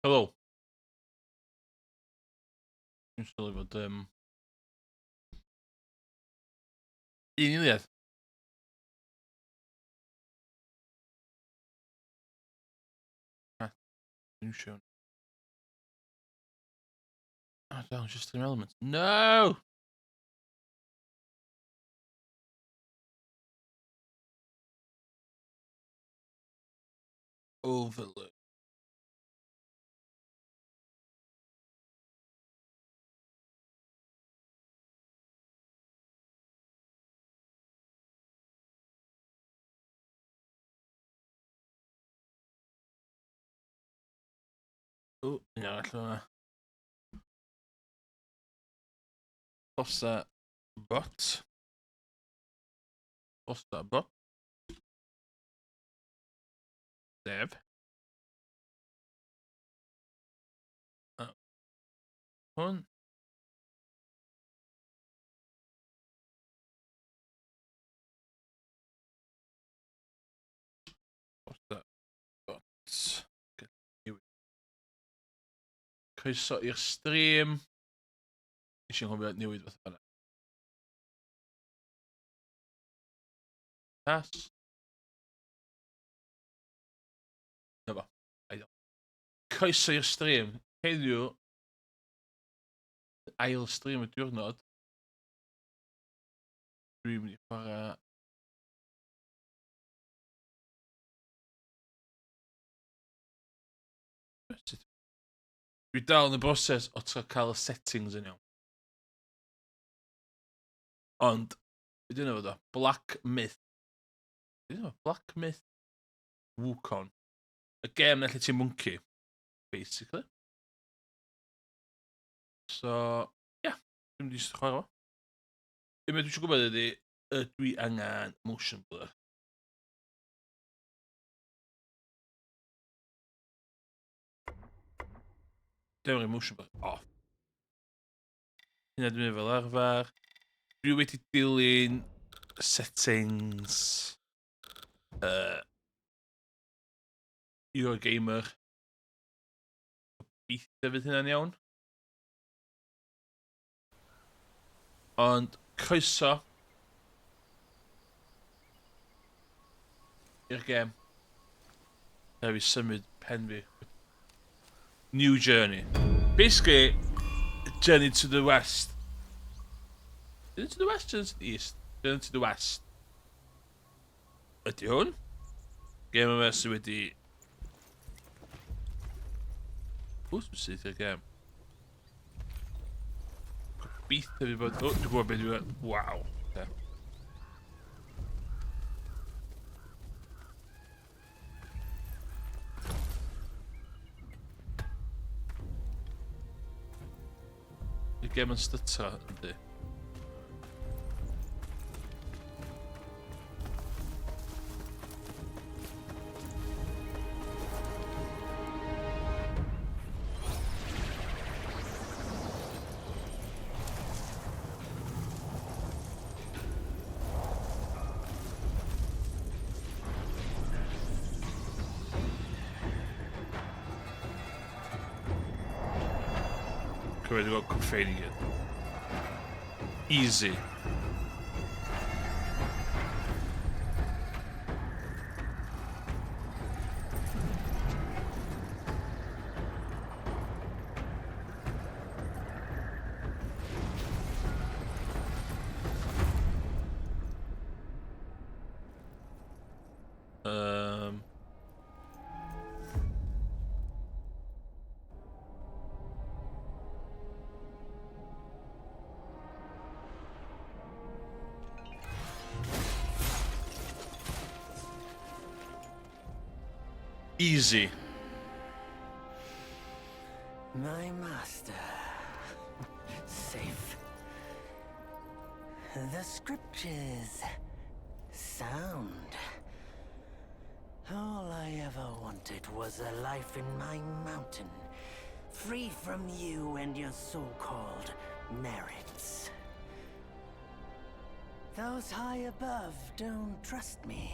Helo. Dwi'n sylwi fod... Um, un eiliad. Ha, dwi'n siŵr. Oh, down, just stream elements. No! Overlay. O, un arall yma. Fossa bot. Fossa bot. Sef. A hwn. Fossa bot. Croeso i'r stream. Nes i'n hofio newid fath yna. Tas. Na fo. Ideal. Croeso i'r stream. Heddiw, ail stream y diwrnod. Dwi'n mynd i chwarae Dwi dal yn y broses o trio cael y settings yn iawn. Ond, be dwi'n fod o? Black Myth. Be dwi'n Black Myth Wukong. Y gêm na lle ti'n monkey, basically. So, ie, yeah, dwi'n mynd i chwarae fo. Be dwi eisiau gwybod ydy, ydw i angen motion blur? Dwi'n motion blur off. Hynna dwi'n fel arfer. Dwi wedi dilyn settings Eurogamer. Gobeithio fydd hynna'n iawn. Ond croeso i'r gêm. Rhaid fi symud pen fi. New journey. Basically, journey to the west. Journey to the west, journey to the east. Journey to the west. Ydy hwn? Gêm yma sydd wedi... Ww, sy'n syth i'r gêm. Gobeithio fi bod... O, dwi'n gwybod beth dwi'n... Waw. Okay. Y gem yn stutter, yndi. Cymryd i gweld cwffein i gyd. Easy. Easy. My master. Safe. The scriptures. Sound. All I ever wanted was a life in my mountain, free from you and your so-called merits. Those high above don't trust me.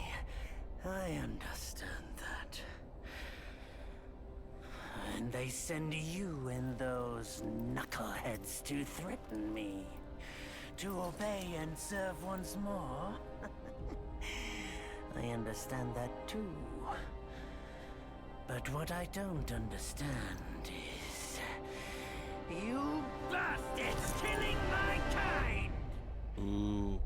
I understand that. And they send you and those knuckleheads to threaten me. To obey and serve once more. I understand that too. But what I don't understand is... You bastards killing my kind! Ooh.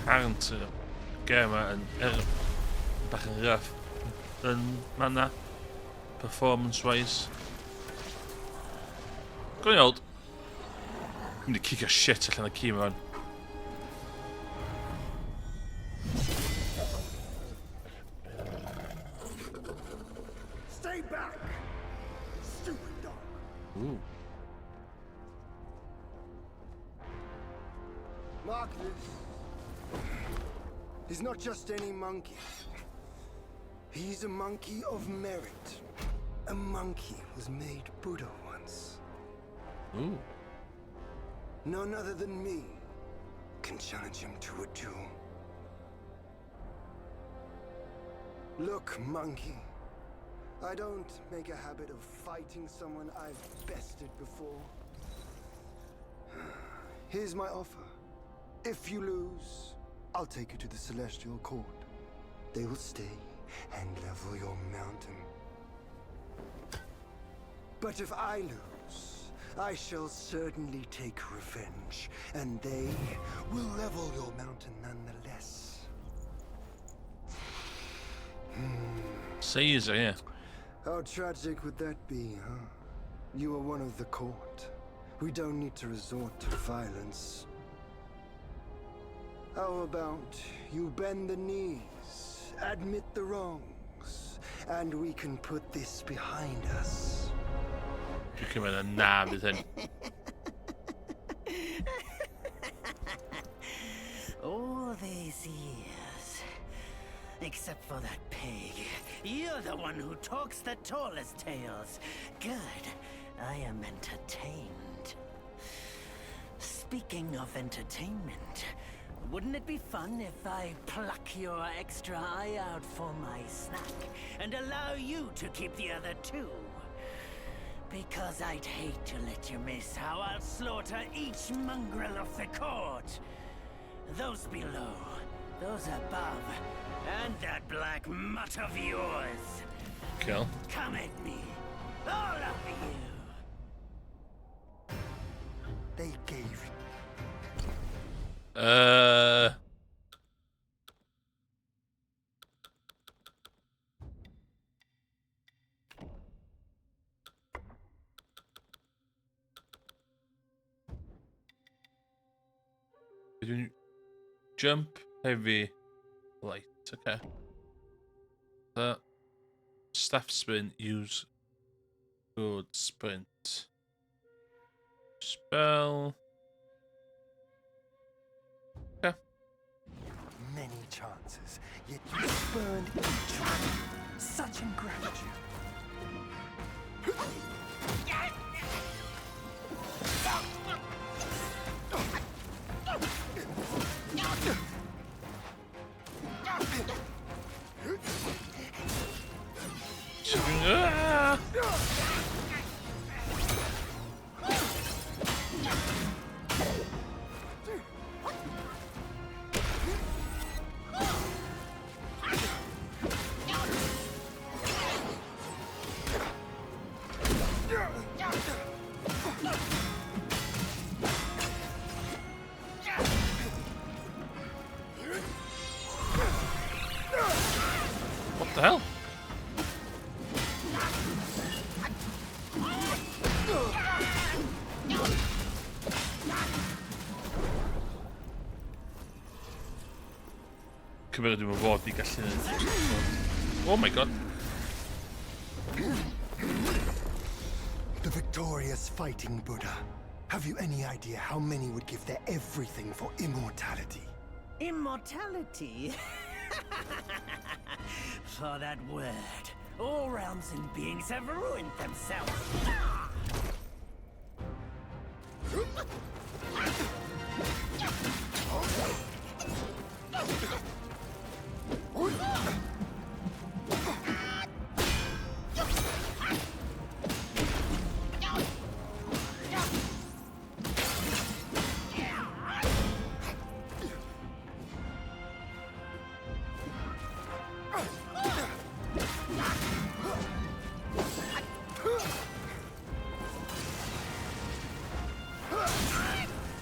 Apparently, gêm yma yn bach yn rough yn manna performance wise. Gwni weld. Dwi'n mynd i cicio shit allan y ci yma. Stay back! Stupid dog! Ooh. Mark this. He's not just any monkey. He's a monkey of merit. A monkey was made Buddha once. Ooh. None other than me can challenge him to a duel. Look, monkey. I don't make a habit of fighting someone I've bested before. Here's my offer. If you lose, I'll take you to the Celestial Court. They will stay and level your mountain. But if I lose, I shall certainly take revenge, and they will level your mountain nonetheless. Caesar, yeah. How tragic would that be, huh? You are one of the court. We don't need to resort to violence. How about you bend the knees, admit the wrongs, and we can put this behind us. Dwi'n cymryd y na fydd hyn. All these years, except for that pig, you're the one who talks the tallest tales. Good, I am entertained. Speaking of entertainment, wouldn't it be fun if I pluck your extra eye out for my snack and allow you to keep the other two? Because I'd hate to let you miss how I'll slaughter each mongrel of the court. Those below, those above, and that black mutt of yours. Kill. Come at me, all of you. They gave Dwi'n jump, heavy, light. Okay. Staff spin, use good sprint. Spell. Okay. Many chances, yet you spurned each one. Such ingratitude. Ah! What the hell? Cymryd dwi'n fod i gallu neud. Oh my god. The victorious fighting Buddha. Have you any idea how many would give their everything for immortality? Immortality? For that word, all realms and beings have ruined themselves.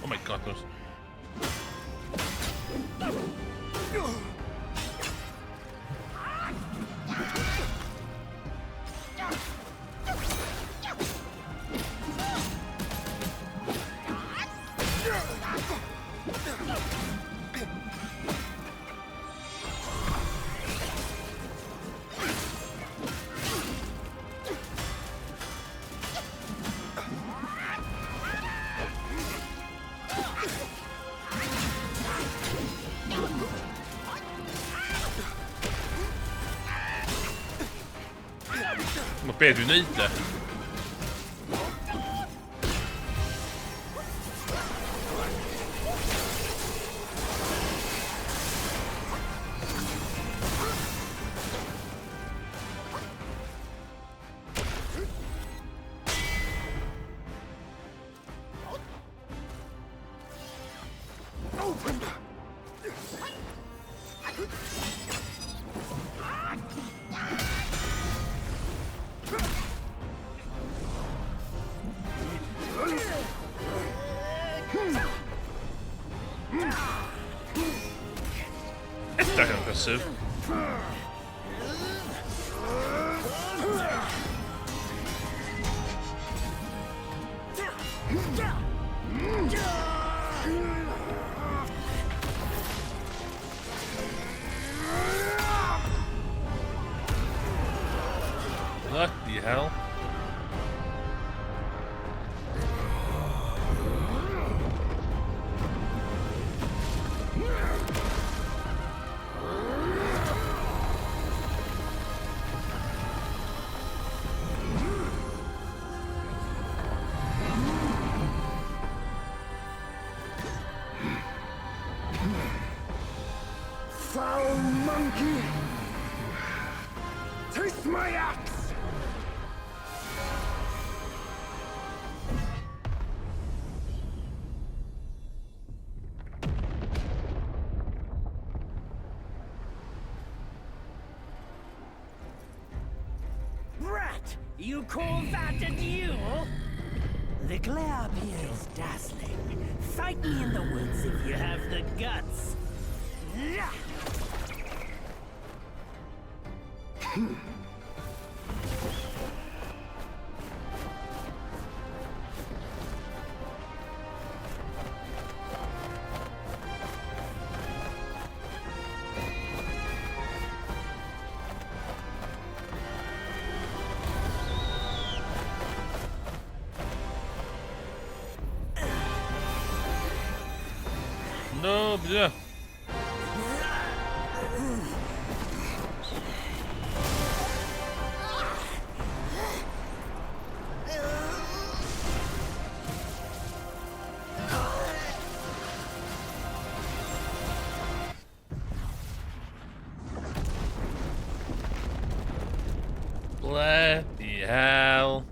Oh my God, those. Mae be dwi'n neud de? Edrych yn impressive. Bloody hell. Foul monkey! Taste my axe! Brat! You call that a duel? The glare up here is dazzling. Fight me in the woods if you have the guts. Yeah! No, yeah. Bloody hell.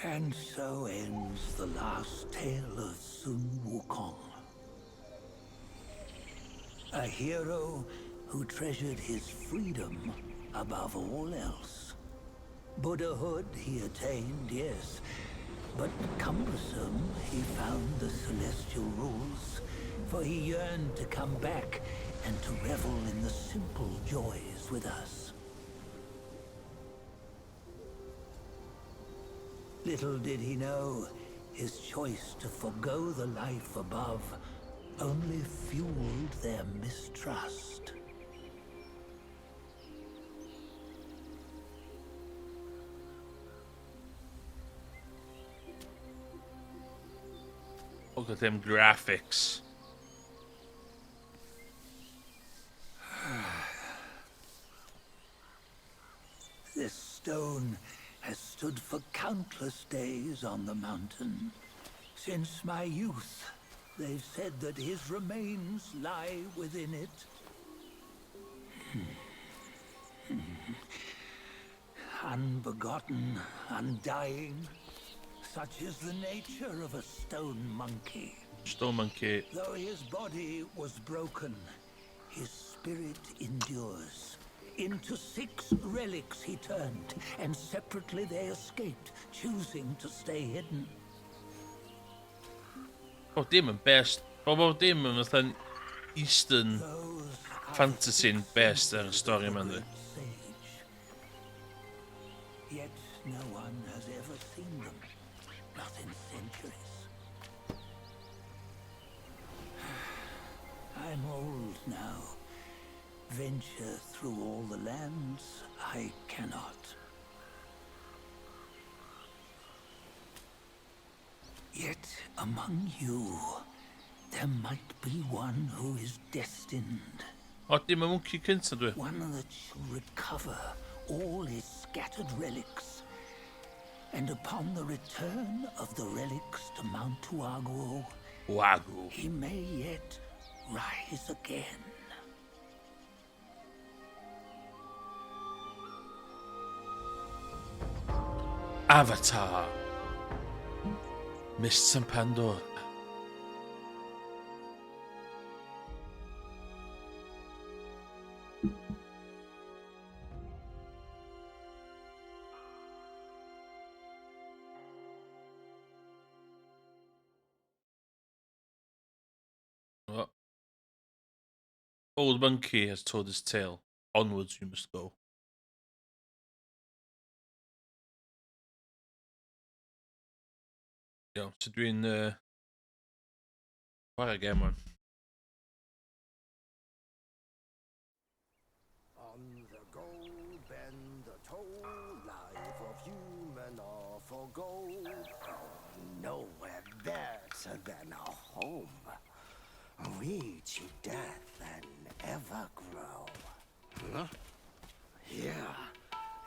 And so ends the last tale of Sun Wukong. A hero who treasured his freedom above all else. Buddhahood he attained, yes, but cumbersome he found the celestial rules, for he yearned to come back and to revel in the simple joys with us. Little did he know, his choice to forgo the life above only fueled their mistrust. Look at them graphics. This stone has stood for countless days on the mountain. Since my youth, they've said that his remains lie within it. Unbegotten, undying, such is the nature of a stone monkey. Stone monkey. Though his body was broken, His spirit endures. Into 6 relics he turned, and separately they escaped, choosing to stay hidden. Bob dim yn best. Bob dim yn fatha'n Eastern Those are the fantasy'n 6 best ar y senses stori of the yma, yndi? great sage. Yet no one has ever seen them, not in centuries. I'm old now. Venture through all the lands I cannot. Yet among you, there might be one who is destined. O, dim y monkey cynta dwi. One that shall recover all his scattered relics. And upon the return of the relics to Mount Huaguo, Wagu. he may yet rise again. Avatar. Mists and Pandora. What? Old monkey has told his tale. Onwards you must go. Iawn, so dwi'n chwarae gêm wan. On the gold bend the toll, life of human are for gold. Oh, nowhere better than a home. We cheat death and ever grow. Huh? Here,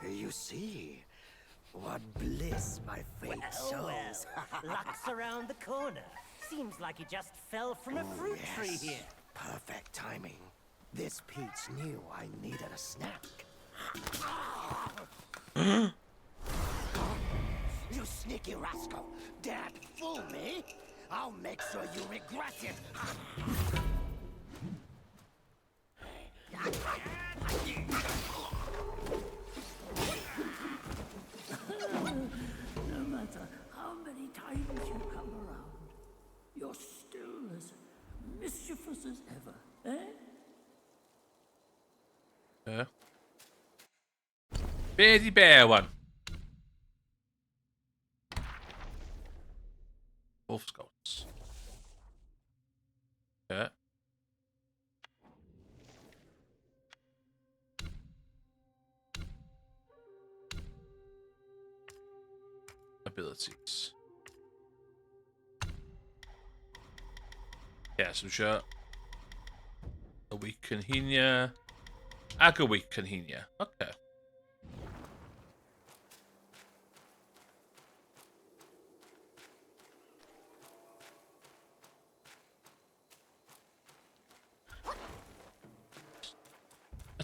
you see what bliss my fate Well, shows. well, luck's around the corner. Seems like he just fell from a fruit tree Yes. here. Perfect timing. This peach knew I needed a snack. You sneaky rascal! Dad, fool me! I'll make sure you regret it! No matter how many times you come around, you're still as mischievous as ever, eh? Yeah. Be di be, wan? Wolf Scouts. Yeah. Abilities. Yeah, so sure. Awaken Hinia. Ag Awaken Hinia. Okay.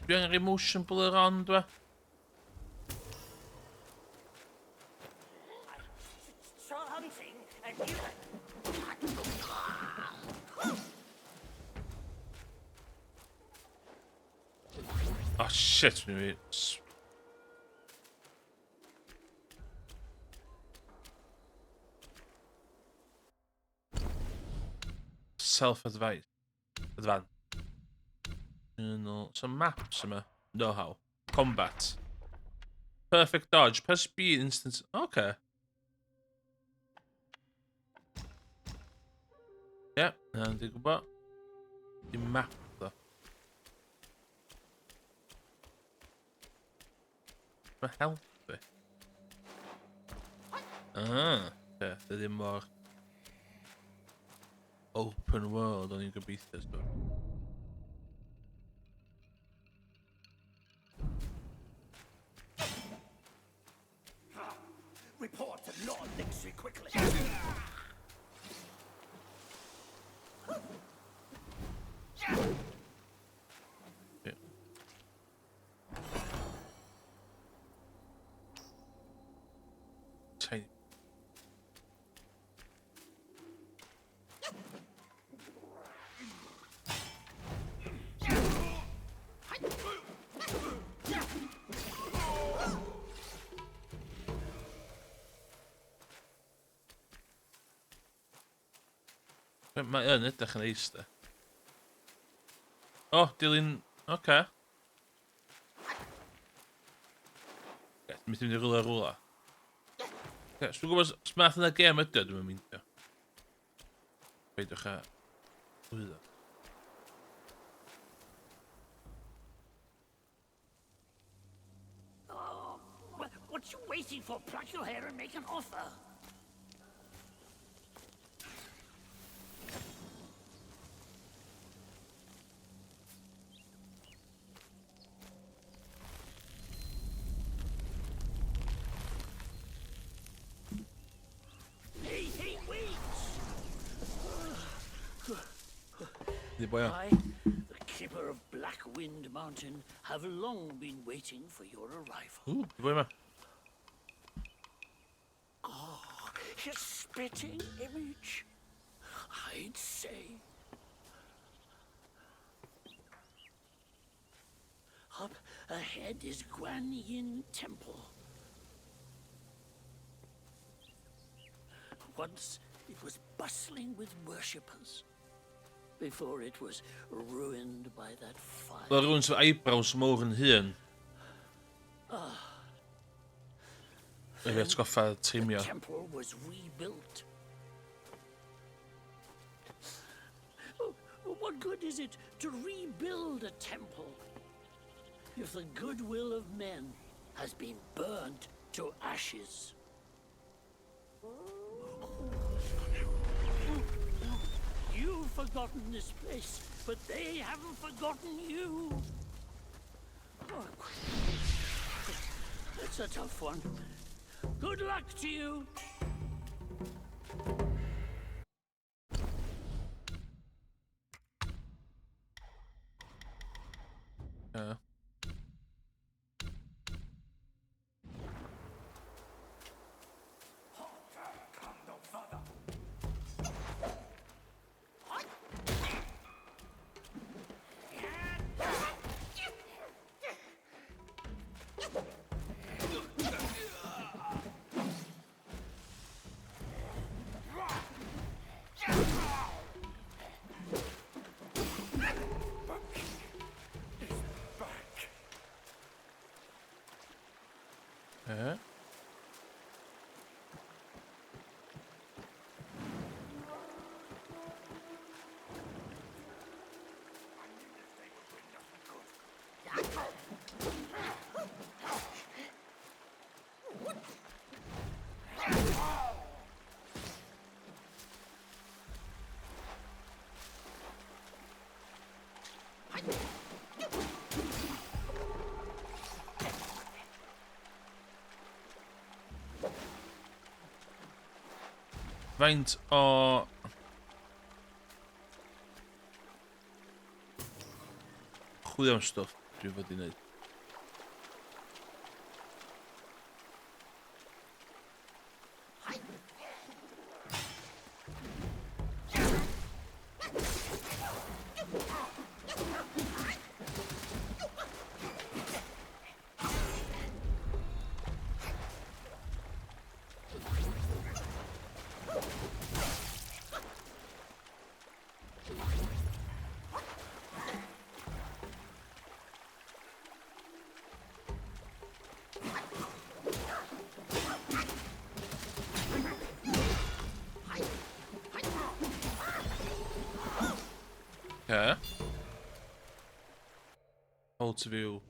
Dwi angen motion blur on, dwi? Hunting and you... Oh shit, mi Self-advice. Advance. Some maps yma. Know-how. Combat. Perfect dodge. Press B instant. Okay. Yeah, na, dwi'n gwybod. Dim map, ddo. Mae help fi. Ah, okay. Ddim mor open world o'n i'n gobeithio. So. Report to Lord Lixie quickly. Yeah. Tiny. Mae yn edrych yn neis, de. O, oh, dilyn... Oce. Okay. Dwi'n mynd i rwla rwla. Okay, so dwi'n gwybod os math yna gêm ydy o, dwi'n mynd. Peidiwch â lwyddo. Oh, what you waiting for? Pluck your hair and make an offer. Hey, hey, wait! Di boi o. I, the keeper of Black Wind Mountain, have long been waiting for your arrival. Ww, di boi yma. Oh, his spitting image, I'd say. Up ahead is Guanyin Temple. Once it was bustling with worshippers before it was ruined by that fire. Fel rhywun sy'n eyebrows mowr yn hun. Ei fi atgoffa teimio. The temple was rebuilt. Oh, what good is it to rebuild a temple if the goodwill of men has been burnt to ashes? You've forgotten this place, but they haven't forgotten you. Oh, that's a tough one. Good luck to you. Yeah. Eh? Faint o... Chwilio am stwff dwi'n fod i wneud. Okay. Hold to view.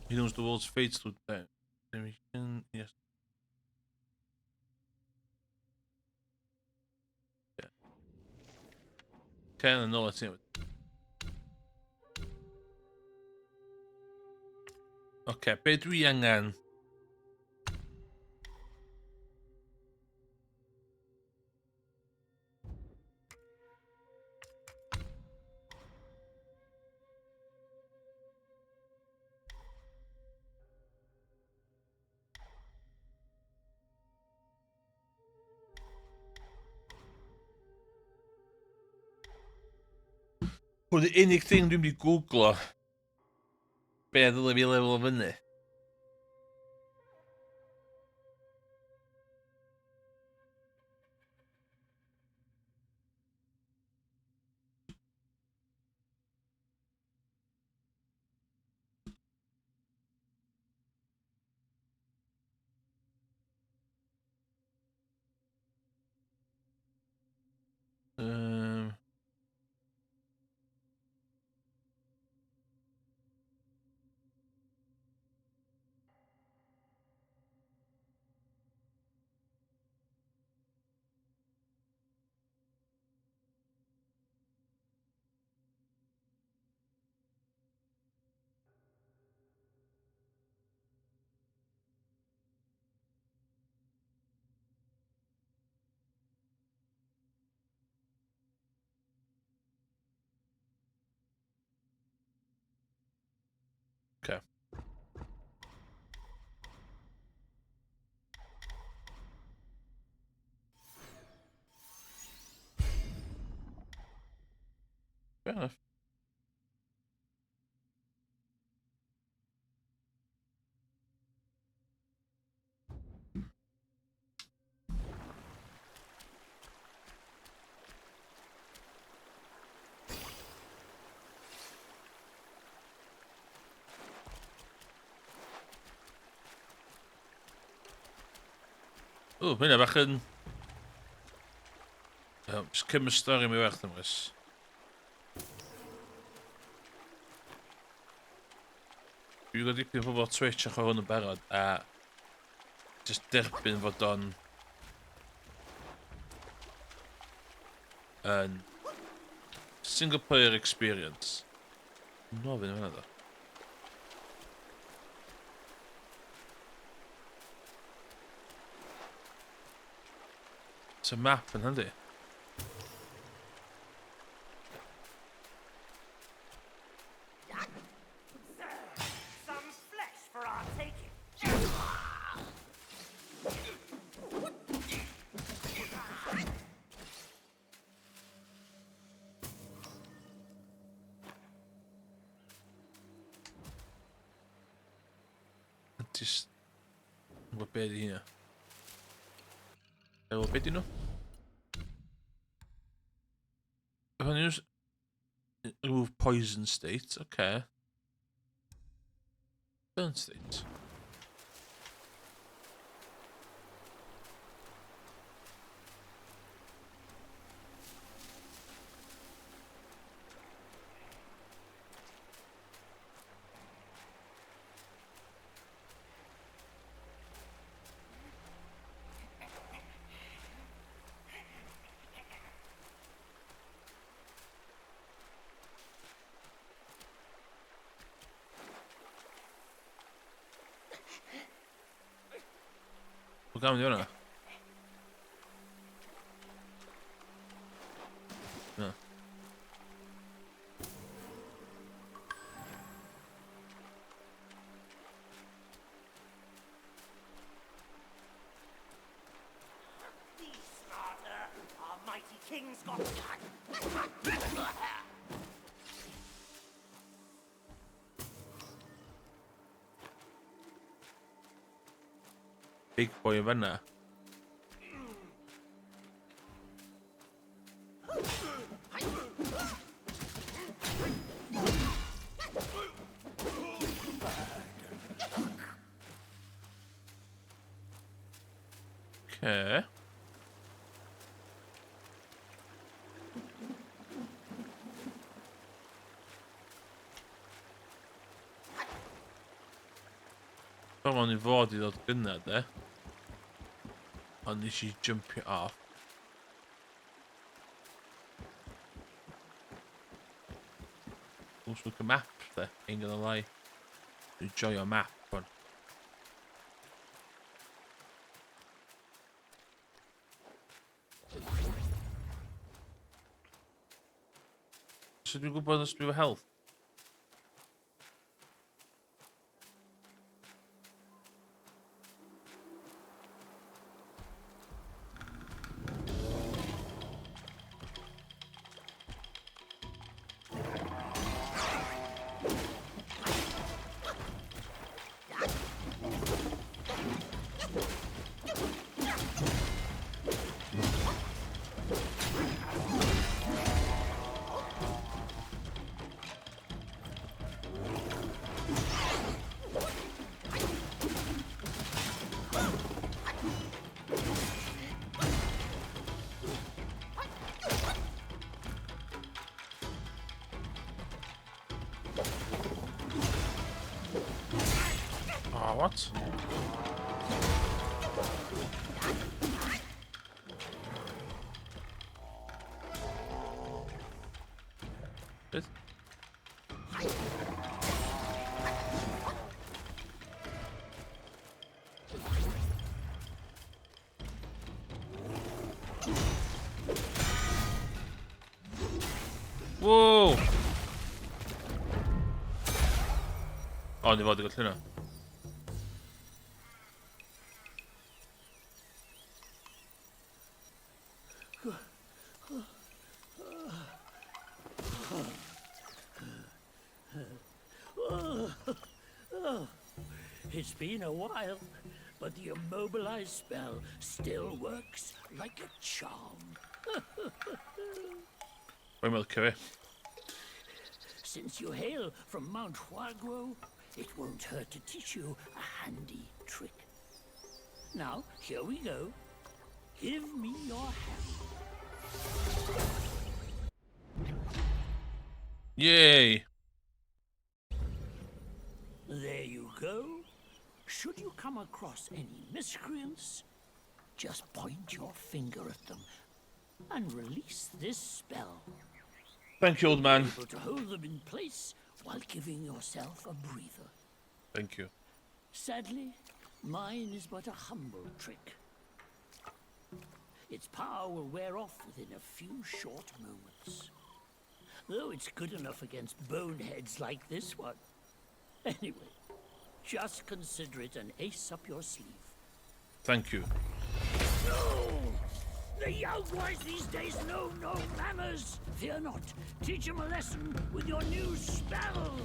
He knows the world's fate through that. Yes. Yeah. Kind of know it's Okay, be dwi angen? Hwn yw'r unig thing dwi'n mynd i googlo be ddylai fi lefel o fyny. Okay. Fair enough. O, mae hynna bach yn... Just cymryd stori mi werth am ys. Dwi'n gwybod dipyn o bobl Twitch yn chwarae hwn yn barod a just derbyn fod o'n yn single player experience. No, fynd yna ddo. It's a map yn handi. Some flesh for our taking. Just... Gwybod be di hynna. Efo be di nhw? If I use remove poison state, okay. Burn state. Pwy gam di hwnna? Na. Be smarter. Our mighty king's got. Big boy yn fanna. Okay. Ffordd o'n i fod i ddod gynna, de. Ond nes i jumpio off. Looks like a map, de. Ain't gonna lie. Dwi'n joio map, ond. So dwi'n gwybod os dwi efo health? Oh, what? Beth? Whoa! O, ni fod i gael hynna. It's been a while, but the immobilized spell still works like a charm. Mae'n meddwl cyfe. Since you hail from Mount Huaguo, it won't hurt to teach you a handy trick. Now, here we go. Give me your hand. Yay! There you go. Should you come across any miscreants, just point your finger at them and release this spell. Thank you, old man. Able to hold them in place while giving yourself a breather. Thank you. Sadly, mine is but a humble trick. Its power will wear off within a few short moments. Though it's good enough against boneheads like this one. Anyway, just consider it an ace up your sleeve. Thank you. No! The young boys these days know no manners. Fear not. Teach 'em a lesson with your new spell.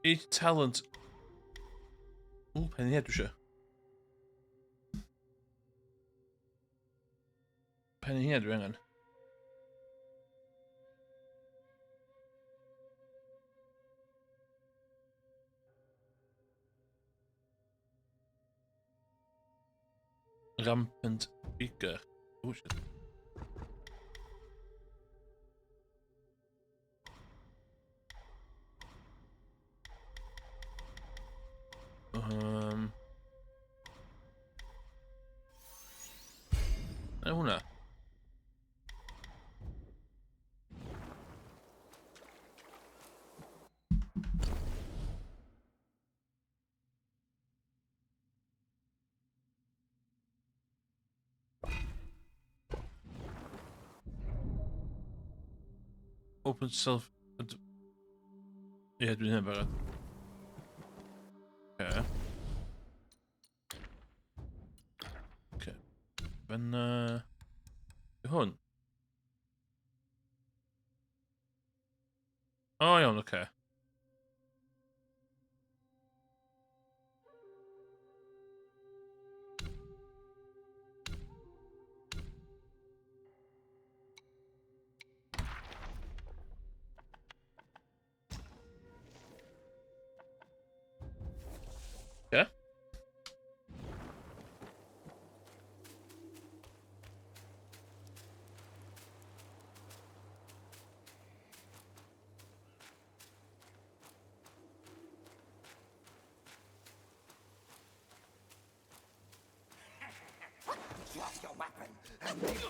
Each talent. Ww, pen i dwi eisiau. Pen i dwi angen. Rampant Vigor. Oh shit. Na hwnna. Open self... Ie, dwi'n hyn barod. Okay. Okay. Fyna... Hwn? O, iawn, oce. Okay. Yeah? Drop your weapon and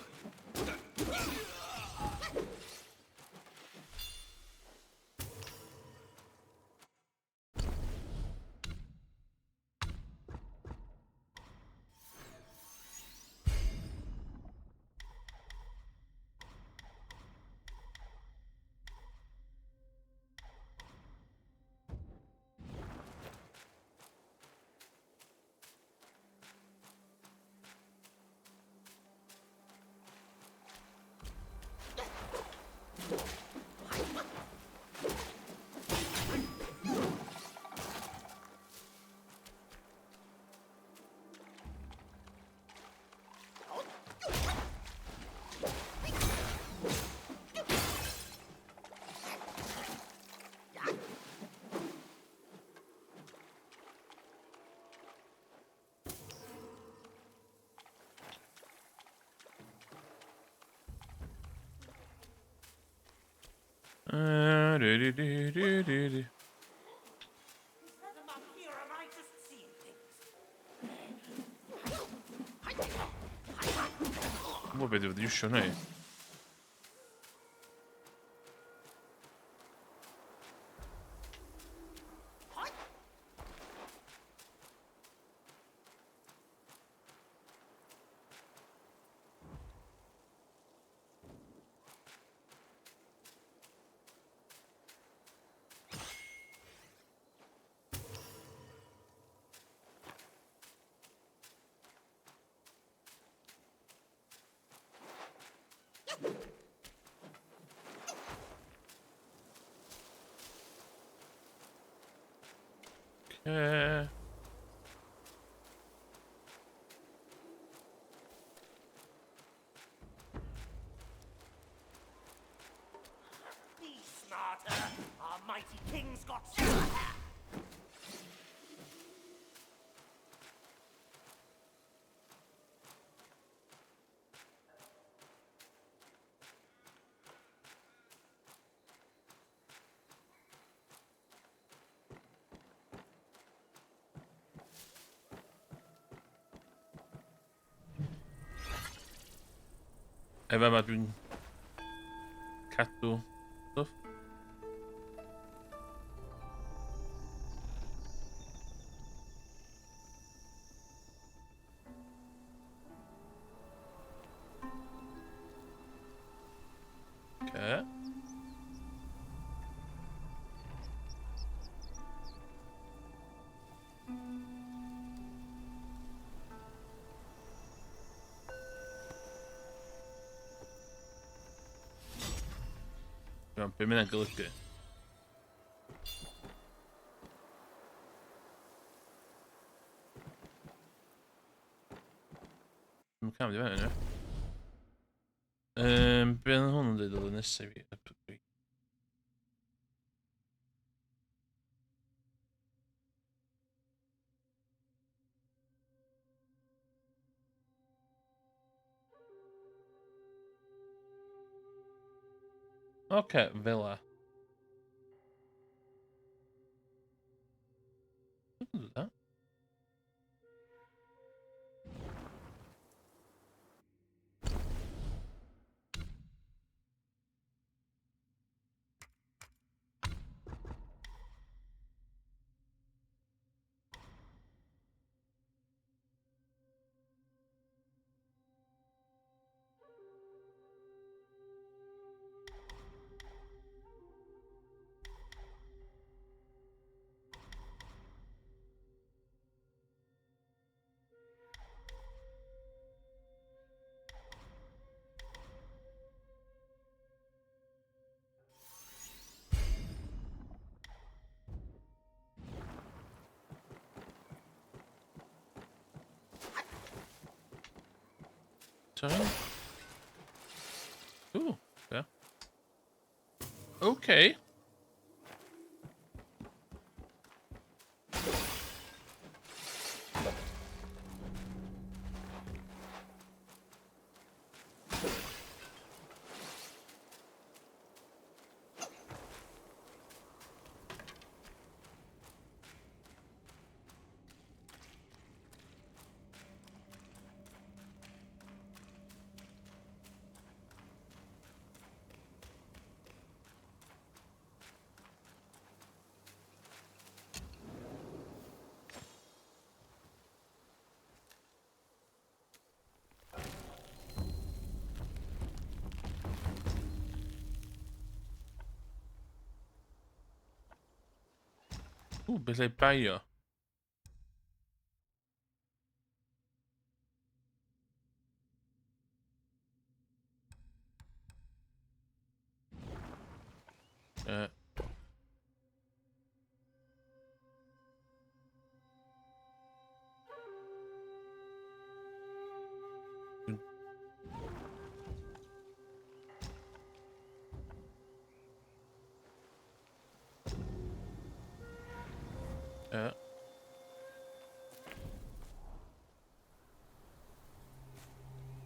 Du. Them up here, am I just seeing things? Dwi'n beth yw'n iwsio neu. Okay. Be smarter. Our mighty king's got silver hair. Efo yma dwi'n cadw stwff. Okay. Iawn, be mae hynna'n golygu? Dwi'n cam di fan yna. Be oedd hwn yn dweud oedd y nesaf i fi? Upgrade. Oce, fel 'a. I can do that. Sorry? Ooh, yeah. Okay. Ooh, beth lle baio?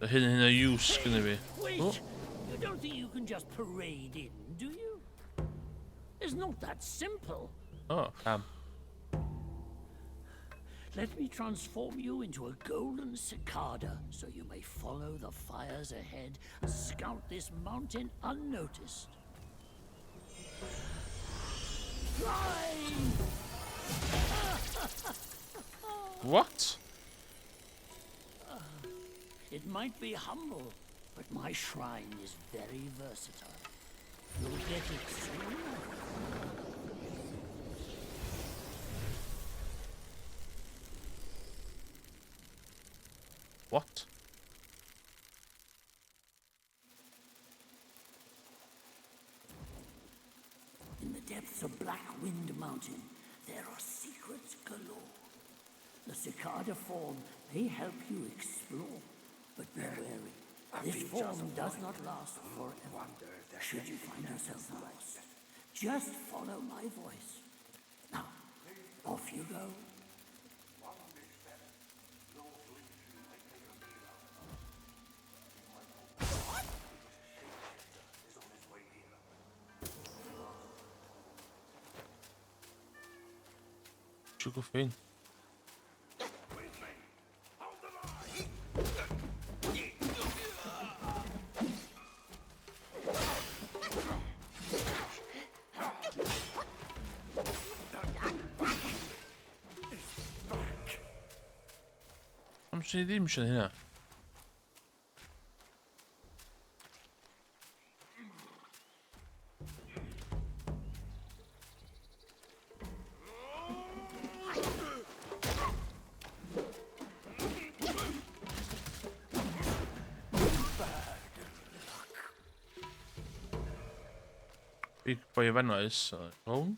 Hyn o use gynna fi. Wait! Oh. You don't think you can just parade in, do you? It's not that simple. Oh. Pam? Let me transform you into a golden cicada so you may follow the fires ahead and scout this mountain unnoticed. Fly! What? It might be humble, but my shrine is very versatile. You'll get it soon enough. What? In the depths of Black Wind Mountain, there are secrets galore. The cicada form may help you explore, but be wary. This form does not last forever. Should you find yourself lost, just follow my voice. Now, off you go. Sugar fin. Am sy'n i ddim eisiau hynna? Big boy o fan'na is, so hwn.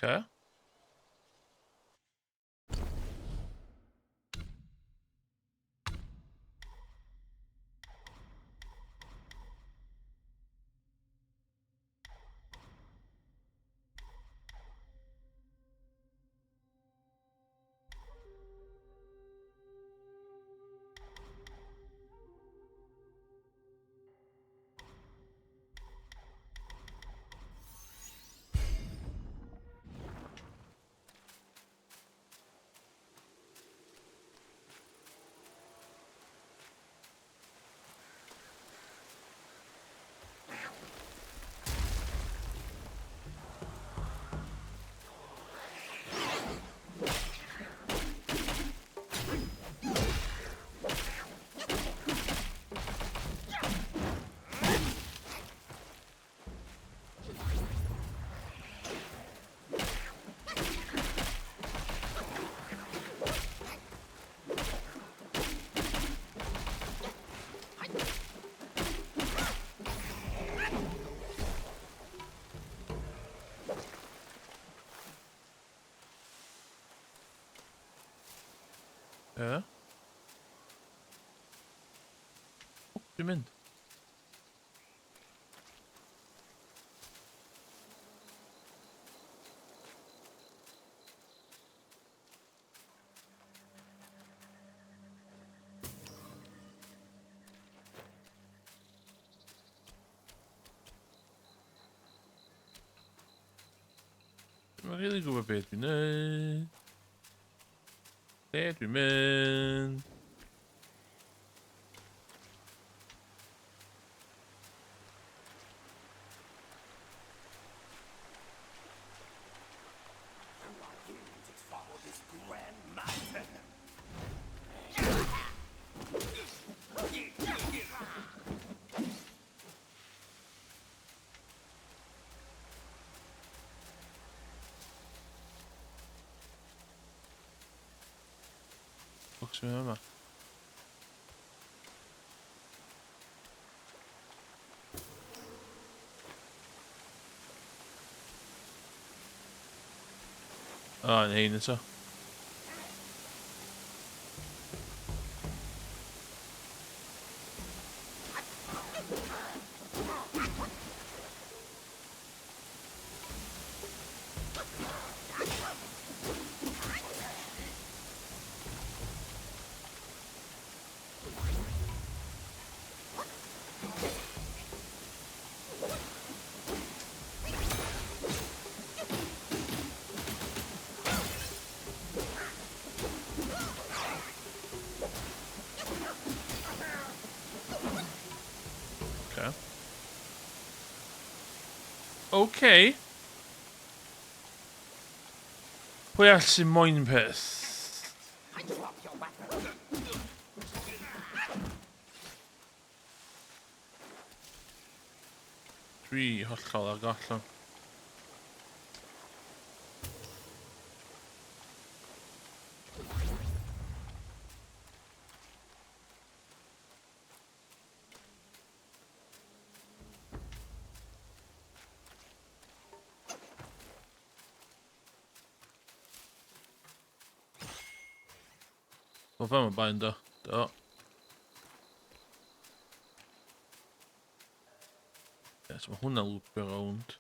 Okay. Yeah. O, dwi'n mynd. Rili gwybod beth dwi'n neud. Lle dwi'n mynd. Ffwc sy'n mynd yma? O, yn hein eto. Okay. Okay. Pwy all sy'n moyn peth? Dwi hollol ar goll o'n. Wel, fel mae'n bain, do. Do. Yes, mae hwnna'n loopio rownd.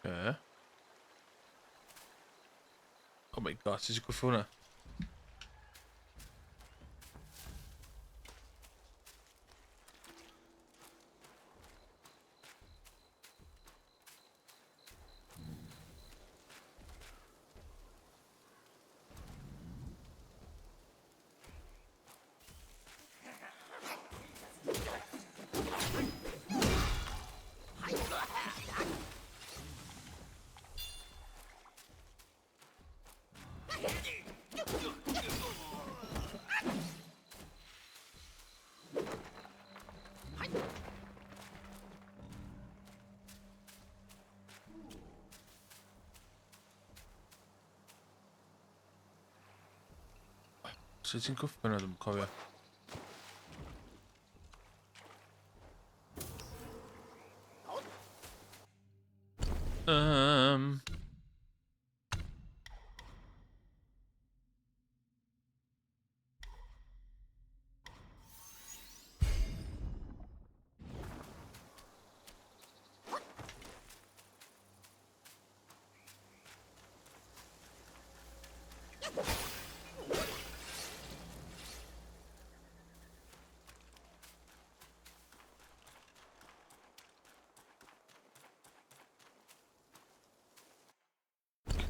Okay. Oh my god, sut ti'n gwffio hwnna? Sut ti'n cwffio hwnna, dwi'm yn cofio.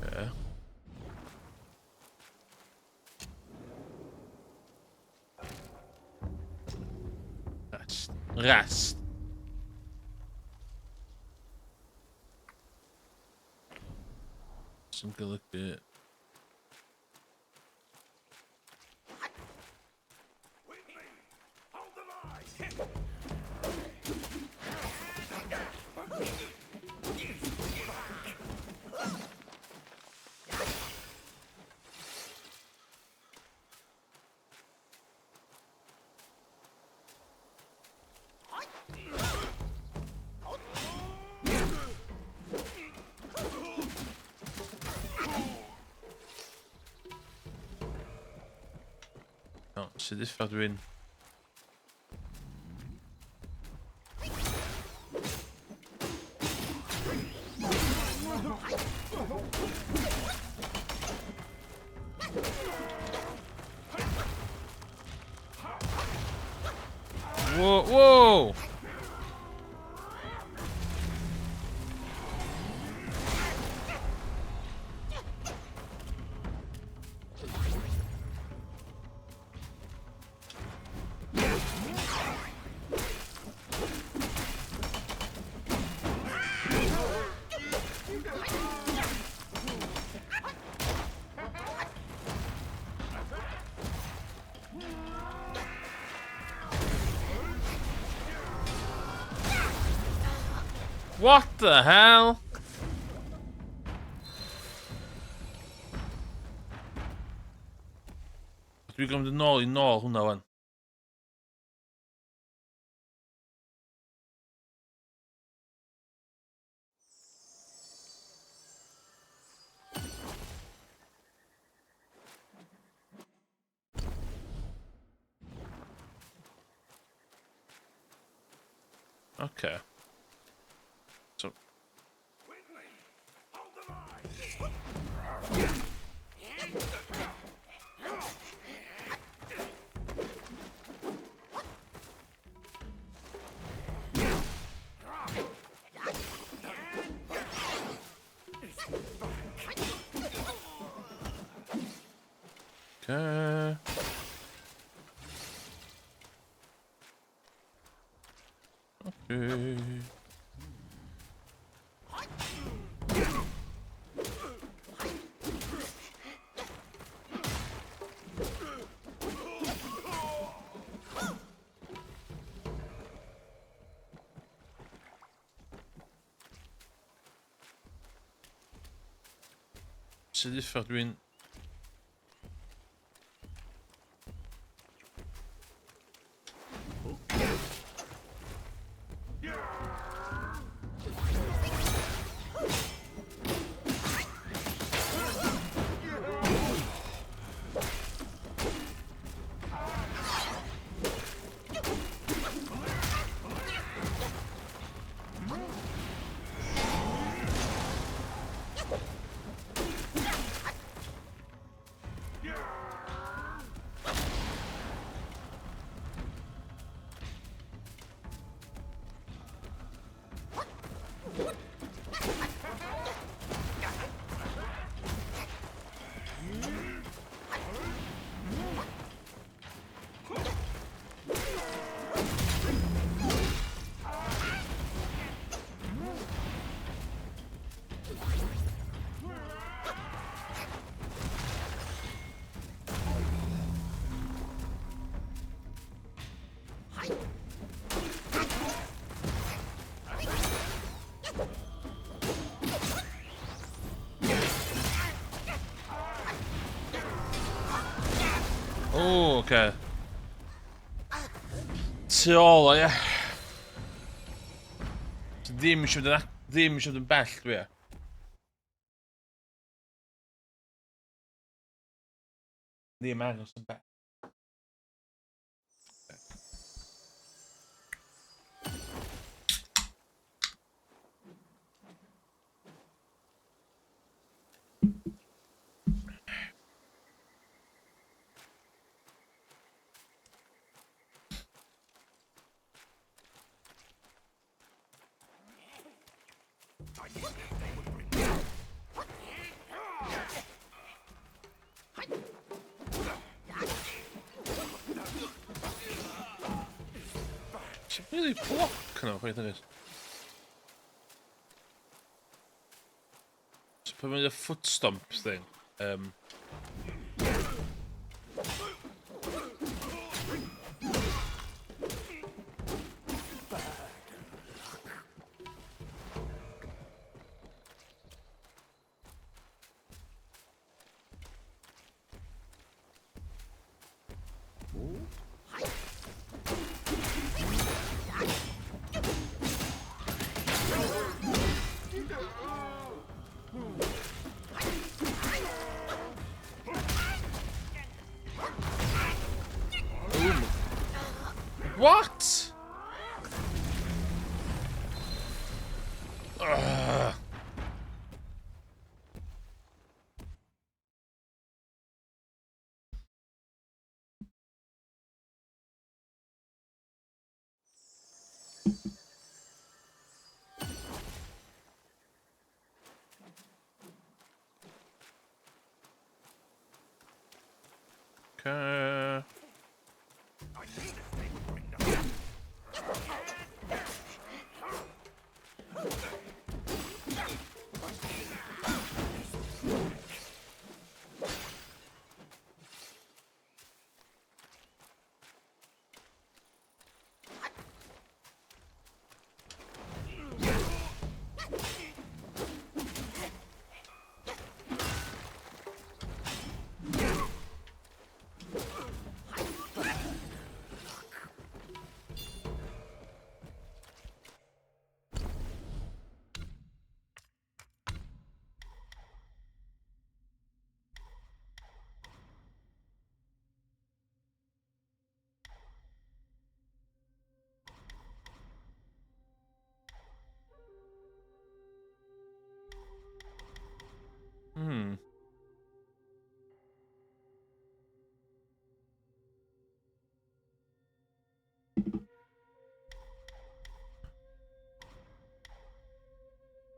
Okay. Rest. Rest. Sy'n golygu... O, sut uffar dwi'n... Whoa, whoa! What the hell? Dwi'n gwybod yn ôl i nôl hwnna wan. Okay. So. Okay. Okay. Sut uffar dwi'n... O, oce. Tu ôl o, ie. Ddim eisiau mynd yn, ddim eisiau mynd yn bell, dwi e. Ddim agos yn bell. Ti'n really block yna, chwaith yn So pan mae'n y foot stomp thing. What? Ugh. Okay.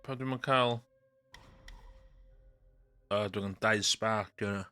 Pa dwi'm yn cael... Dwi'n dau spark yna.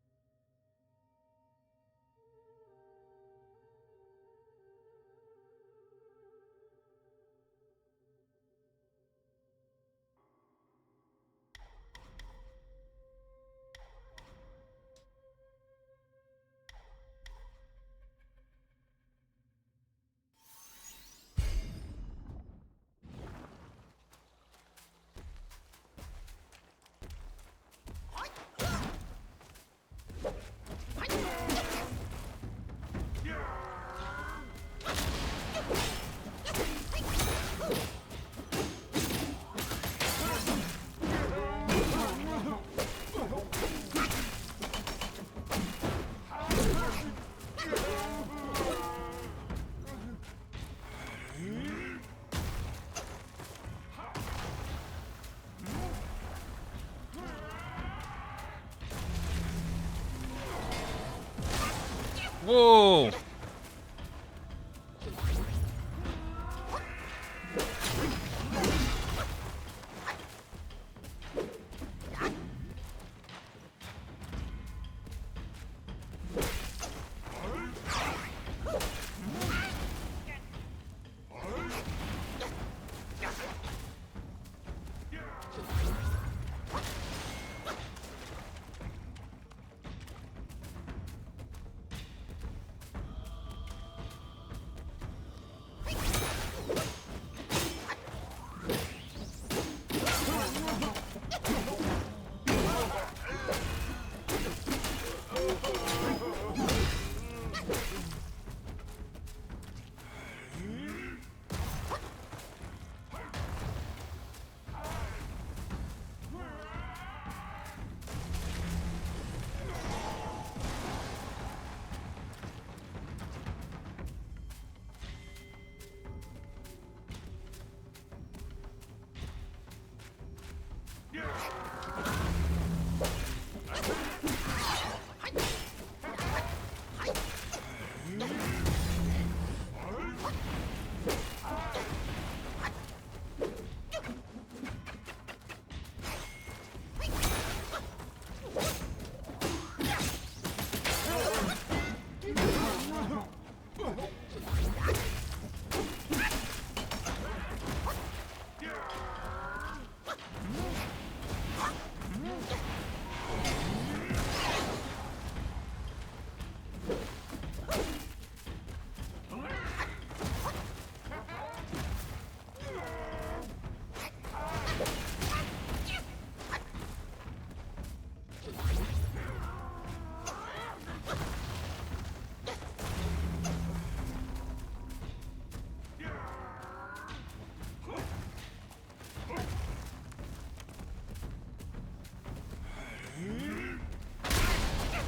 Whoa!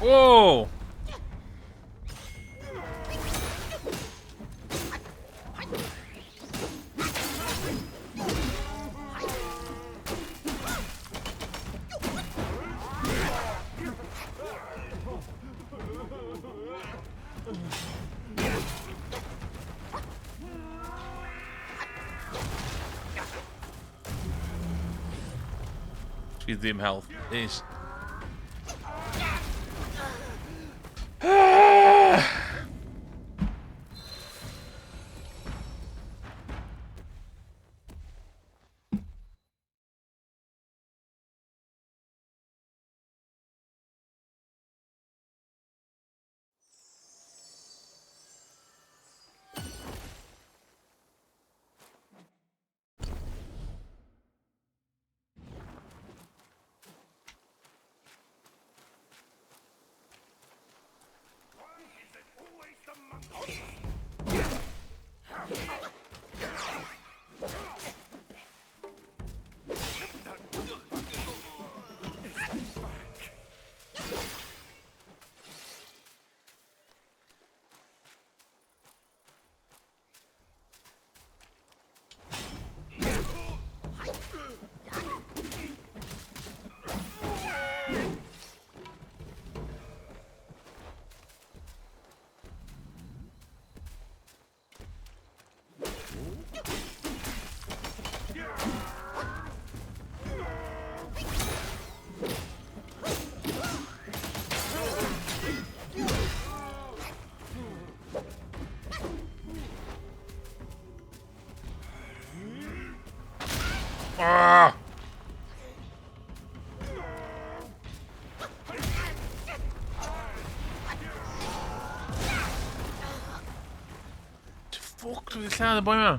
Whoa! Give them health. Is. Ah! Fuck, dwi wedi lladd y boi ma.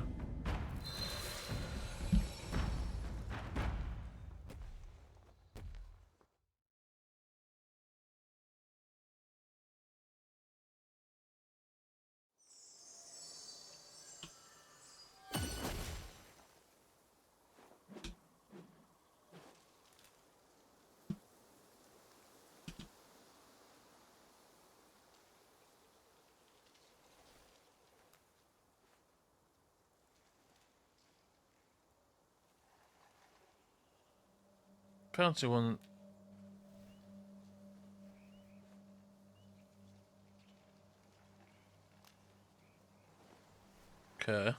Penalty one. Okay.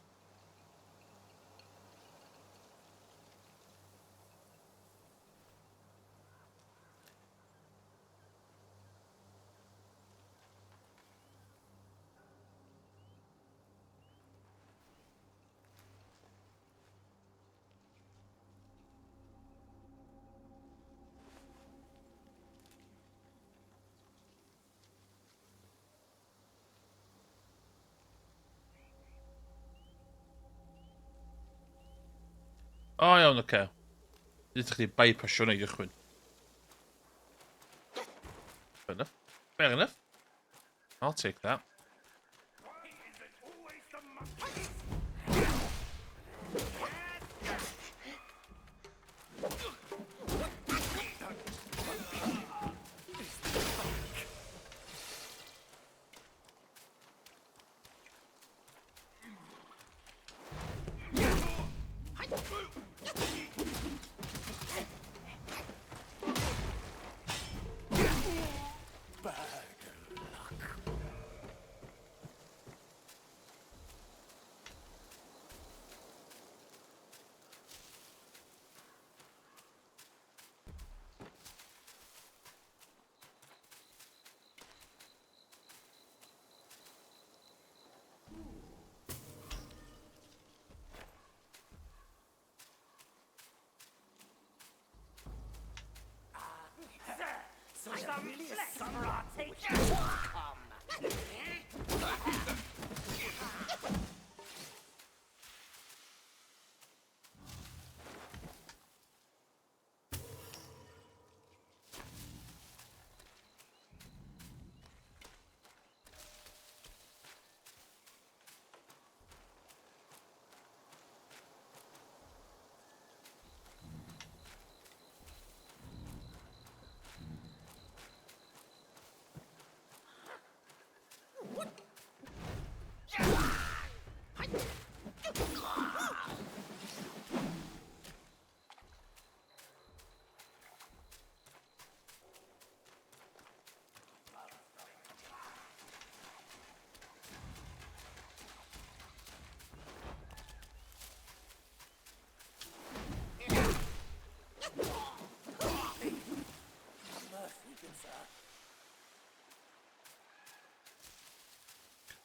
O iawn, oce. Okay. Ydych chi bypassio hwnna i gychwyn. Fair enough. Fair enough. I'll take that.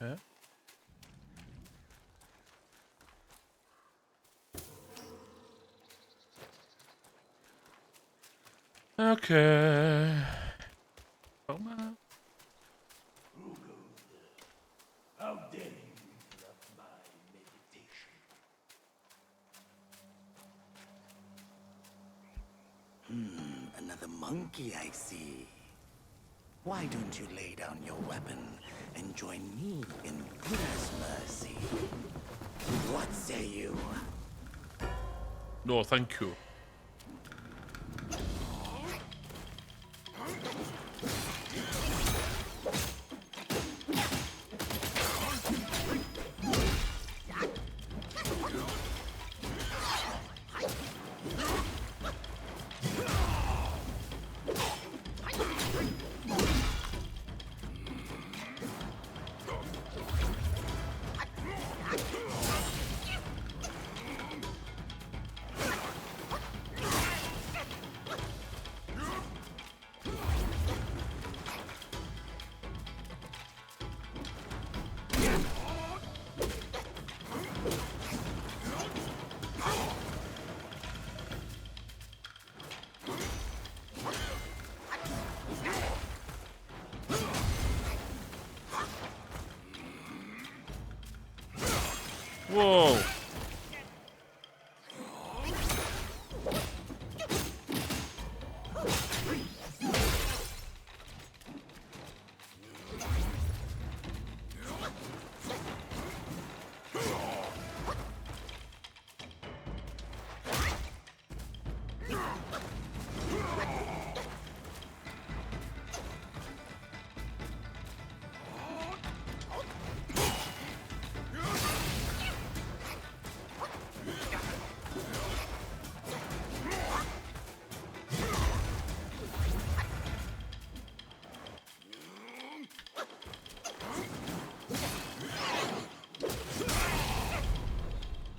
Okay. Okay. Oh my. Who goes there? How dare you interrupt my meditation? Another monkey, I see. Why don't you lay down your weapon and join me in Buddha's mercy? What say you? No, thank you. Whoa!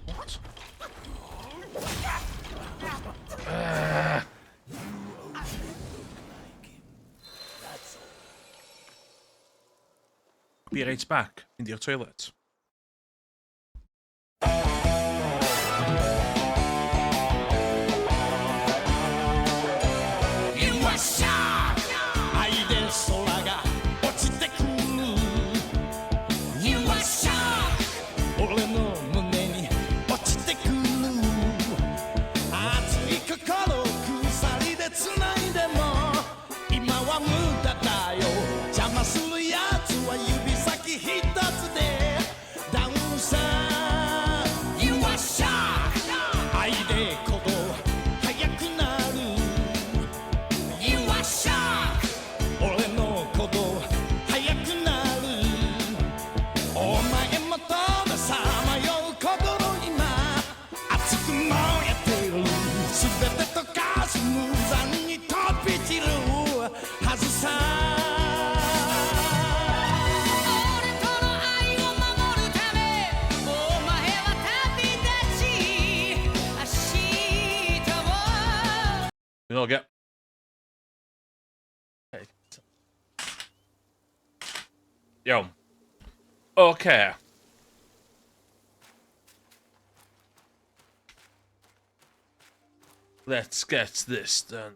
What? Be right back. Mynd i'r toilet. 愛で空が落ちてくる You are shock 俺の胸に落ちてくる熱い心鎖で繋いでも今は無駄だよ邪魔するやつは指先一つでダウンさ You are shock 愛で鼓動速くなる You are shock 俺の鼓動速くなるお前もたださまよう心今熱く燃えてる全て溶かす無残に飛び散るはずさ俺との愛を守るためお前は旅立ち明日を Fi'n ôl, ge. Iawn. Oce. Let's get this done.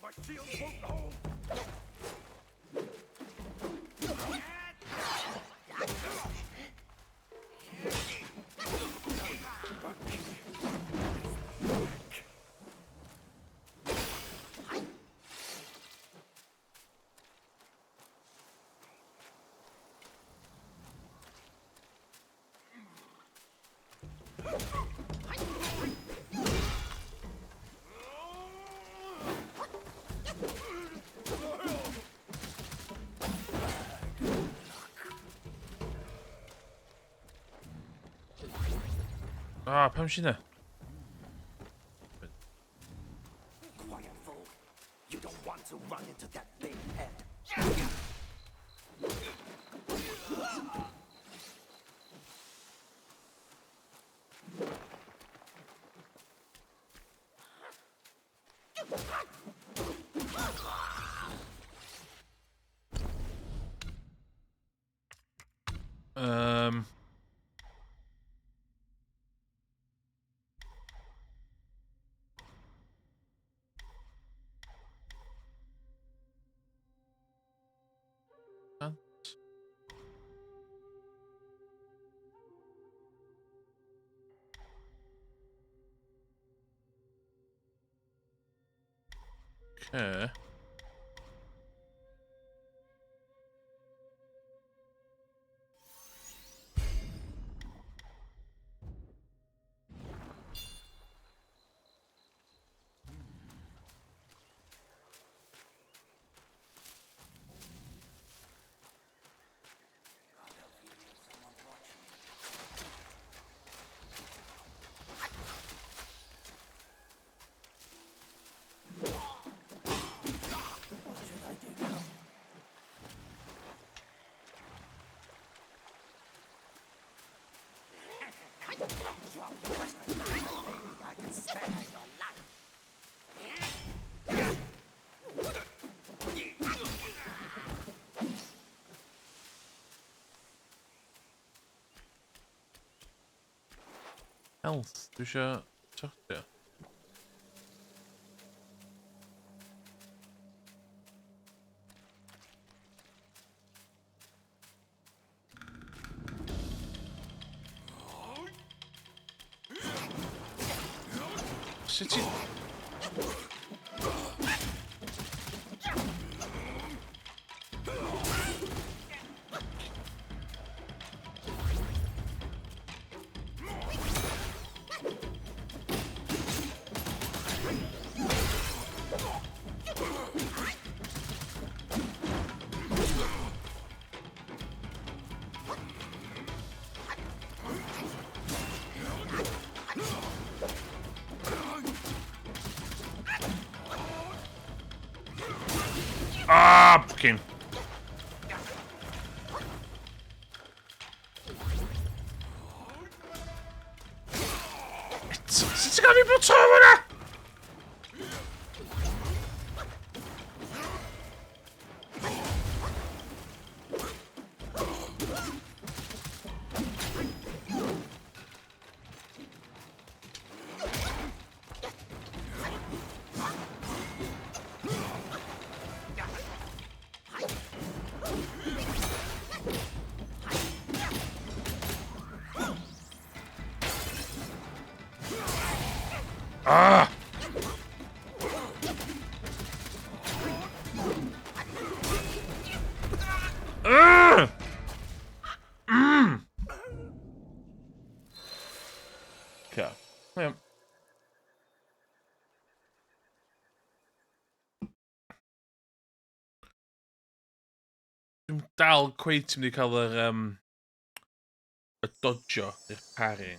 My shield won't hold. Ah, pam si na? Quiet, fool. You don't want to run into that big head. Okay. Health. Dwi eisiau sortio. Sut ti... Ah, fucking. Eto, sut ti'n gael fi bod tro fyna? Ah! Ah! Mm! Okay. Yeah. Dwi'n dal cweit mynd i cael yr, um, y dodjo i'r parry.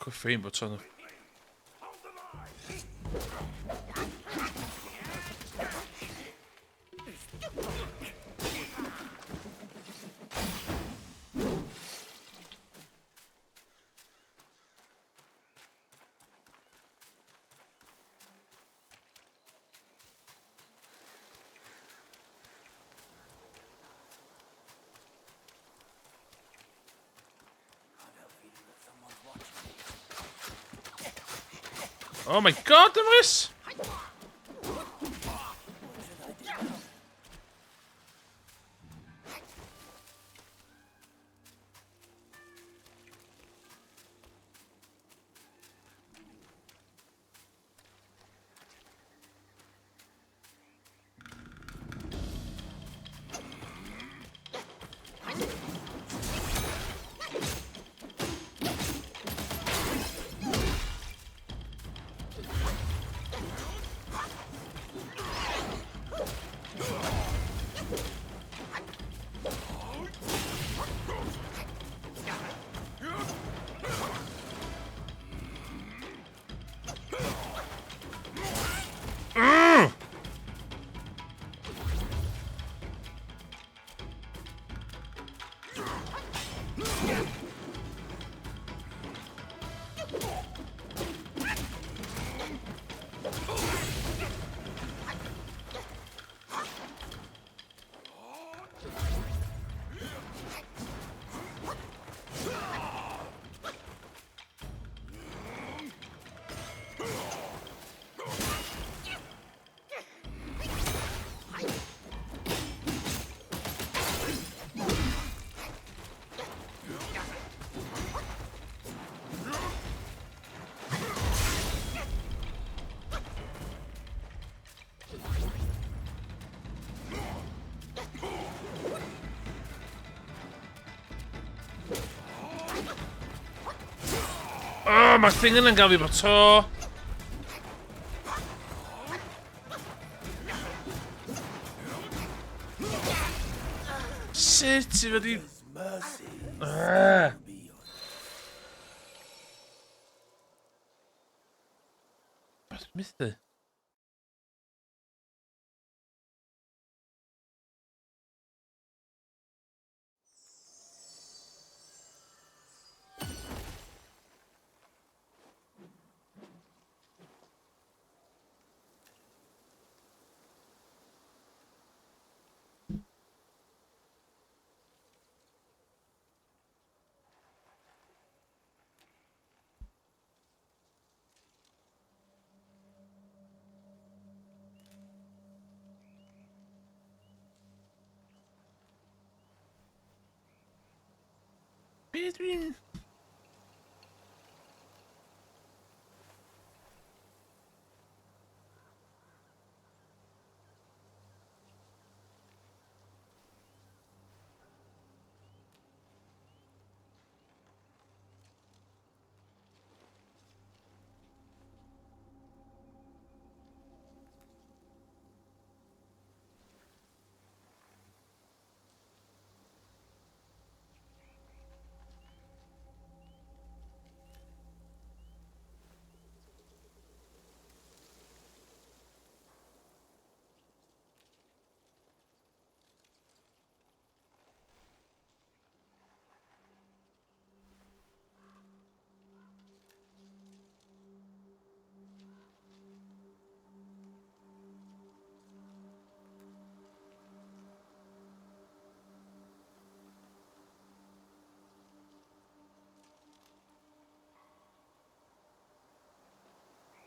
Cwffein bod ton. Oh my god, Emrys! Oh, mae'r thing yna'n gael fi bod to. Sut ti wedi... Ah. Beth methu? Be dwi'n...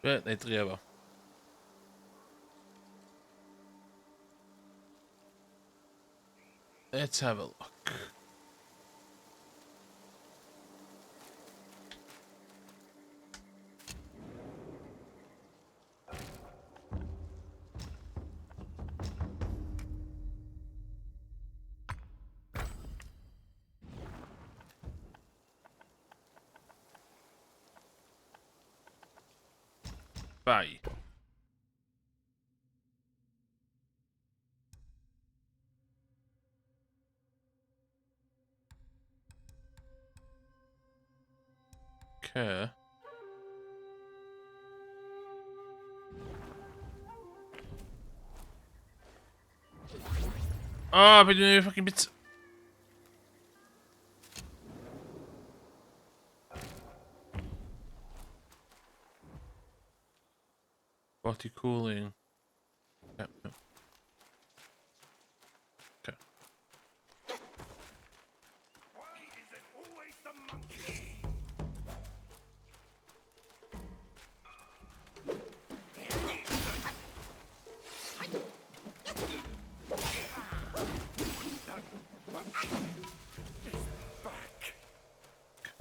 Be? Neu drio fo. Let's have a look. Bye. Okay. Oh, be dwi'n fucking bit... Body cooling. Yep, yep. Okay. Why is it always the monkey?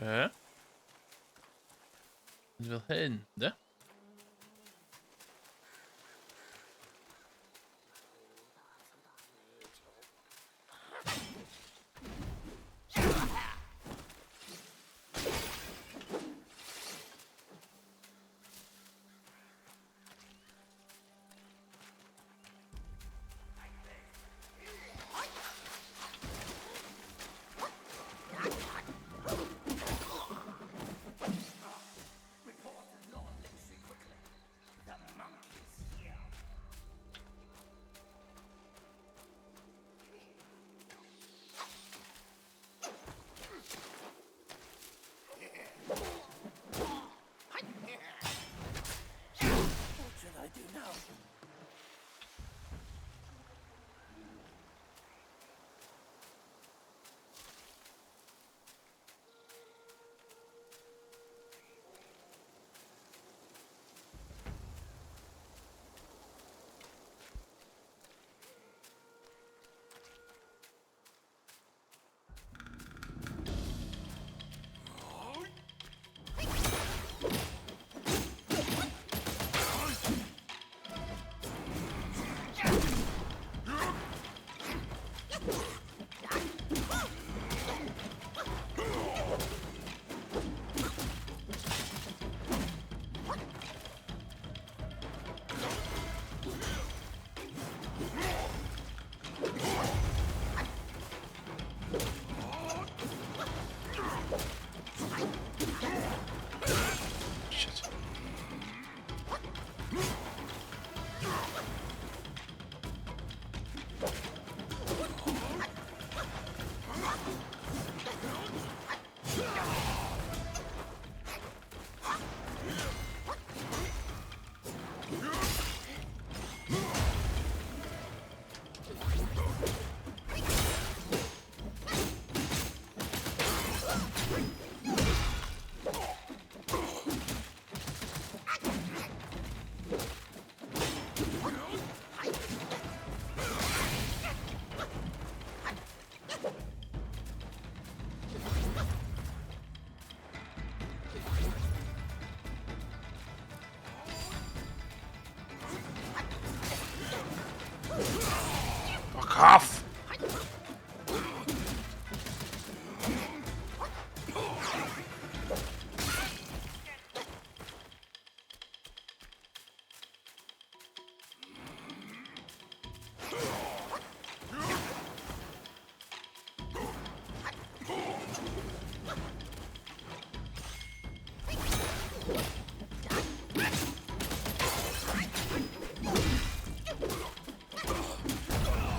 Okay. Mynd fel hyn, de?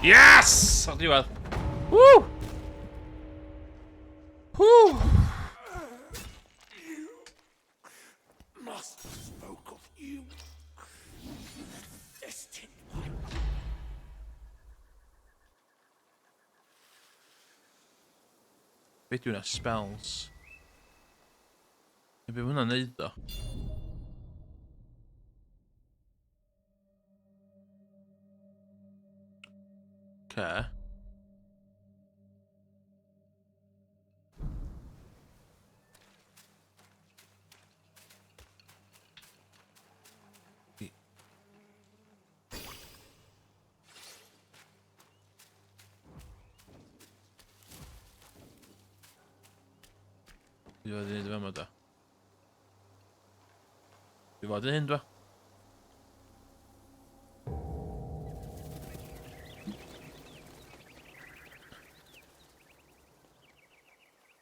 Yes! O'r diwedd. Woo! Woo! Must spoke of you. The distant one. Be dwi'n spells? Be mae hwnna'n neud o? Okay. Dwi fod i wneud y fama da. Dwi fod yn hyn dwa.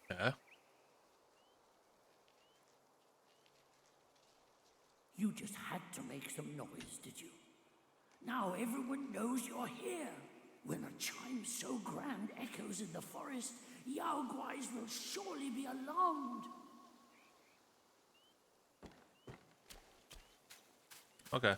Yeah. You just had to make some noise, did you? Now everyone knows you're here. When a chime so grand echoes in the forest, Yaoguais will surely be alarmed. Okay.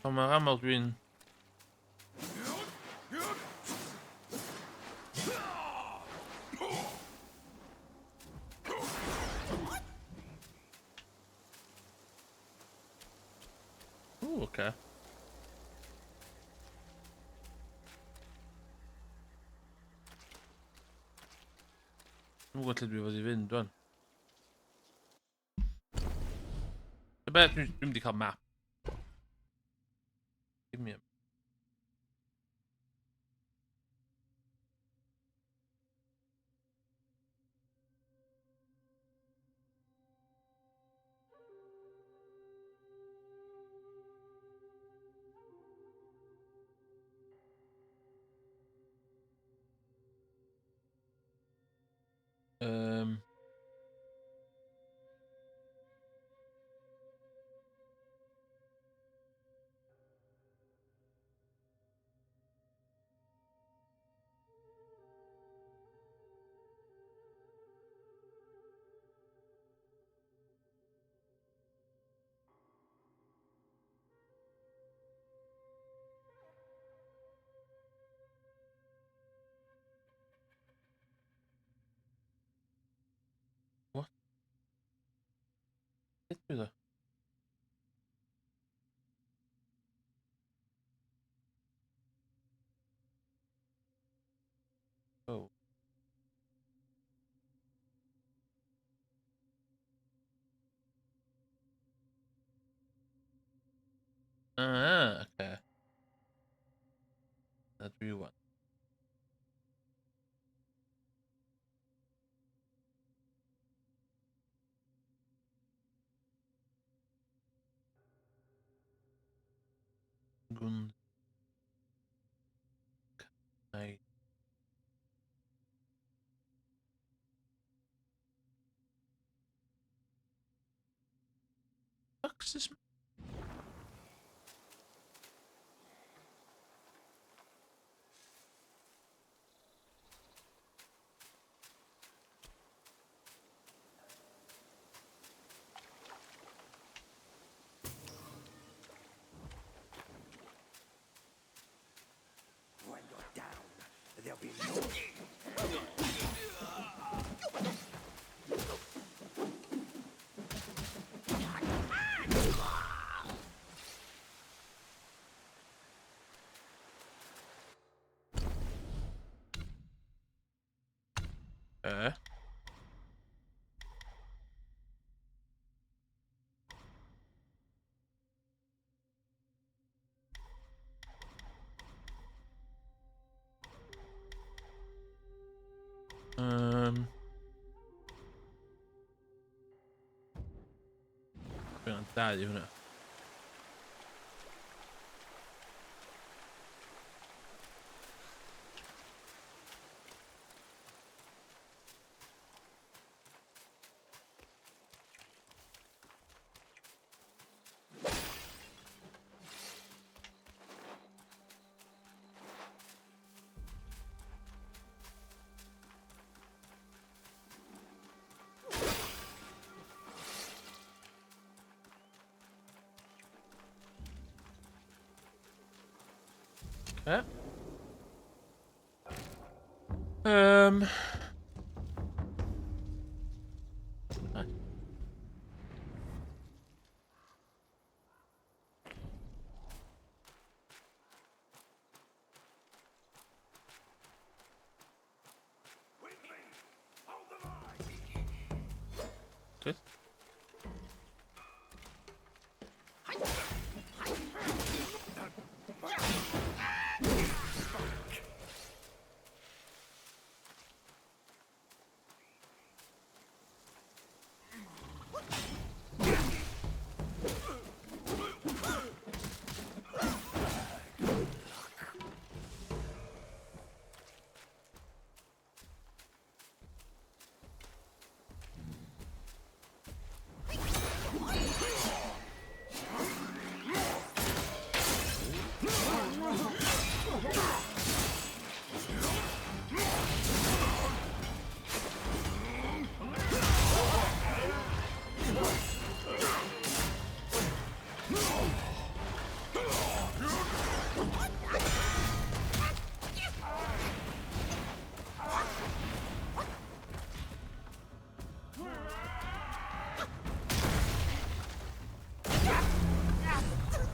Ond mae'r aml dwi'n... Ooh, okay. Dwi'n gwybod lle dwi fod i fynd, dwi'n. Be, dwi'n mynd i cael map. Give me a... What? Beth dwi ddo? Oh. Ah, okay. That we want. Gund. Kai. Fuck's this? When you're down, there'll be no... Dau hwnna. Okay. Good.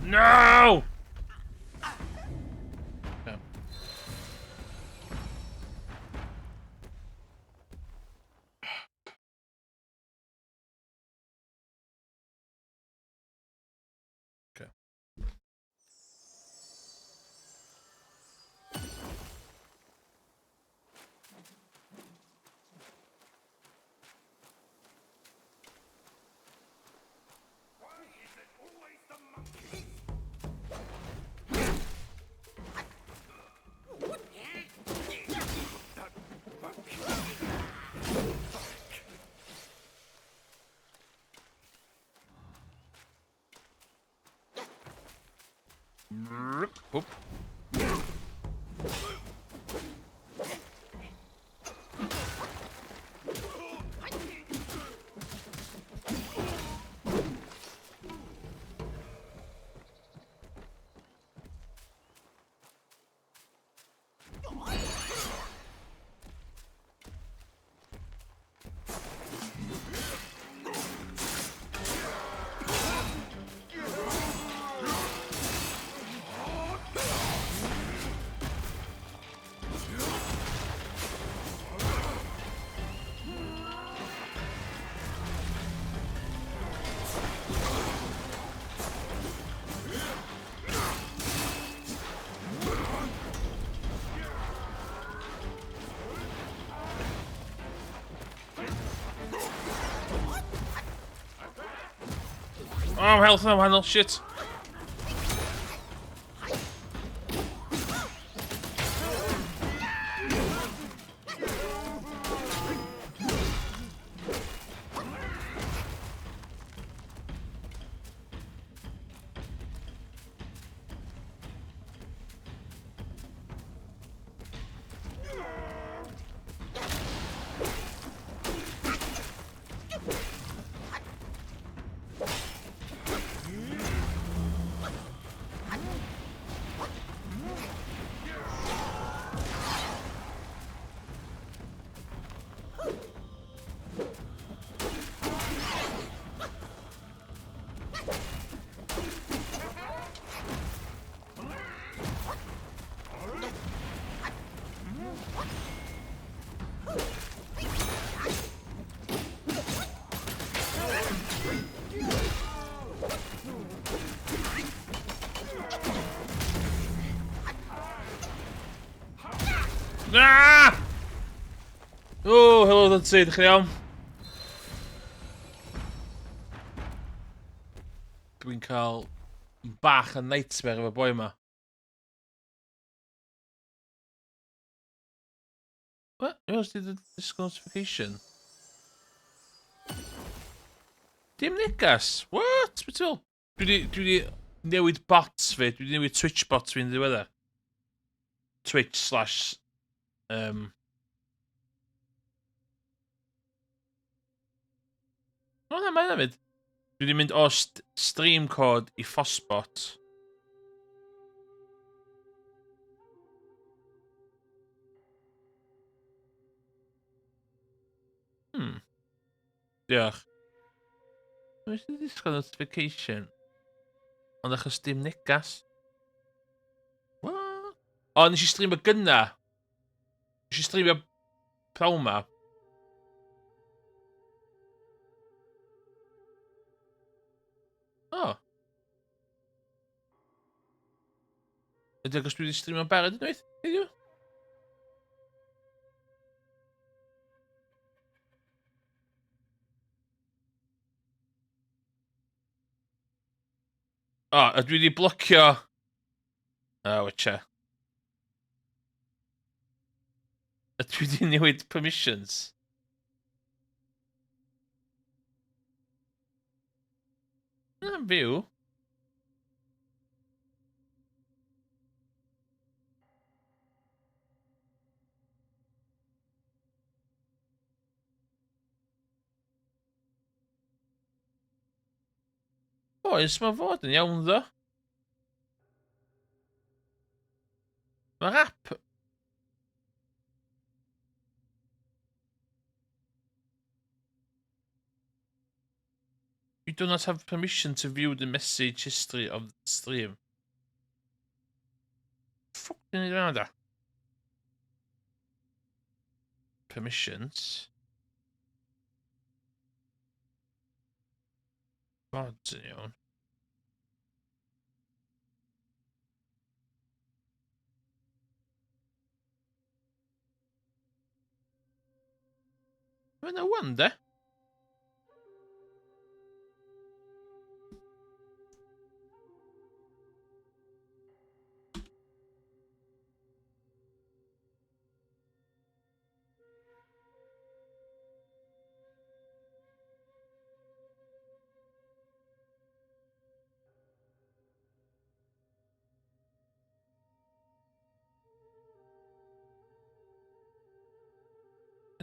No! Okay. Okay. Oop. Oh, health no handle, shit. Ah! Oh, hello, that's it, chi'n iawn? cael bach yn nightmare efo boi yma. What? Yours did the disco notification? Dim negas? What? Beth ti'n Dwi di, dwi di newid bots fi. Dwi di newid Twitch bots fi'n ddiweddar. Twitch slash... Um... O na, mae'n hefyd. Dwi di mynd o st stream code i Fosbot. Diolch. Mae eisiau disgwyl notification. Ond achos dim negas. What? O, nes i streamio gynna. Nes i streamio prawn ma. O. Ydy achos dwi wedi streamio'n barod unwaith heddiw? O, a dwi wedi blocio... O, oh, watcha. A dwi wedi newid permissions. Yna'n fyw. Oes, mae fod yn iawn ddo. Mae'r app... You do not have permission to view the message history of the stream. Ffwc ni'n ei da? Permissions. Bod yn iawn. Mae yna wan, de?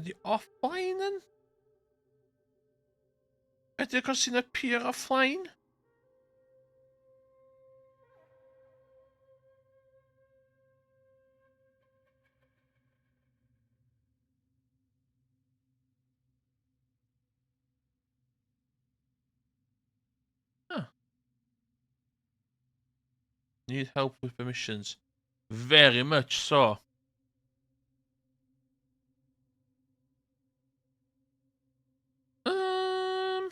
Ydy offline yn? Ydy achos sy'n appear offline? Huh. Need help with permissions. Very much so. Um...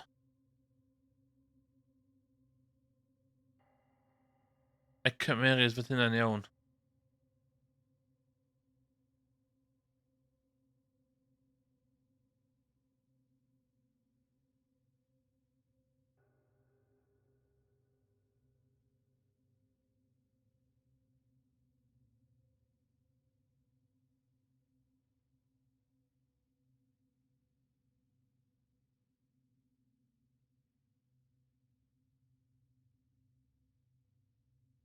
Y cymeryd fod hynna'n iawn.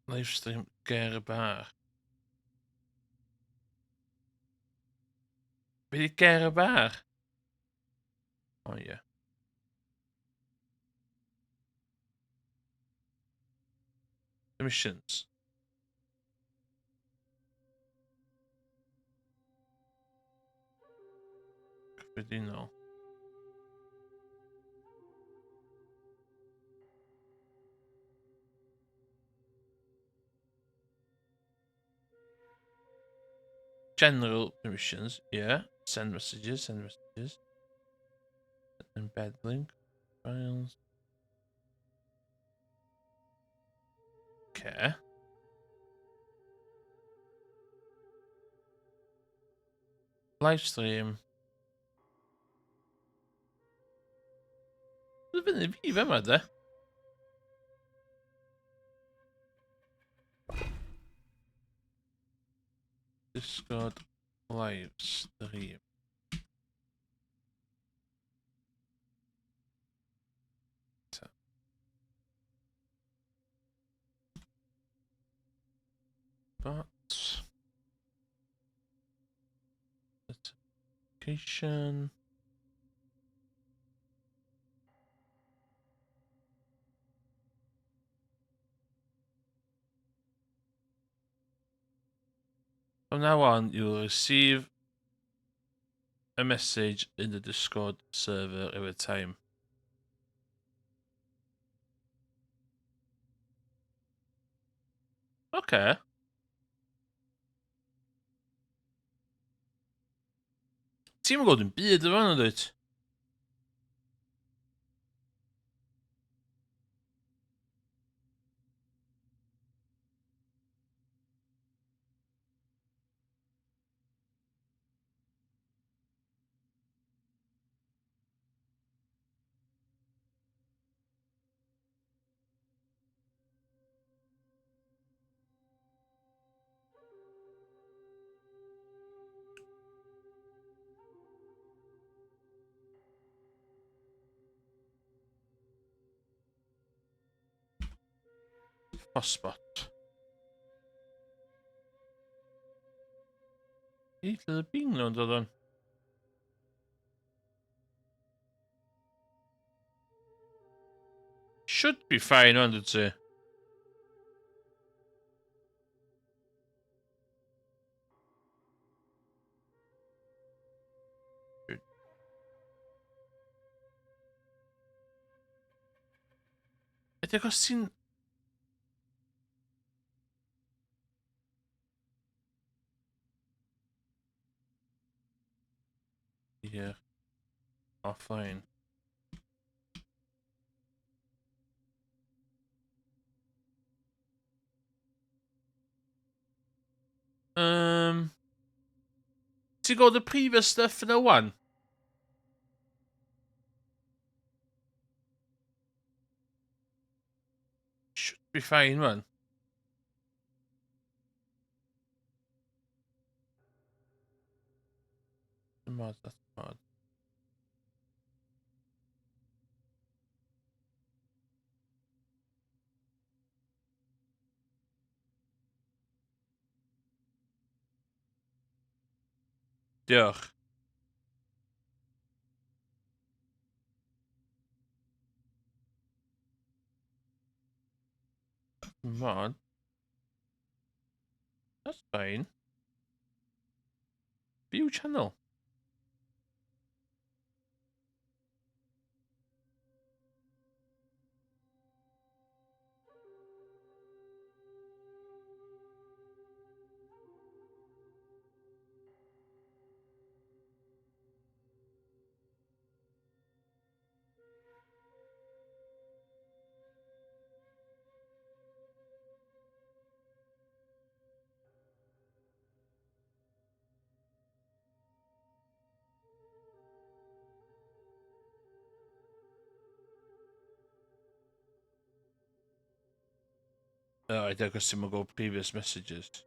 Livestream ger y bar. Be di ger y bar? O oh, ie. Yeah. Permissions. Cyffredinol. General permissions, yeah. Send messages, send messages. Embed link, files. Okay. Live stream. Dwi'n fyny fi fe yma, de. Discord live stream. Ta. But notification. From now on, you will receive a message in the Discord server every time. Okay. Ti'm yn gweld dim byd efo hwnna, dwyt? Hotspot. I, lle oedd y bing nhw'n dod o'n? Should be fine o'n dwi ti. Ydy os ti'n... Yeah. Offline. Ti'n gweld y previous stuff yn y one? Should be fine, man. Mod, that's mod. Diolch. Mod. That's fine. View channel. Oh, I don't ti'n gweld previous messages.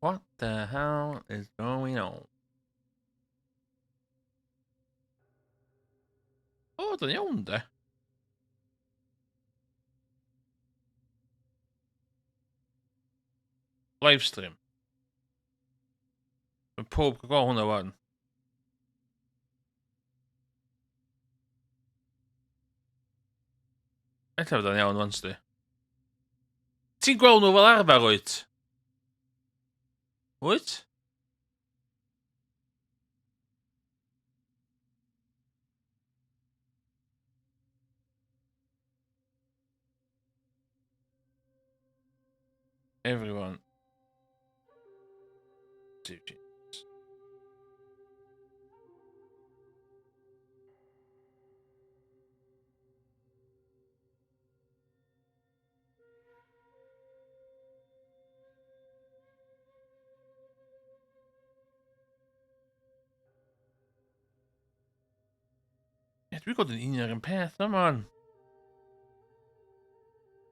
What the hell is going on? O, oh, iawn de. Livestream. Mae pob yn gweld hwnna wan. Ella fod o'n iawn wan, sti. Ti'n gweld nhw fel arfer, wyt? Wyt? Everyone. Save changes. Ie, dwi'n gweld yn union yr un peth, no man.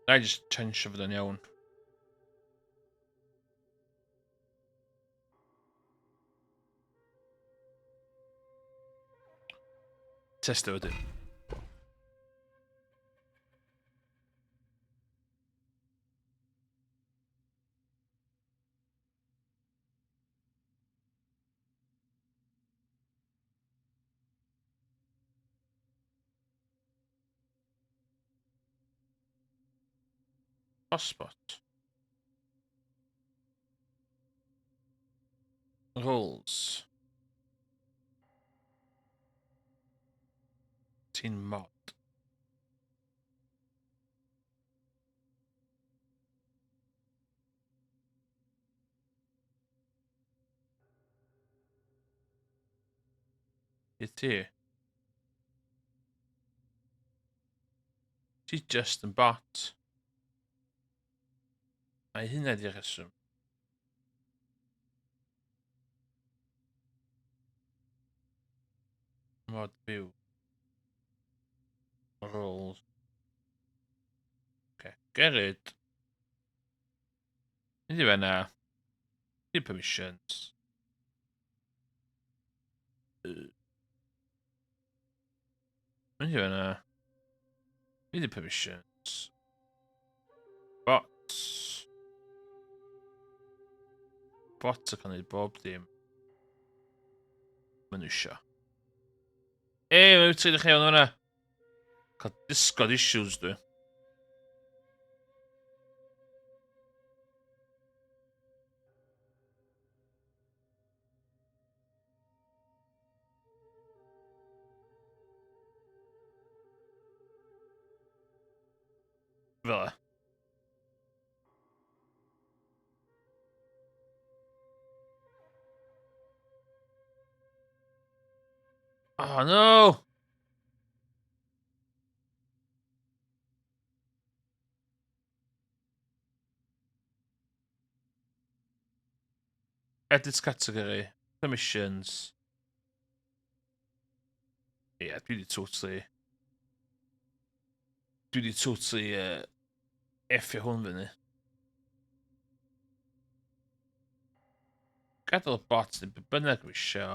Na i just change fod yn iawn. Testio wedyn. Hotspot. Rolls. Ti'n mod. I ti. Ti just yn bot. Ai hynna di'r rheswm. Mod byw. Rolls. Okay. Gerrit. Mynd i fan'na. Di permissions. Mynd i fan'na. Mynd i permissions. Bots. Bots yn cael gwneud bob dim. Maen nhw isio. Ei, mae'n 30 iawn o'na. Cael Discord issues dwi. Fel 'a. Oh no! Edit category, permissions. Ie, yeah, dwi wedi totally... Dwi wedi totally effio hwn fyny. Gadael y bot neu be bynnag dwi isio.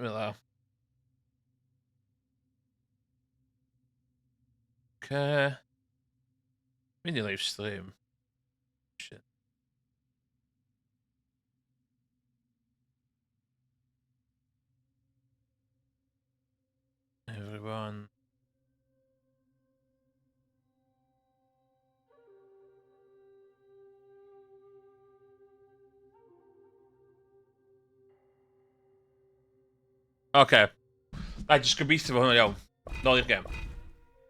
Fel 'a. Oce. Mynd i live stream. Shit. Everyone. Oce. Na, jyst gobeithio fo hwnna iawn. Nôl i'r gem.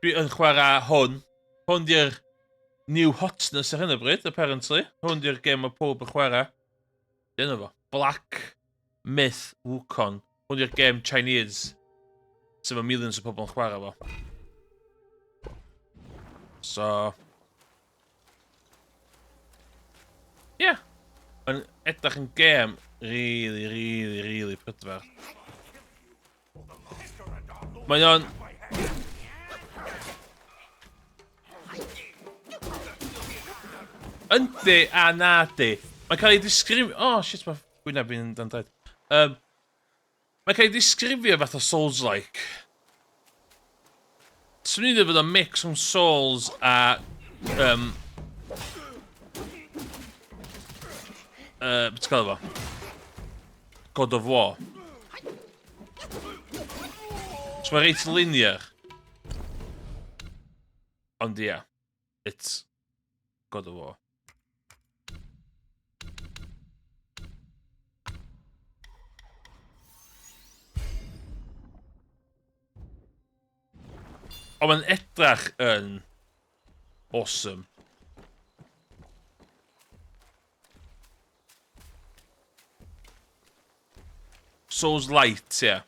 Dwi yn chwarae hwn. Hwn di'r new hotness ar hyn o bryd, apparently. Hwn di'r gem mae pob yn chwarae. Dyna fo. Black Myth Wukong. Hwn di'r gem Chinese. Sef mae millions o pobl yn chwarae fo. So... Ie. Yeah. Mae'n edrych yn gêm really, really, really prydferth. Mae o'n... Yndi a na di. Mae'n cael ei disgrifio... Oh, shit, mae gwyneb fi'n dan draed. Mae'n cael ei disgrifio fath o Souls-like. Swn i'n dweud bod o'n mix rhwng Souls a... Beth ti'n cael fo? God of War. So mae'n reit linear. Ond ia, yeah, it's God of War. Ond mae'n edrach yn awesome. Souls Light, yeah.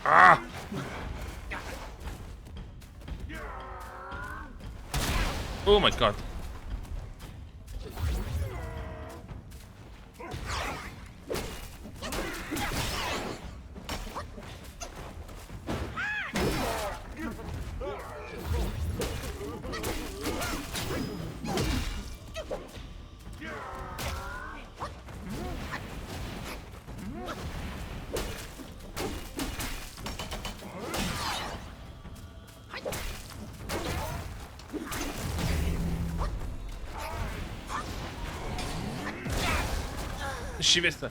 Ah! Oh my god. Nes i fethu.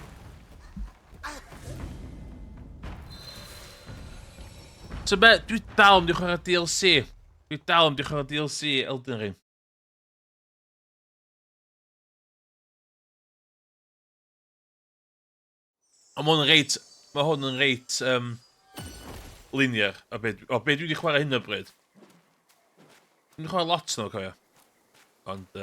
So be, dwi dal yn mynd i chwarae DLC. Dwi dal yn mynd i chwarae DLC Elden Ring. Ond ma' hwn yn reit... Mae hwn yn reit linear. O be, o be dwi wedi chwarae hyn o bryd. Dwi'n wedi chwarae lot nhw, cofio. Ond,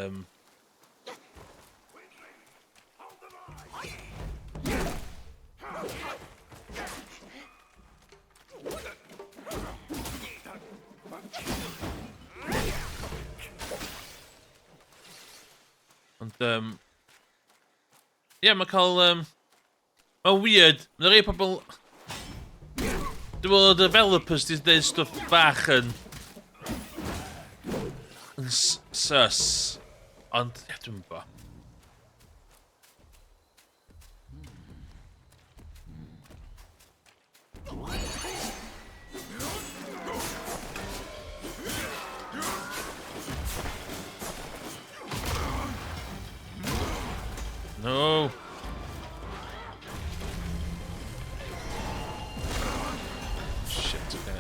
Ond, Ie, yeah, mae cael... Mae'n weird. Mae'n rhai pobl... Dwi'n meddwl y developers di dweud stwff bach yn... yn sus. Ond, ie, dwi'n gwybod. No. Shit, okay.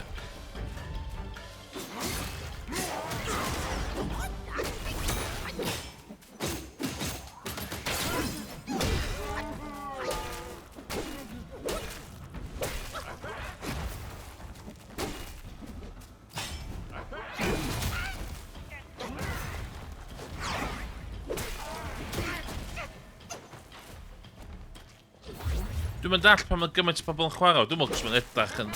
Dwi'n mynd all pan mae gymaint o bobl yn chwarae. Dwi'n meddwl mae'n edrych yn...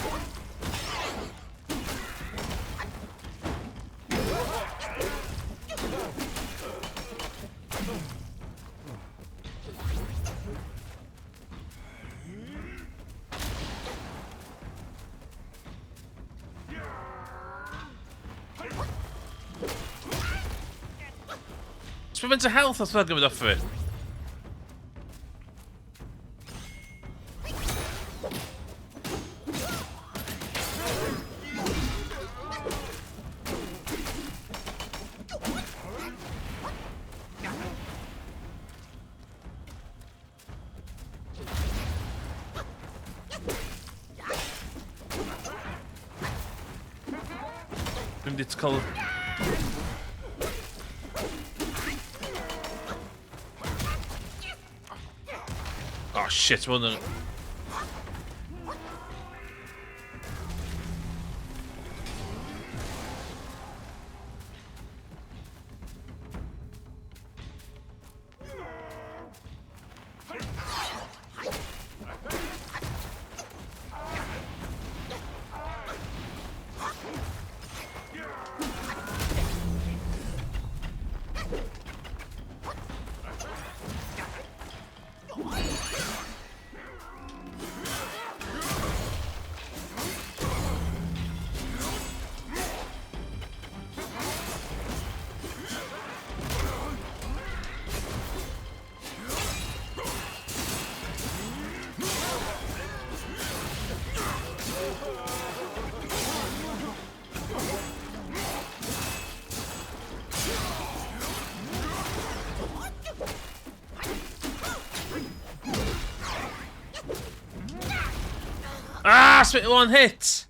Ti'n mynd to health os mae'n gymryd off fi? Dwi'n mynd i cael... Oh shit, mae hwn yn... Ah, spit one hit!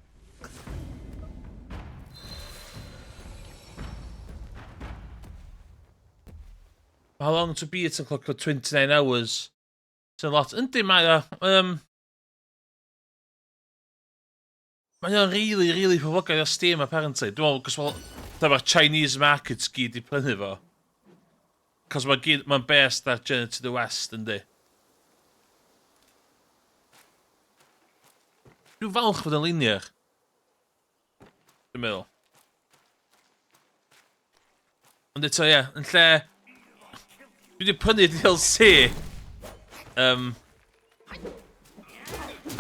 How long to beat yn clocio 29 hours? Sy'n lot. Yndi, mae o. Mae o'n really, really poblogaidd ar Steam, apparently. Dwi'n meddwl, cos wel, dyma'r Chinese markets gyd i prynu fo. Cos mae'n gyd, mae'n based ar Journey to the West, yndi. Dwi'n falch fod yn linear. Dwi'n meddwl. Ond eto, ie, yn lle... Dwi wedi prynu DLC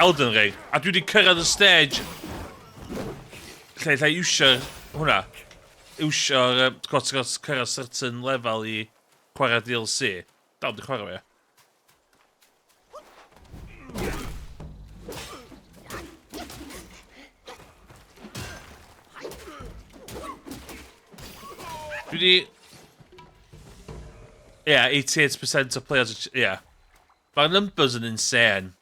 Elden Ring, a dwi wedi cyrraedd y stage lle iwsio'r hwnna. Iwsio'r, ti'n gwybod, cyrraedd certain level i chwarae DLC. Dal di chwarae fe. Dwi di... Yeah, 88% of players... Yeah. Mae'r numbers yn insane.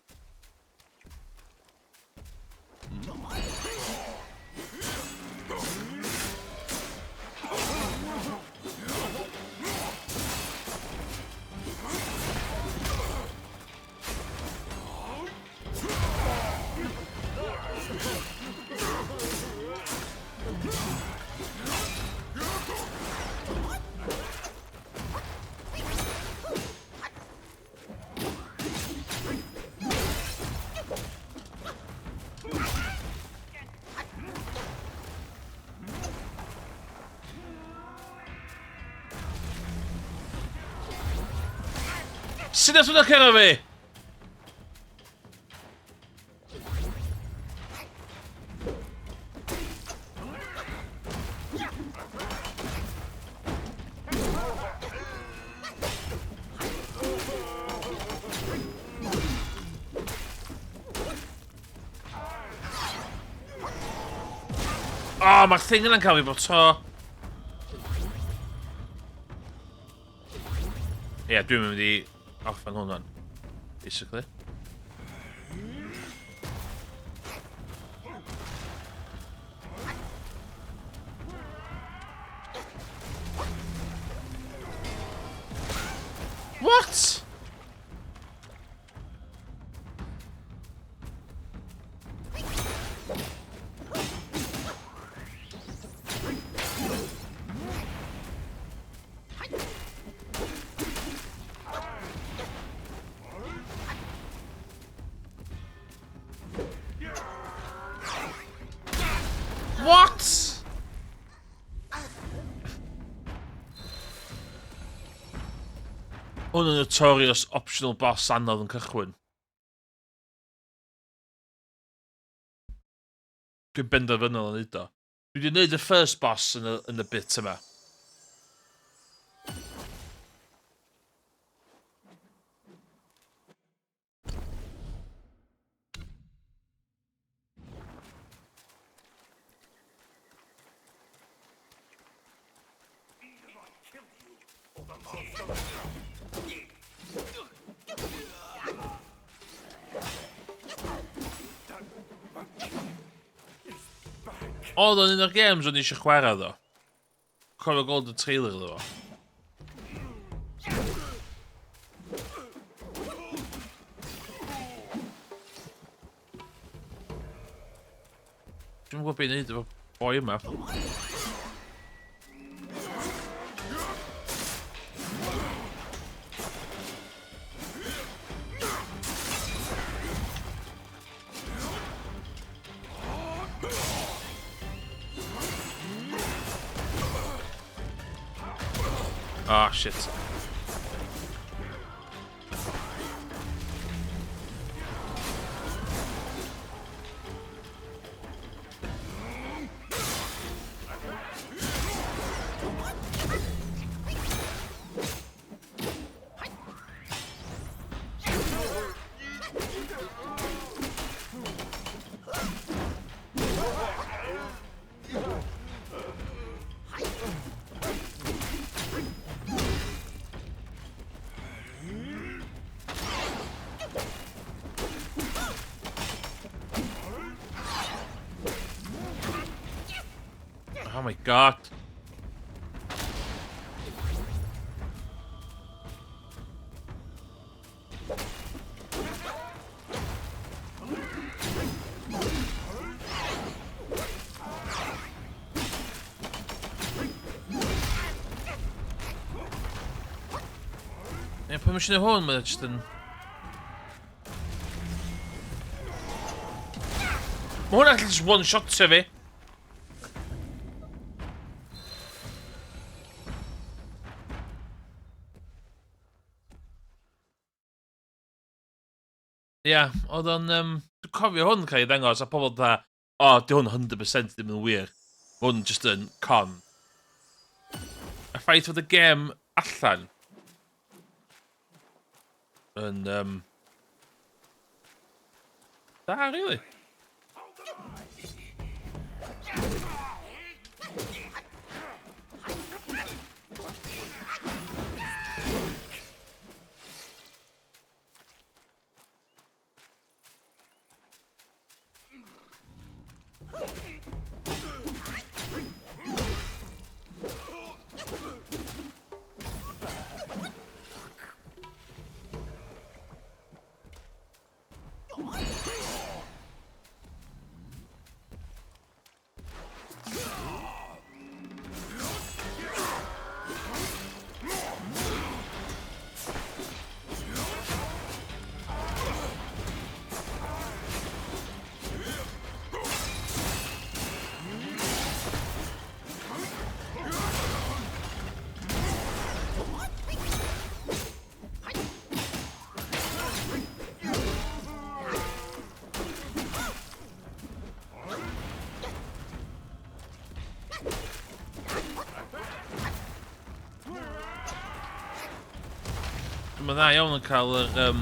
Sut nath hwnna cyrraedd fi? O, oh, mae'r thing yna'n cael fi bob tro. Ie, yeah, dwi'n mynd i orffen hwnna'n. Basically. What? What? Hwn yn notorious optional boss anodd yn cychwyn. Dwi'n benderfynol yn neud o. Dwi wedi neud y first boss yn y bit yma. Oedd o'n un o'r games o'n i eisiau chwarae ddo. Cofio gweld y trailer iddo fo. Dwi'm yn gwybod beth i wneud efo boi yma. Ah, shit. Oh my god. Ie, pwy mae eisiau hwn, mae'n just yn... Mae hwnna'n gallu just one-shotio fi. Ia, yeah, oedd o'n... Um, dwi'n cofio hwn cael ei ddangos a pobl dda, o, oh, di hwn 100% ddim yn wir. Mae hwn just yn con. Y ffaith fod y gem allan yn... Um, da, really. Mae'n dda iawn yn cael yr... Um...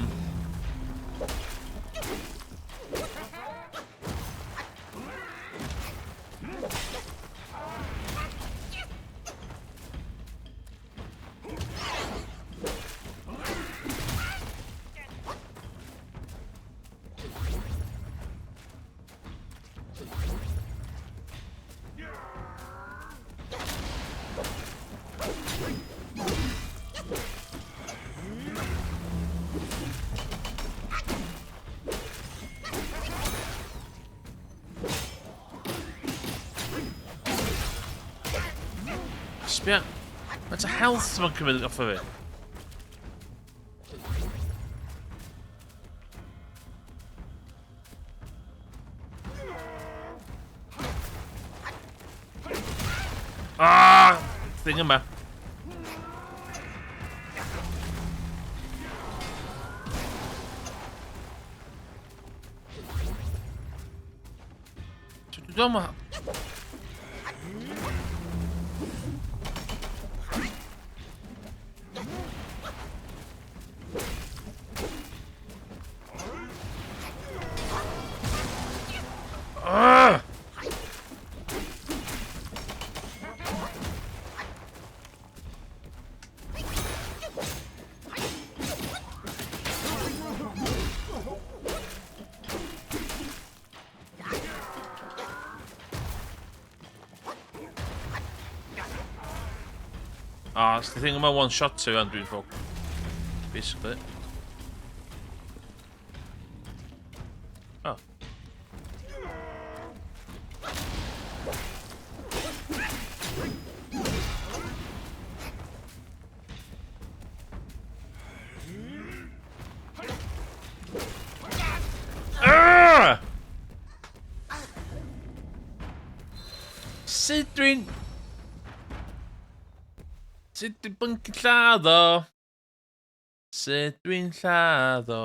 Sbia. That's a health mae'n cymryd off o fi. Ah! Thing yma. Dwi'n meddwl... Ah! Ah, it's the thing yma one shot to and dwi'n ffwc. Basically. Oh. Ah! Sut dwi'n... Sut dwi'n bync lladd o? Sut dwi'n lladd o?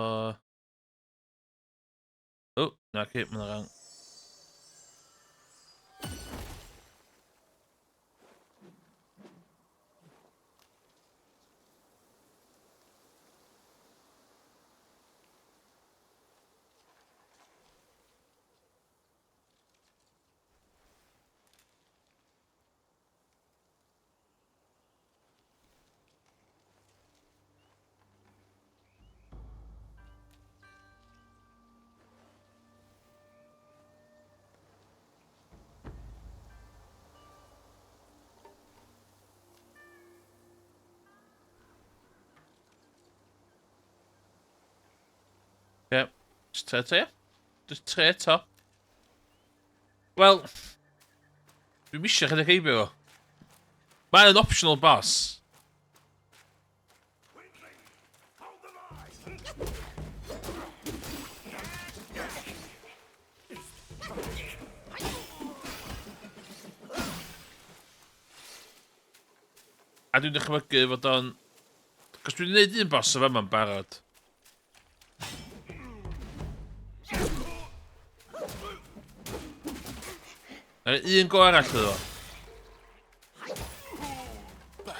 O, na ci, mae'n rhan. Just tre eto, ie? Just tre eto. Wel, dwi'n misio rhedeg heibio fo. Mae'n optional boss. A dwi'n dychmygu fod o'n... Cos dwi'n gwneud un boss o fama'n barod. Yr un go arall iddo fo.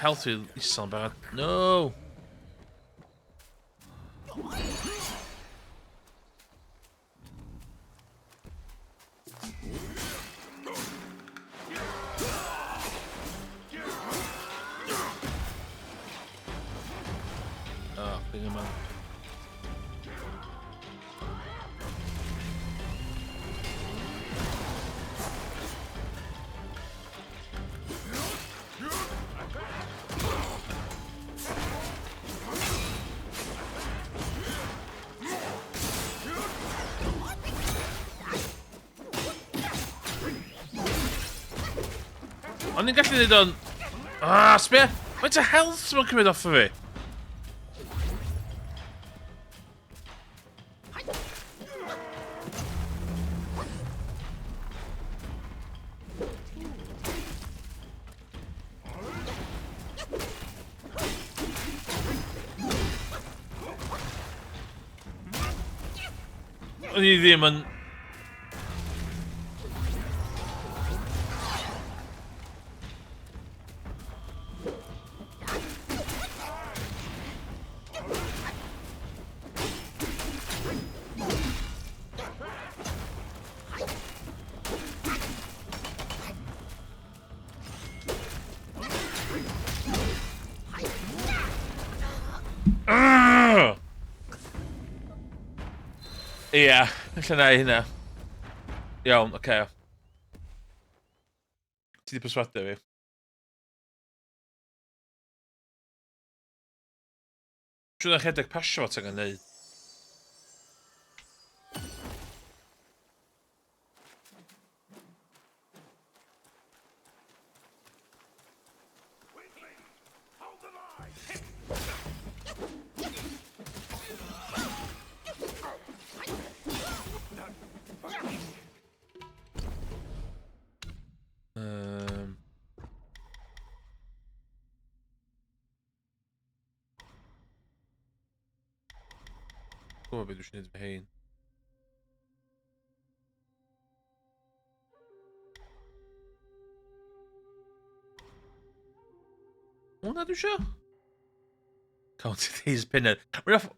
Health fi'n isel yn barod. No! Oh, thing yma. O'n i'n gallu neud o'n... Ah, sbia! Faint o health mae'n cymryd off o fi? O'n i ddim yn... Ia, ella na i hynna. Iawn, oce. Okay. Ti di perswadio fi. Siwr na rhedeg pasio fo ti'n gwneud. Um... Gwybod beth dwi eisiau gwneud efo hein. Hwna dwi eisiau? Count days pinhead. Mae'n off...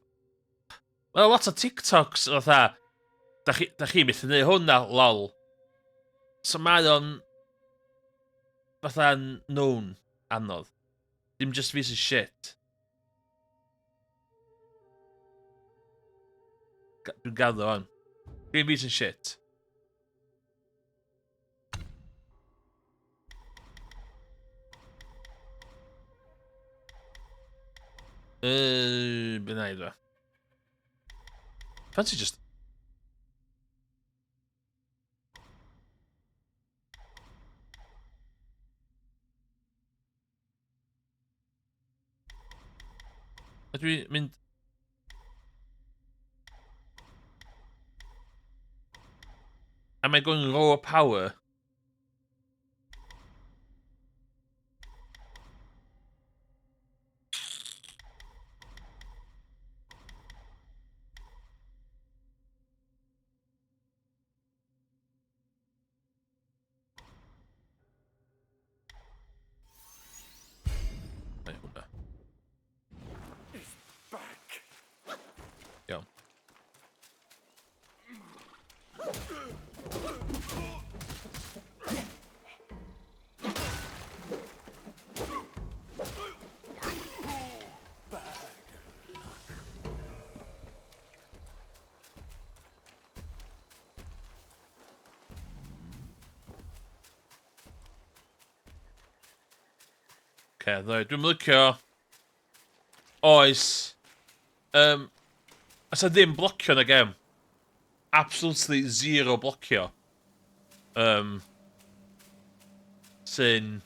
Mae lot o TikToks fatha, da chi, da chi methu neud hwn na, lol. So mae o'n fatha'n known anodd. Dim just fi sy'n shit. Dwi'n gaddo o'n. Dim fi sy'n shit. Be na i dda? Fancy just... Ydw i'n mynd... Am I going raw power? Neu hwnna. Iawn. Oce, ddoe. Dwi'n licio... Oes. Um, Os ddim blocio yn y gem. Absolutely zero blocio. Um, sy'n...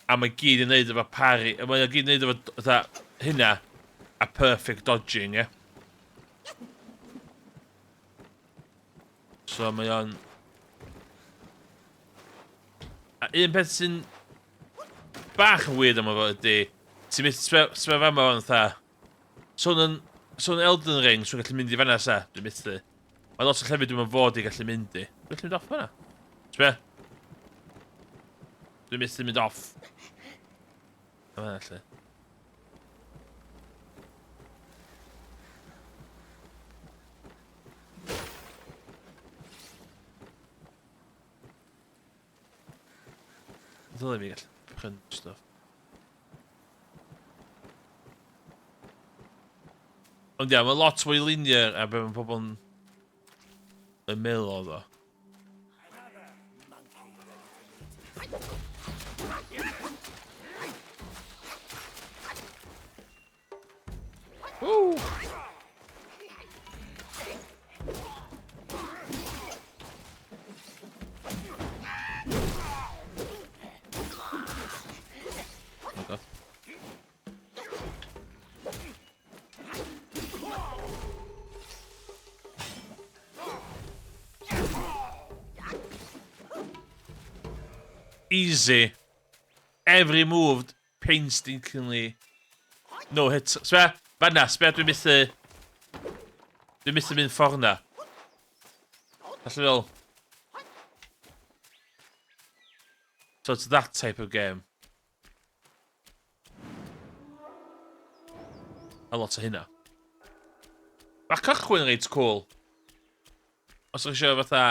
A mae gyd yn neud efo parry. Mae o gyd yn neud efo fatha hynna a perfect dodging, ie. So mae o'n... A un peth sy'n bach yn weird am fo ydy, ti'n mynd, ti'n mynd fama o'n fatha, so yn, so yn Elden Ring, swn gallu mynd i fanna sa, dwi'n methu. Mae lot o llefydd dwi'n fod i gallu mynd i. Dwi'n gallu mynd off fanna. Ti'n be? Dwi'n methu mynd off. A fanna lle. Ddylai fi gallu prynu stuff. Ond ia, mae lot mwy linear a be mae pobl yn, yn meddwl oedd o. Woo! Oh god. Easy. Every move painstakingly. No hit. Sbia, fanna, sbia, dwi'n methu... Dwi'n methu mynd ffordd na. Allan fel... So it's that type of game. A lot o hynna. Mae cychwyn reit cool. Os ydych chi eisiau fatha...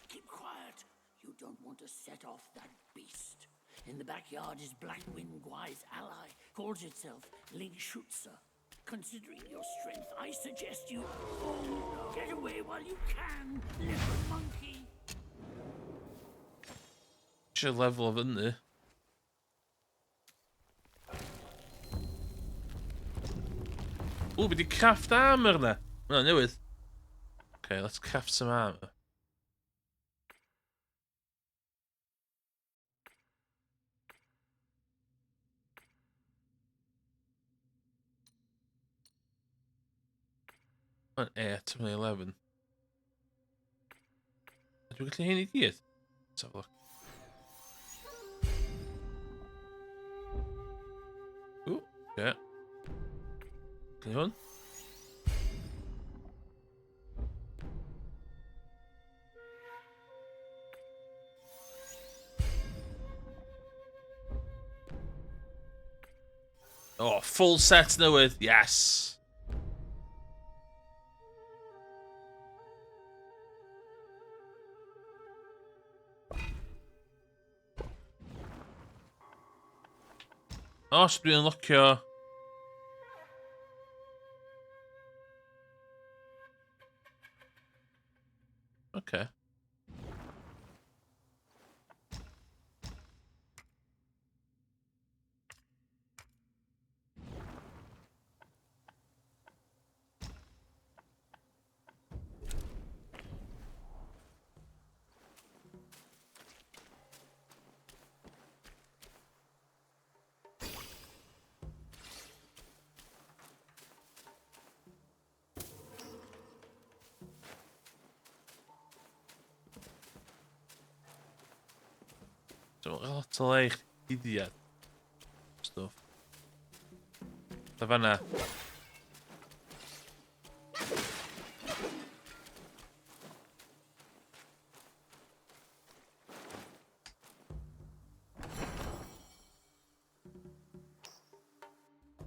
Keep quiet. You don't want to set off that beast. In the backyard is Black Wind Guai's ally. Calls itself Lingxuzi. Considering your strength, I suggest you... Oh, get away while you can, little monkey. Eisiau lefel o fyny. Ww, fi di craft armor na. Mae'n newydd. Okay, let's craft some armor. Mae'n 8, mae'n 11. Dwi'n gallu hyn i gyd? Let's have a look. Ooh, yeah. Gallu hwn? Oh, full set newydd. Yes. Os dwi'n unlockio... Okay. So, lot o le i chdi guddiad. Stwff. Da fanna.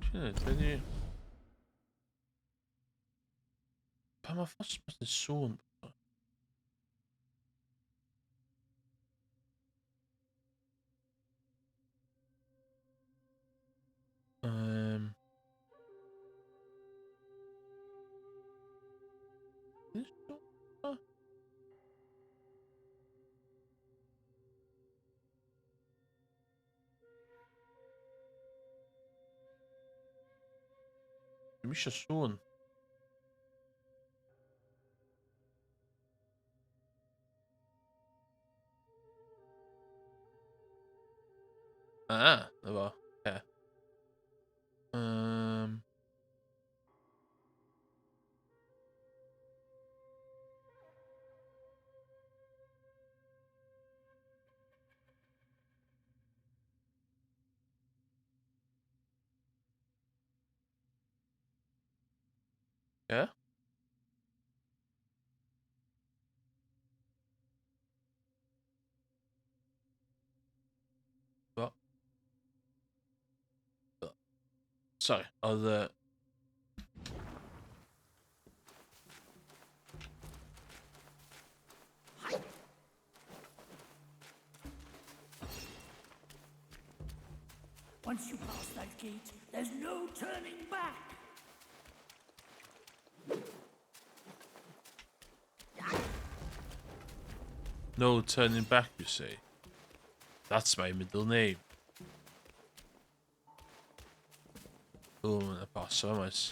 Shit, be di... Pa mae ffosbeth yn sŵn? Um... Dwi'n eisiau sŵn. Ah, na fo. Okay. Yeah? What? Sorry, oedd y... Once you pass that gate, there's no turning back. No turning back, you say? That's my middle name. O, mae'n boss o oes.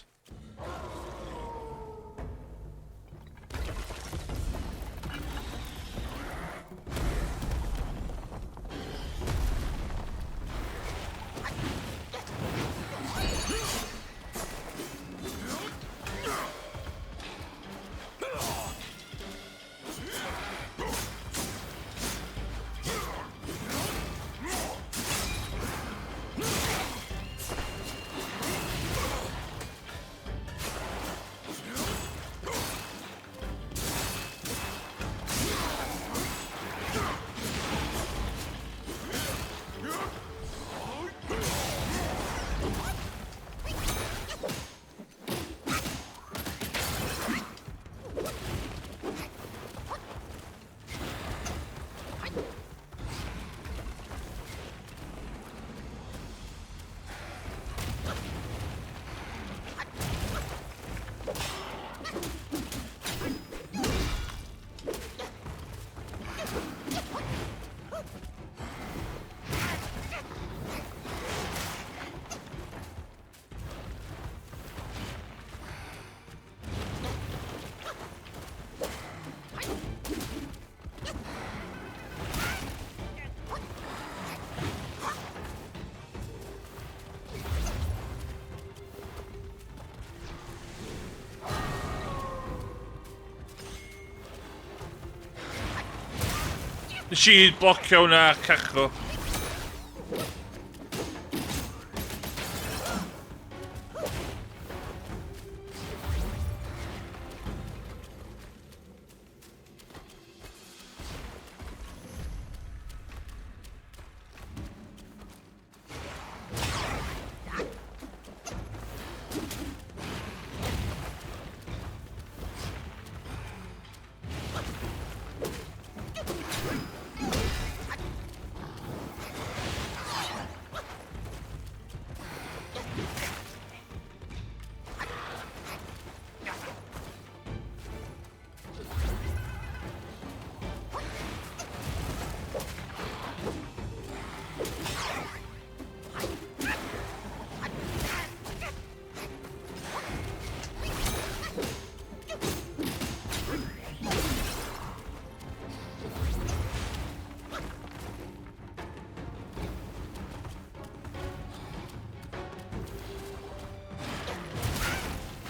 Nes i blocio hwnna, cacho.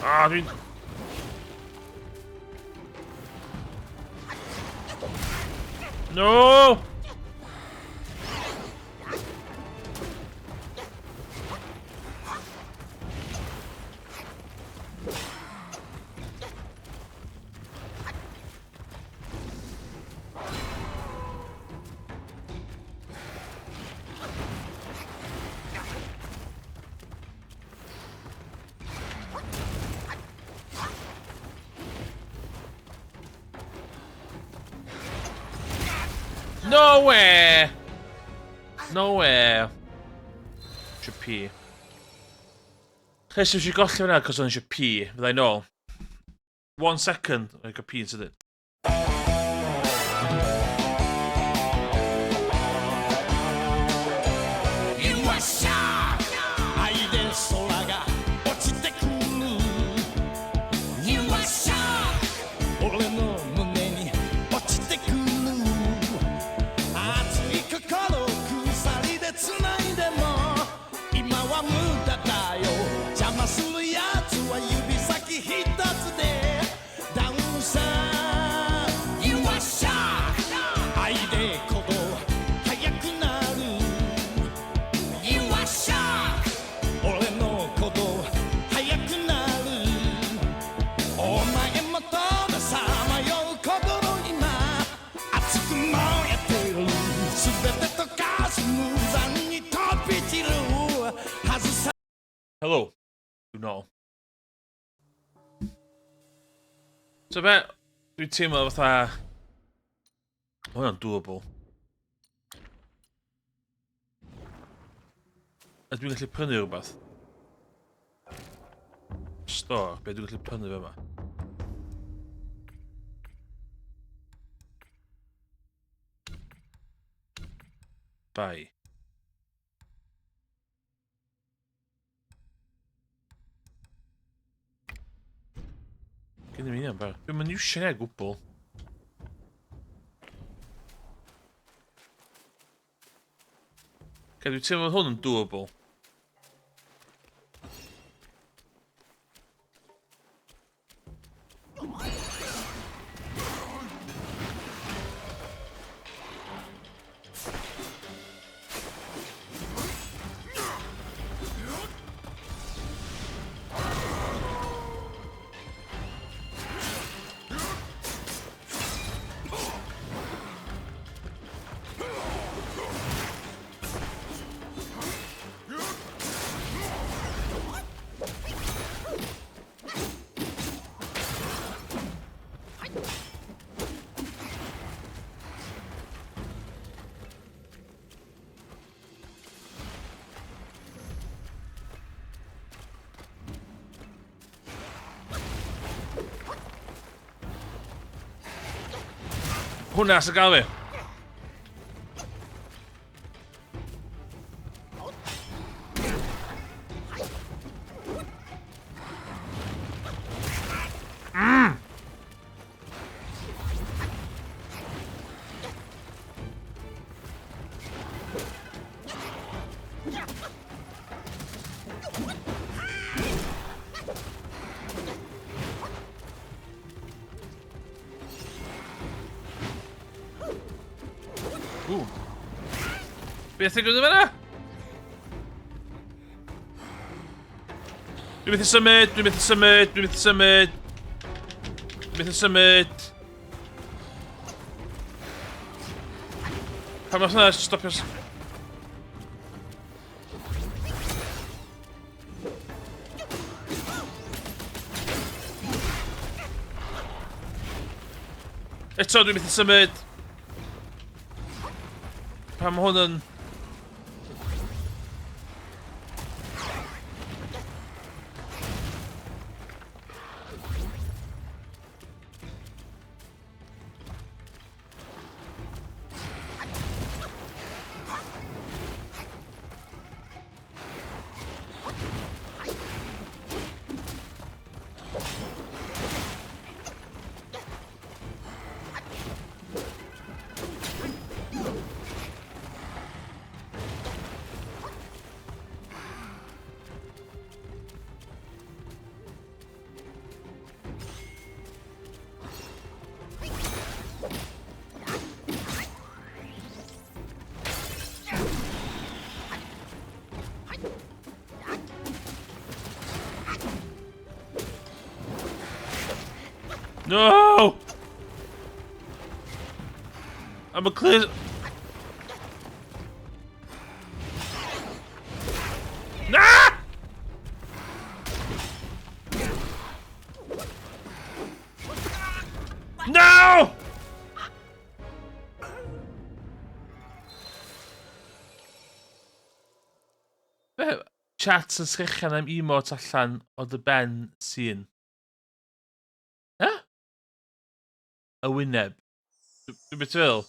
Ah, dwi'n... No! Nowhere! Nowhere. Eisiau pi. Chris, eisiau golli fyna, cos o'n eisiau pi. Fydda i nôl. One second, I got pee yn sydyn. 愛で空が落ちてくる。お前もたださまよう心今熱く燃えてる全てとかす無残に飛び散るはずさ Hello. Do not. So be, dwi'n teimlo fatha... Ma' hwnna'n doable. A dwi'n gallu prynu rhywbeth? Store, be dwi'n gallu prynu fe yma? Buy. Gen i mi hynna'n bar. Dwi'n mynd iwsio hynna gwbl. Oce, dwi'n teimlo hwn yn doable. Hwnna sy'n gael fi. Ww. Beth ddigwydd yn fan'na? Dwi'n methu symud, dwi'n methu symud, dwi'n methu symud. Dwi'n methu symud. Pam oedd hwnna stopio... Eto, dwi'n methu symud. Pam hwn yn... No! I'm a clear... Na! No! Be? Chat yn sgrechian am emote allan o dy ben sy'n. Eh? Y wyneb. Dwi'n beth fel?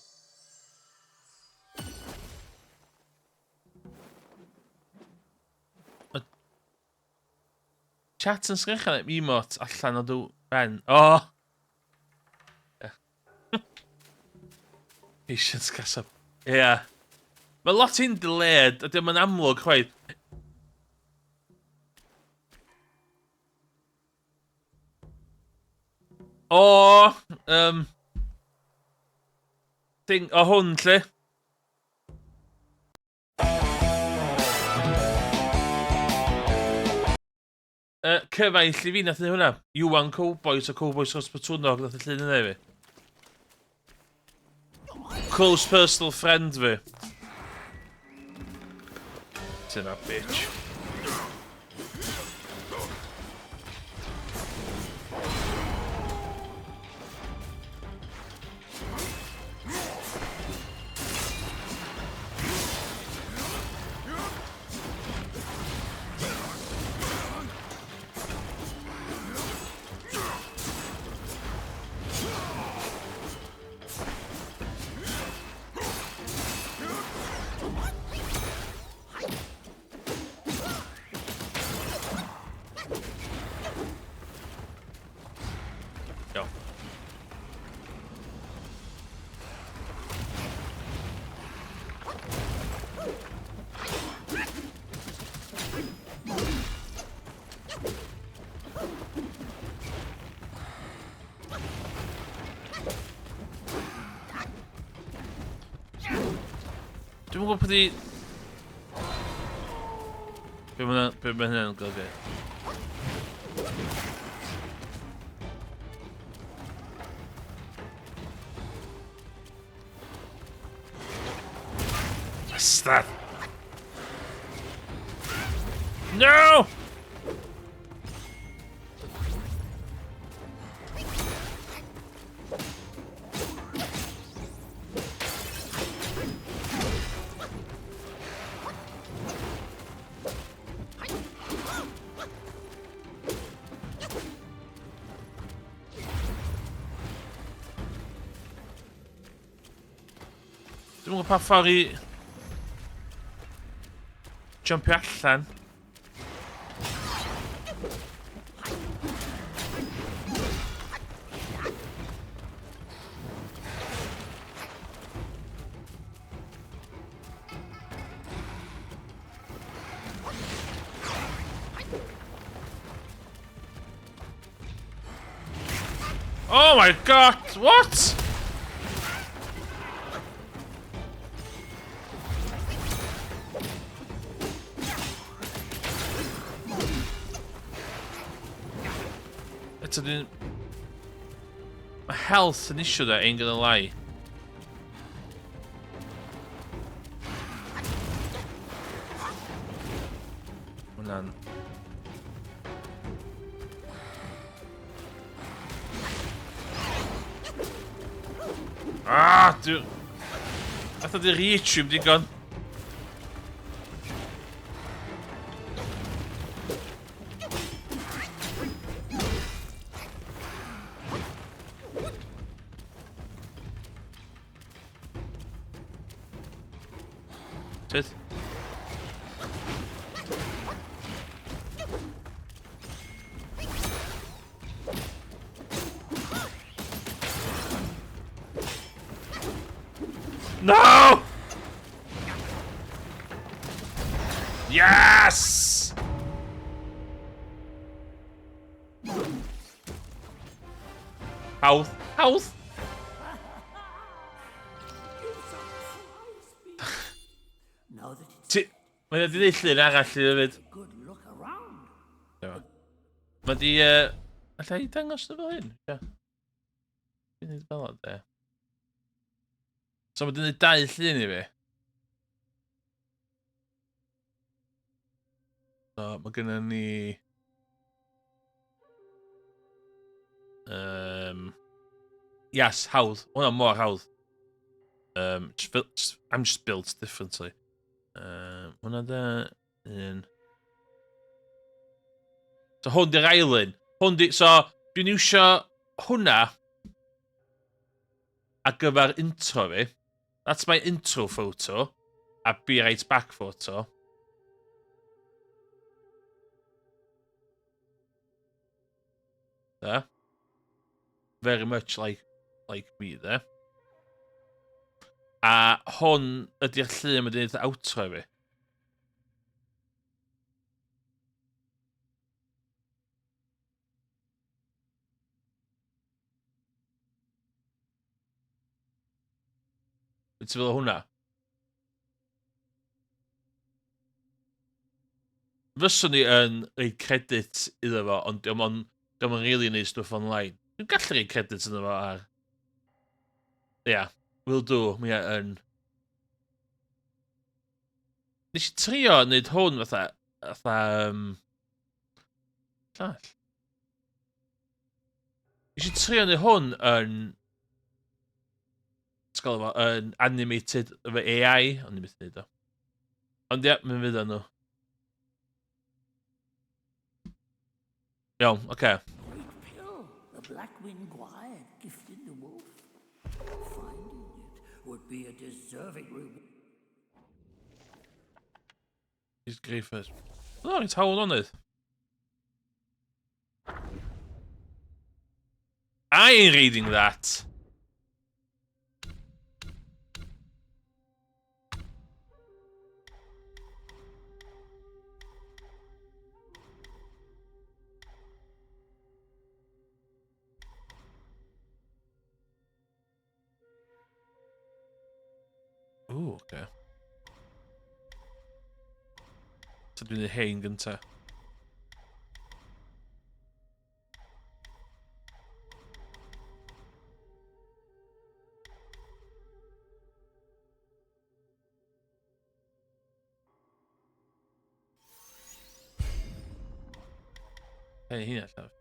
Chat yn sgrechian am emote allan o dy ben. O! Oh! Patience Casab. Ie. Yeah. Mae lot hi'n delayed, a diolch yn amlwg chwaith. O, um, thing, o hwn lle. Uh, cyfaill i fi nath neud hwnna. Iwan Cowboys o Cowboys Dros Botwnnog nath y llun yna i fi. Close personal friend fi. Ti'n that bitch. Iawn. Dwi'm yn gwybod pwy di... Be mae be ma hynna'n golygu? Bastard! No! Dwi'n gwybod pa ffordd i jumpio allan. Oh my god, what? Eto dwi'n... Mae health yn issue there, ain't gonna lie. Hwnna'n... Ah, dwi... Fatha di reach fi'm digon. Sut? No! Yes! Hawdd. Hawdd. Ti... Mae wedi gwneud llun arall i hefyd. Mae di... Uh, alla i dangos nhw fel hyn? Ia. Dwi'n neud fel o, de. So mae wedi gwneud dau llun i fi. So mae gennym ni... Um, yes, hawdd. Hwna mor hawdd. Um, just, just, I'm just built differently. Um, hwnna da. Un. So hwn di'r ail un. Hwn di... So, dwi'n iwsio hwnna ar gyfer intro fi. That's my intro photo. A be right back photo. There. Very much like, like me there. A hwn ydy'r llun mae'n gwneud outro i fi. Wyt ti'n feddwl hwnna? Fyswn i yn rhoi credit iddo fo, ond diolch yn, diolch yn really neud stwff online. Dwi'n gallu rhoi credit iddo fo ar... Ia, yeah, will do, mae e yn... Nes i trio wneud hwn fatha, llall. Nes i trio wneud hwn yn... Ti'n gweld fo, yn animated efo AI, ond ddim byth wneud o. Ond ie, mi fydda nhw. Iawn, oce. Okay. Great pill the Black Wind Gwaed gifted the wolf. Finding it would be a deserving reward. He's grey first. O, reit hawdd o'n oedd. I ain't reading that. Ooh, oce. So dwi'n neud hein gynta. Hei, hynna llaf.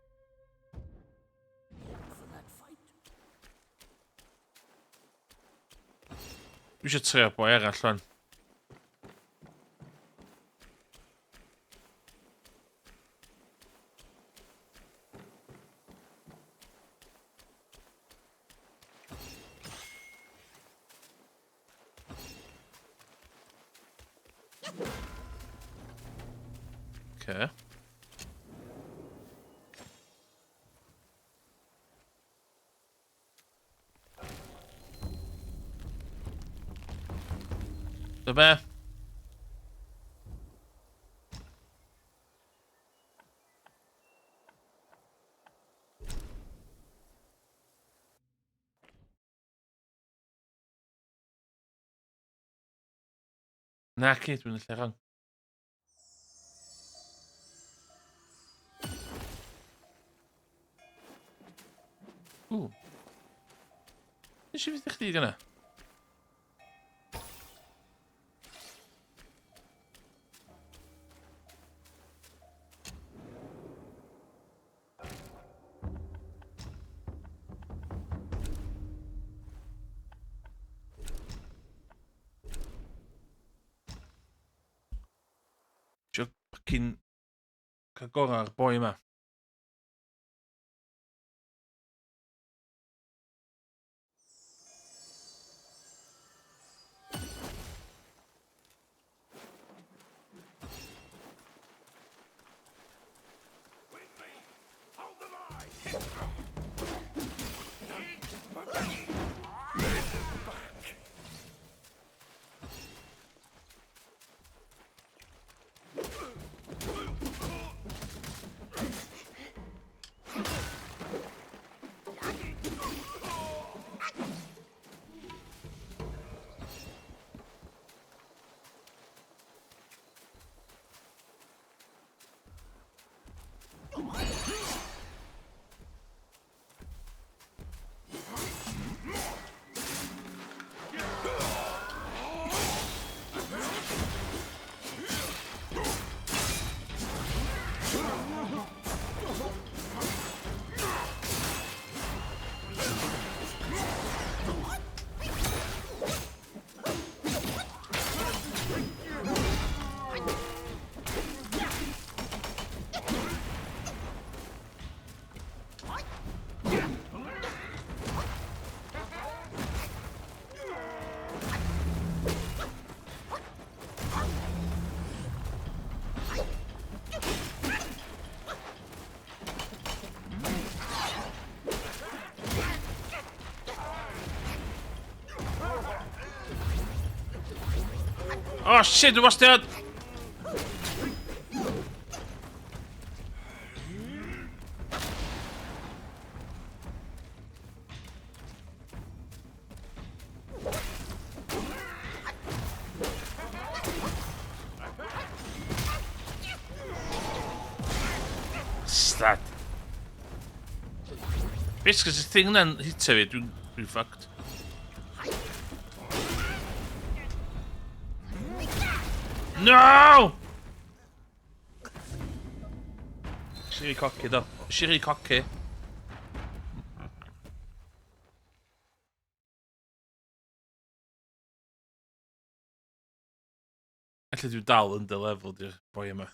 For that fight. Dwi eisiau trio boi arall rwan. Okay. Dyma. Naci, dwi'n lle wrong. Ww. Nes i fynd i chdi gyna? Isio fucking cael gorau'r boi yma. Oh shit, dwi'n wastad! Basically, os y thing yna'n hitio fi, dwi'n dwi fucked. No! Shiri coci, do. Shiri coci. Ella dwi dal yn dy lefel di'r boi yma.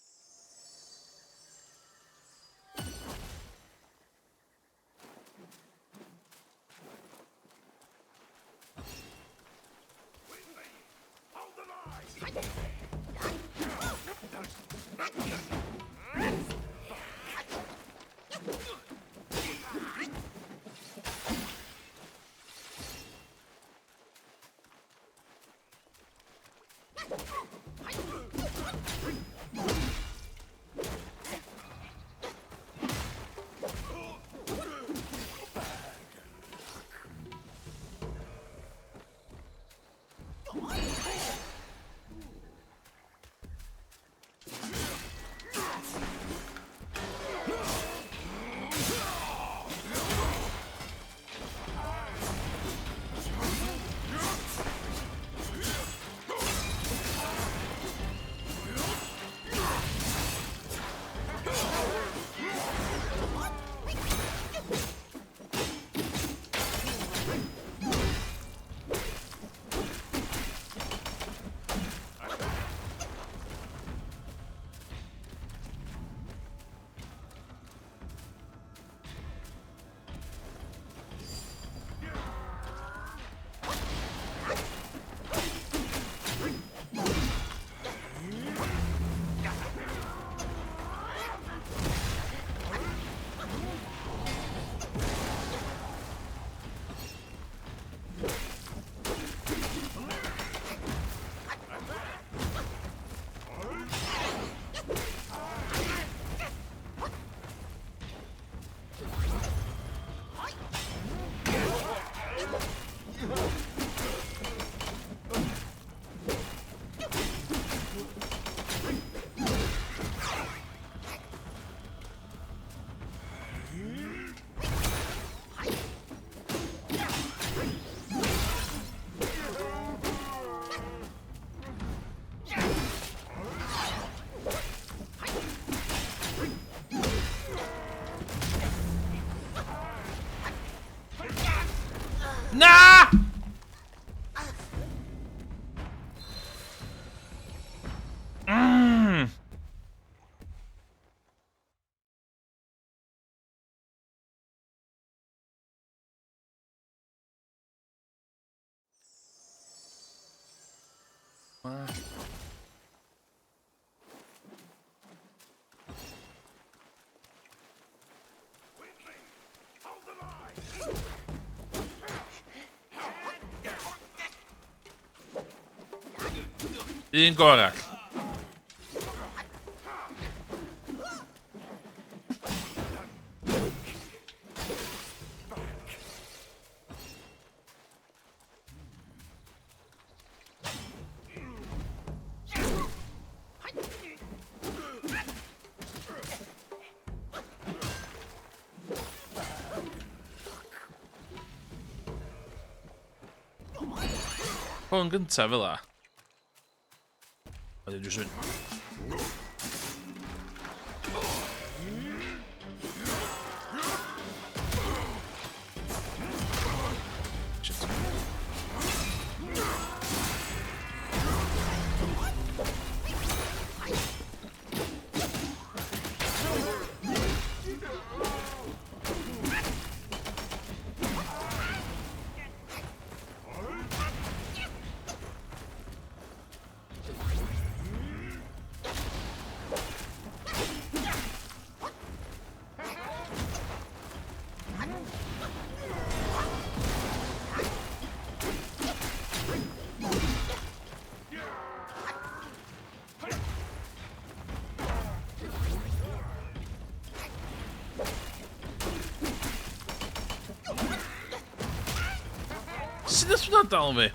Na! Un go arall. Hwn gyntaf fel la. Wedyn jyst mynd. Shit. Sut nath hwnna dal fi?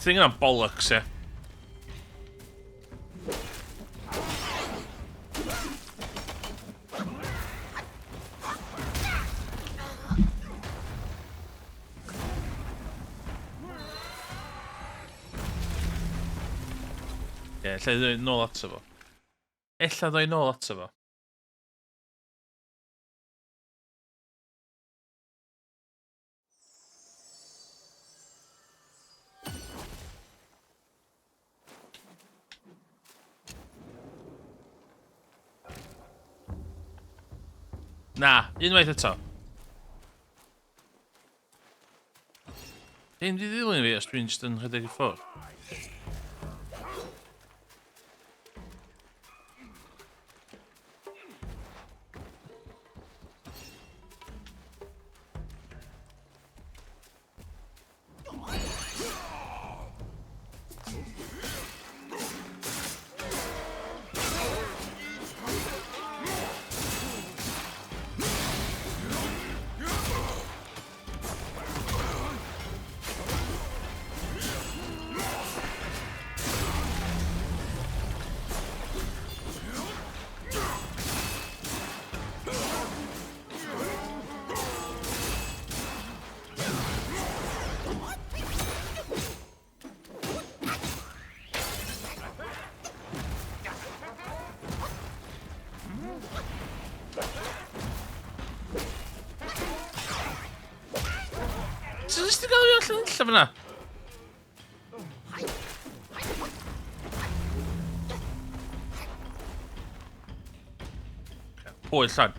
Thing yna'n bollocks, ie. Ie, lle ddweud nôl ato fo. Ella ddoi nôl ato fo. Na, unwaith eto. Dim di ddilyn fi os dwi'n just yn rhedeg i ffwrdd. Ti'n jyst i gael fi allan yn lle fyna? Pwy allan?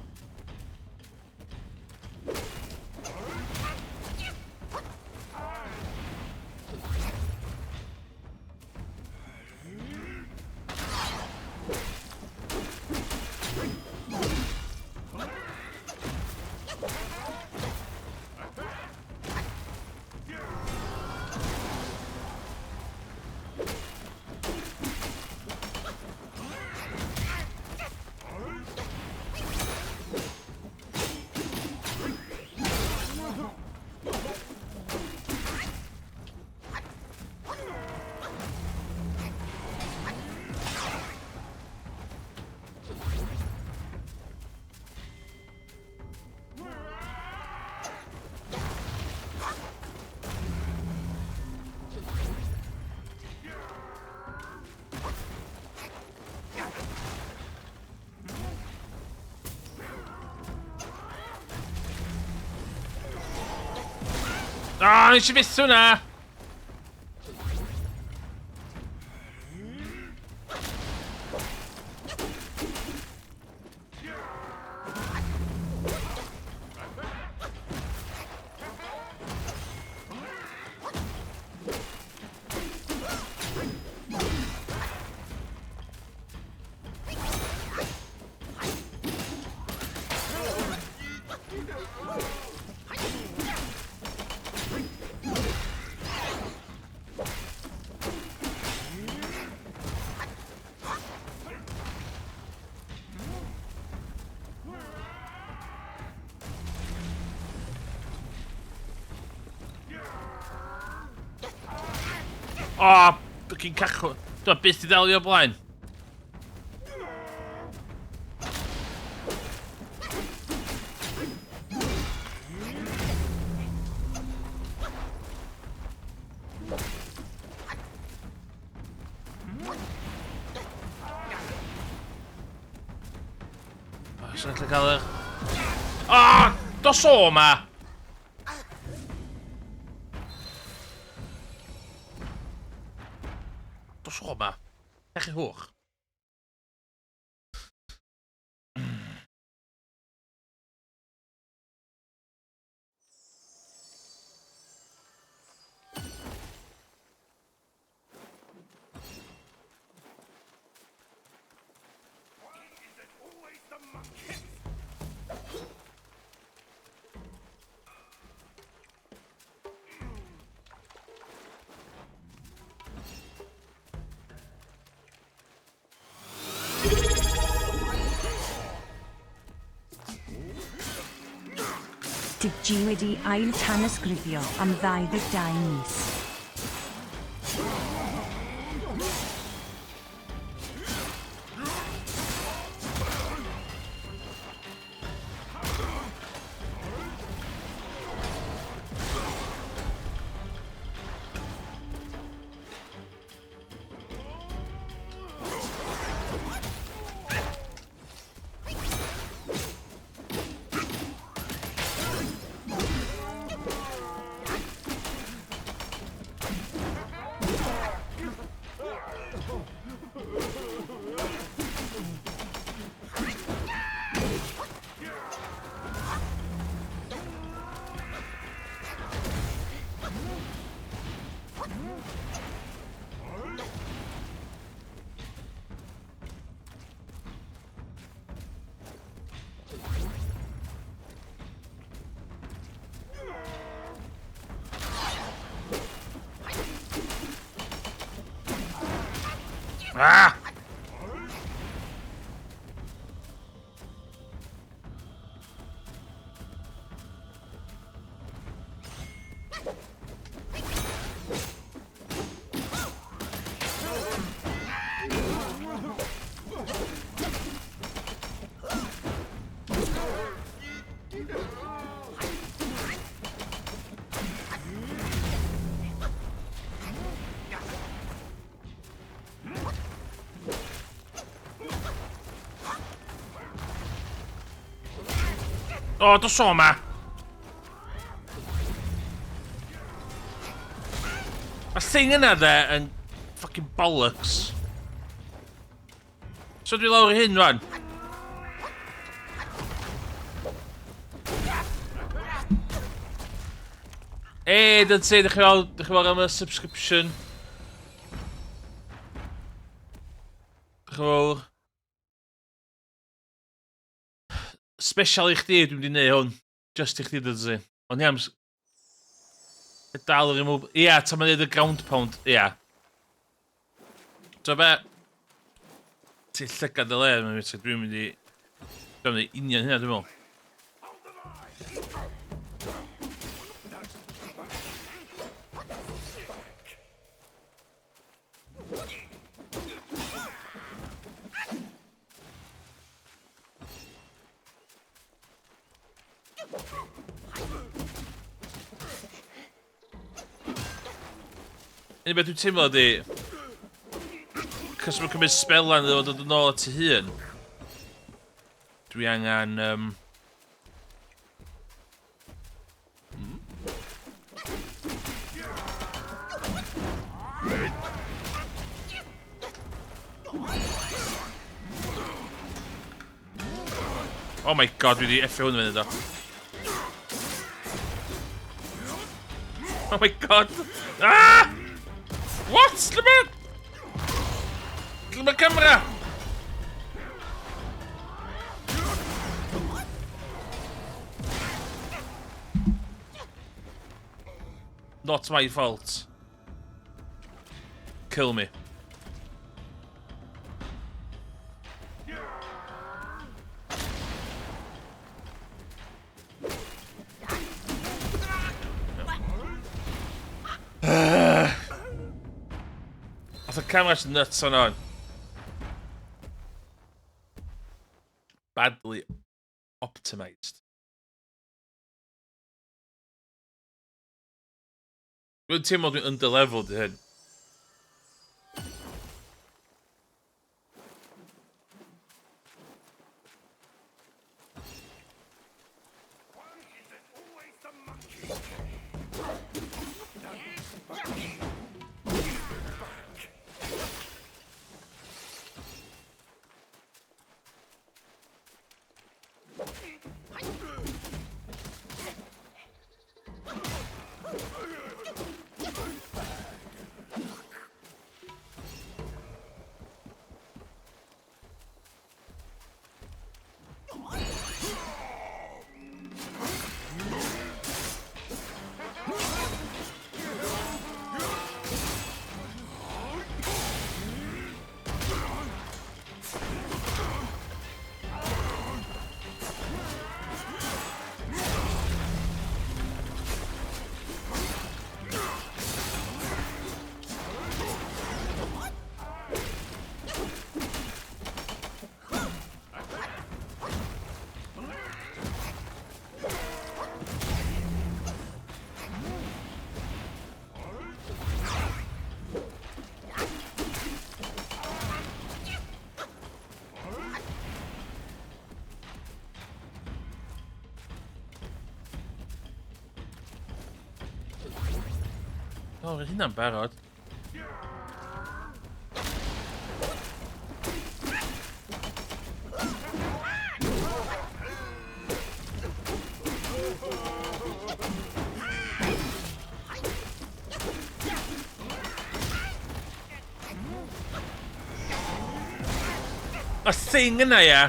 Ah, nes i fyth hwnna! O, oh, fucking cachw. Dwi'n byth i ddalio o blaen. Os ydych cael eich... O! Dos o ma! Dos o ma. Eich hwch. Dw wedi ail-tanysgrifio am 22 mis. O, dos o ma! Mae thing yna dde yn fucking bollocks. So dwi lawr i hyn rwan. E, dyn ti, ddech chi'n fawr am y subscription. Diolch yn fawr. Special i chdi, dwi'n mynd i neud hwn. Just i chdi, dyn ti. Ond ia, dal yr remove... Ia, ta mae'n neud y ground pound. Ia. So be... Ti llygad y le, dwi'n mynd i... Dwi'n mynd i union hynna, dwi'n meddwl. Unig beth dwi'n teimlo ydi... Cos mae'n cymryd sbelan iddo fo dod yn ôl at ei hun. Dwi angen... Oh my god, dwi wedi effio hwn fyny do. Oh my god! Ah! What? Lle mae... Lle mae camera? Not my fault. Kill me. Oedd y camera's nuts on on. Badly optimised. Dwi'n teimlo dwi'n under-leveled i hyn. O, oh, hynna'n barod. Y thing yna, ia.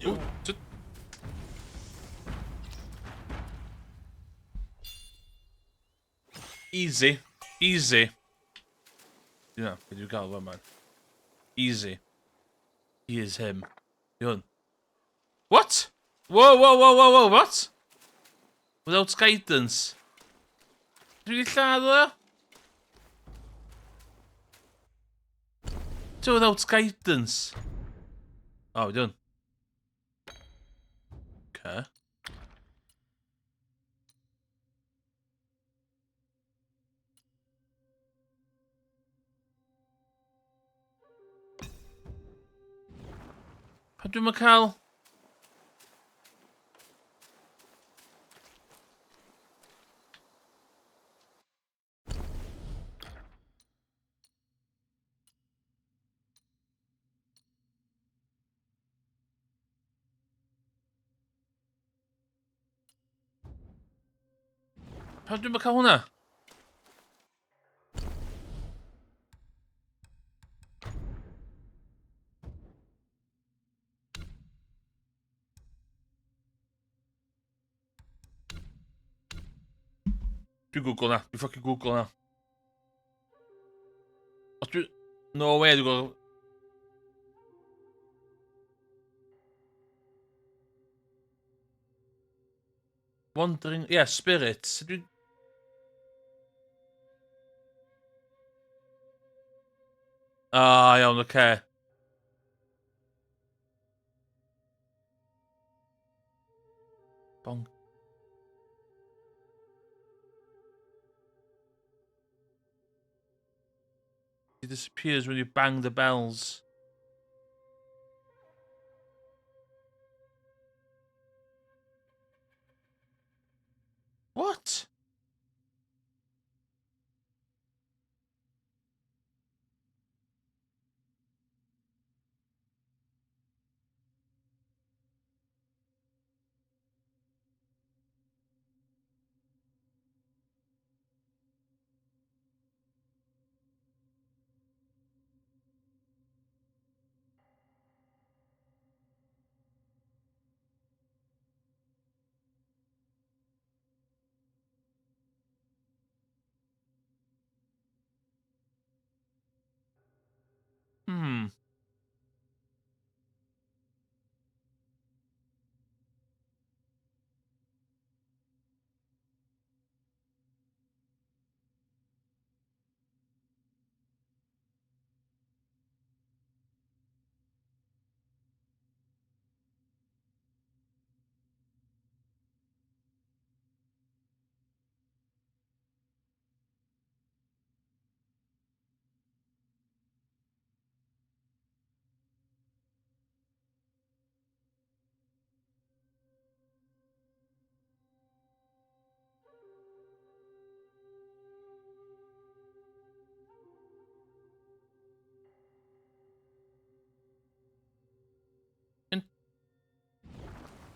Ww, sut? Easy. Easy. Dyna, beth dwi'n gael fan man. Easy. He is him. Di hwn. What? Whoa, whoa, whoa, whoa, whoa, what? Without guidance. Dwi wedi lladd o? So without guidance. Oh, we done. Okay. Pa dwi'n cael... Pam dwi'm yn cael hwnna? Dwi'n Google na. Dwi'n fucking Google na. Os dwi... No way, dwi'n gweld... Wandering... Yeah, spirits. Dwi'n... Ah, iawn, oce. Okay. Bong. He disappears when you bang the bells. What? Hmm.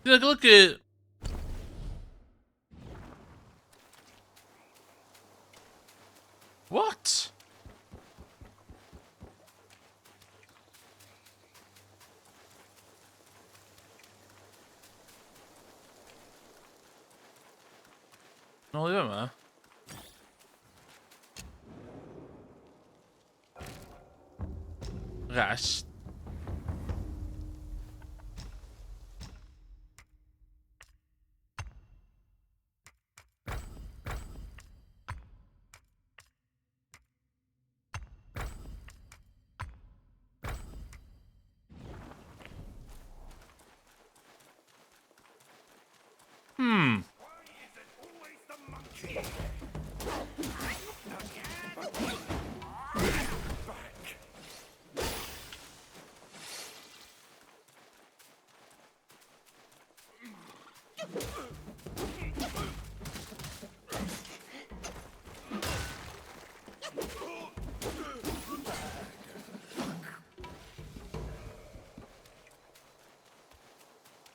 Dwi'n golygu... What? Nôl i fyma. Rest. Hmm.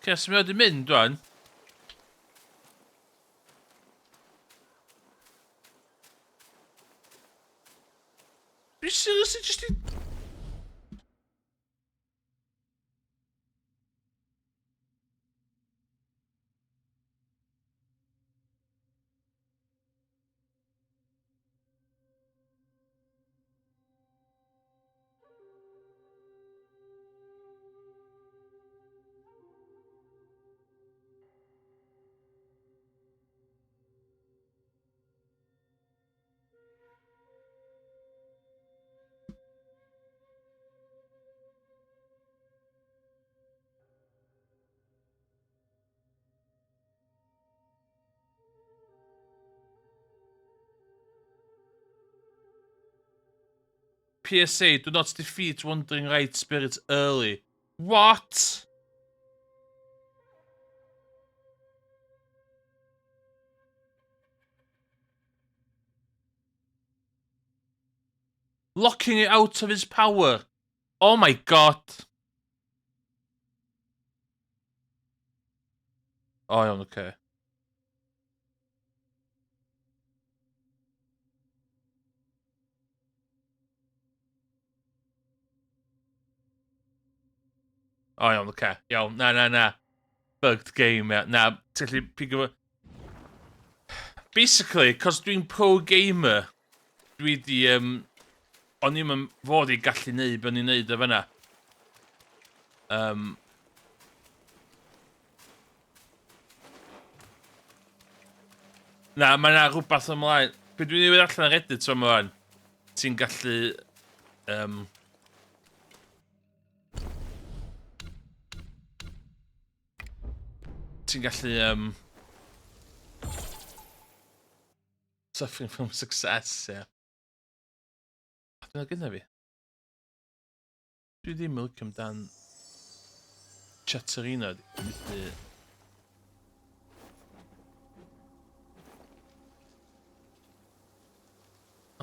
Oce, so mae wedi mynd rwan. Dwi seriously just i... PSA, do not defeat Wandering Right Spirit early. What? Locking it out of his power. Oh my god. O, iawn, oce. Okay. O, iawn, oce. Okay. Iawn, na, na, na. Bugged game, ia. Na, ti'n gallu pigo fo... Basically, cos dwi'n pro gamer, dwi di... Um, o'n i'm yn fod i gallu neud be o'n i'n neud o fanna. Um, na, mae yna rhywbeth ymlaen. Be dwi'n ei allan ar Reddit o'n ymlaen, ti'n gallu... Um, ti'n gallu... Um, suffering from success, ie. Yeah. Dyna gyda fi. Dwi ddim yn licio amdan Chatterino. Dwi'n methu...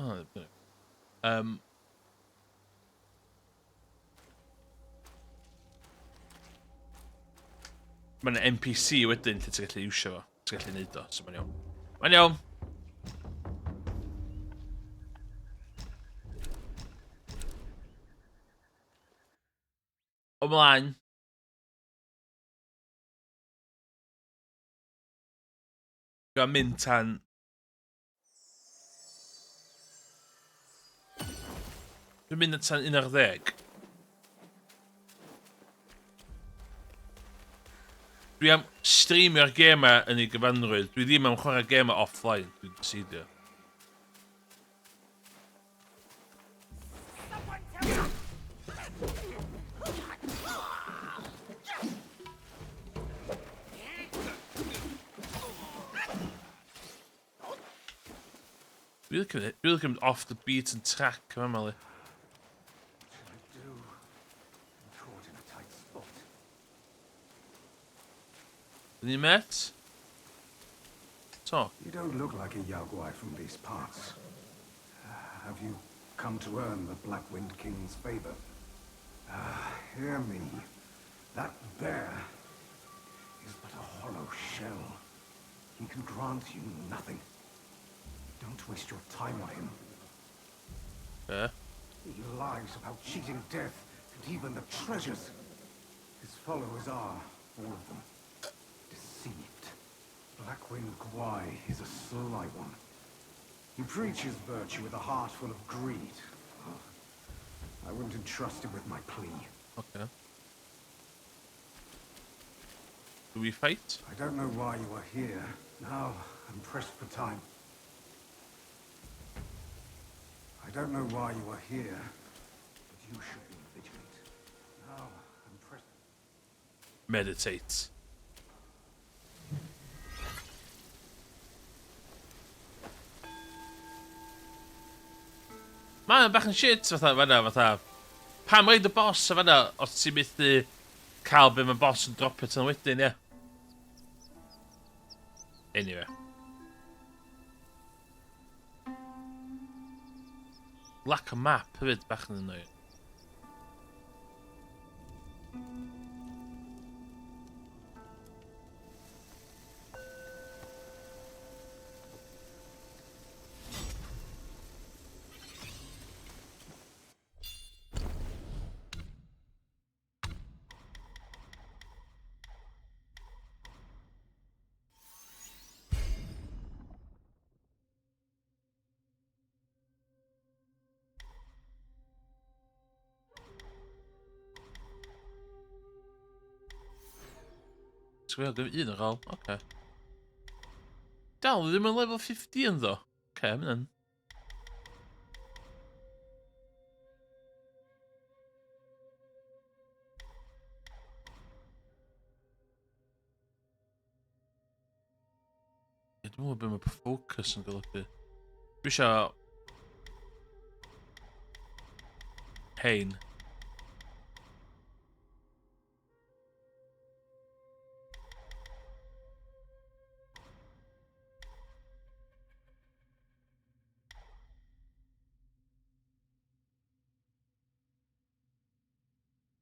Oh, um, Mae yna NPC wedyn lle ti'n gallu iwsio fo. Ti'n gallu neud o, so mae'n iawn. Mae'n iawn! Ymlaen. Dwi'n mynd tan... Dwi'n mynd tan 11. Dwi am streamio'r gemau yn ei gyfanrwydd. Dwi ddim am chwarae gemau offline. Dwi'n decidio. Dwi'n licio dwi'n licio mynd off the beaten track yma, Mali. Dyn ni met? Talk. You don't look like a Yao Guai from these parts. Have you come to earn the Black Wind King's favor? Hear me. That bear is but a hollow shell. He can grant you nothing. Don't waste your time on him. Yeah. He lies about cheating death and even the treasures. His followers are, all of them, deceived. Blackwind Gwai is a sly one. He preaches virtue with a heart full of greed. I wouldn't entrust him with my plea. Okay. Do we fight? I don't know why you are here. Now, I'm pressed for time. I don't know why you are here, but you should be vigilant. Now, I'm pressed... Meditate. Mae'n bach yn shit fatha fanna, fatha... Pam roid y boss o fanna os ti'n methu cael be mae boss yn dropio tan wedyn, ie? Anyway. Lack of map hefyd bach yn annoying. Sgwio, ddim un ar ôl. Oce. Okay. Dal, ddim yn level 15 ddo. Oce, okay, mynd. Ie, dwi'n meddwl beth mae focus yn golygu. Dwi eisiau... Hein.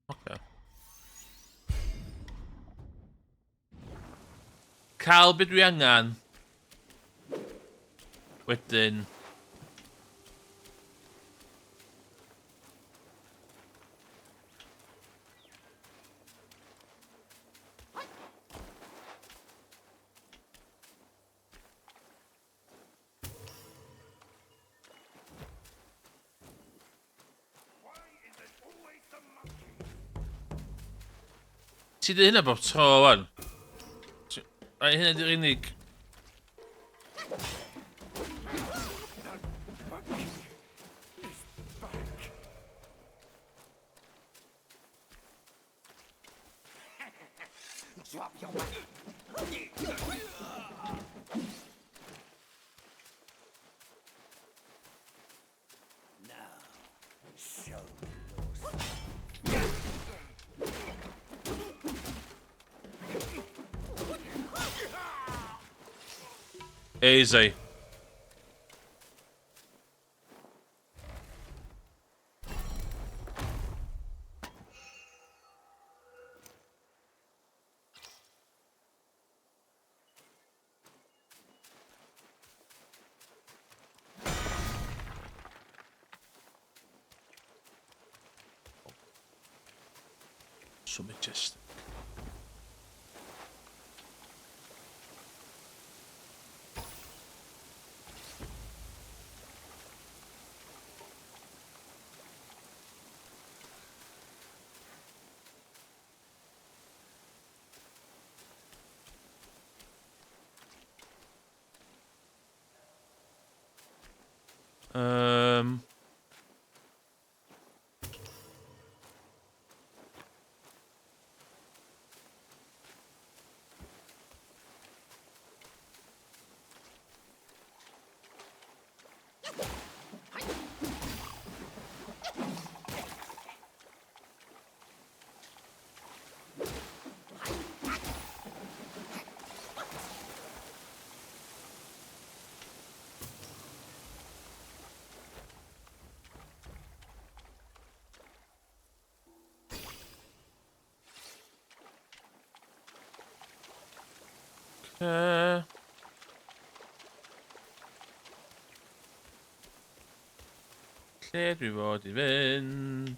Oce. Cael be dwi angen. Wedyn... Ti di hynna bob tro wan. Ai hynna di'r unig... Easy. So majestic. Lle dwi fod i fynd?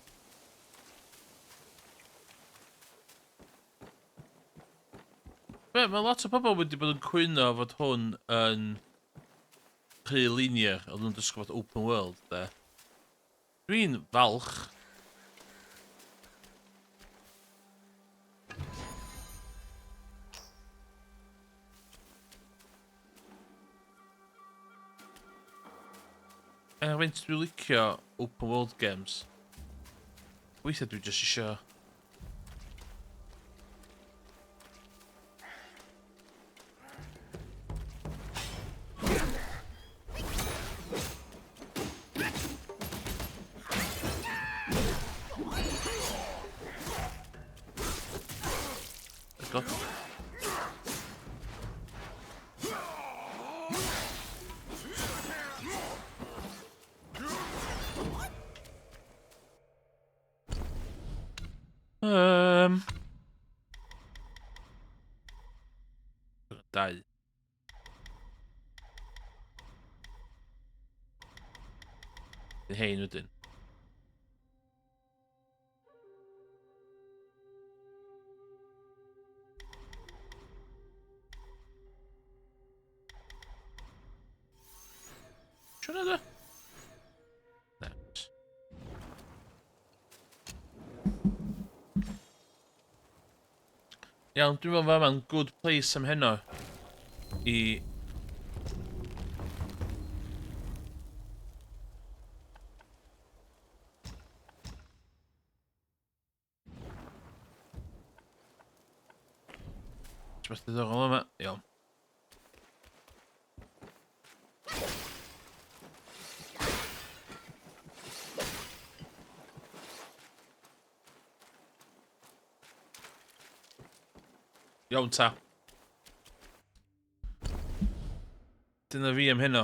Be, mae lot o bobl wedi bod yn cwyno fod hwn yn rhy linear, oedd nhw'n dysgu fod open world, de. Dwi'n falch. Er faint dwi'n licio open world games. Weithiau dwi jyst isio Go. Dau. Hein wedyn. Siwr yna? Nice. Iawn, dwi'n meddwl fama'n good place am heno i Rhywbeth diddorol yma. Iawn. Iawn ta. Dyna fi am heno.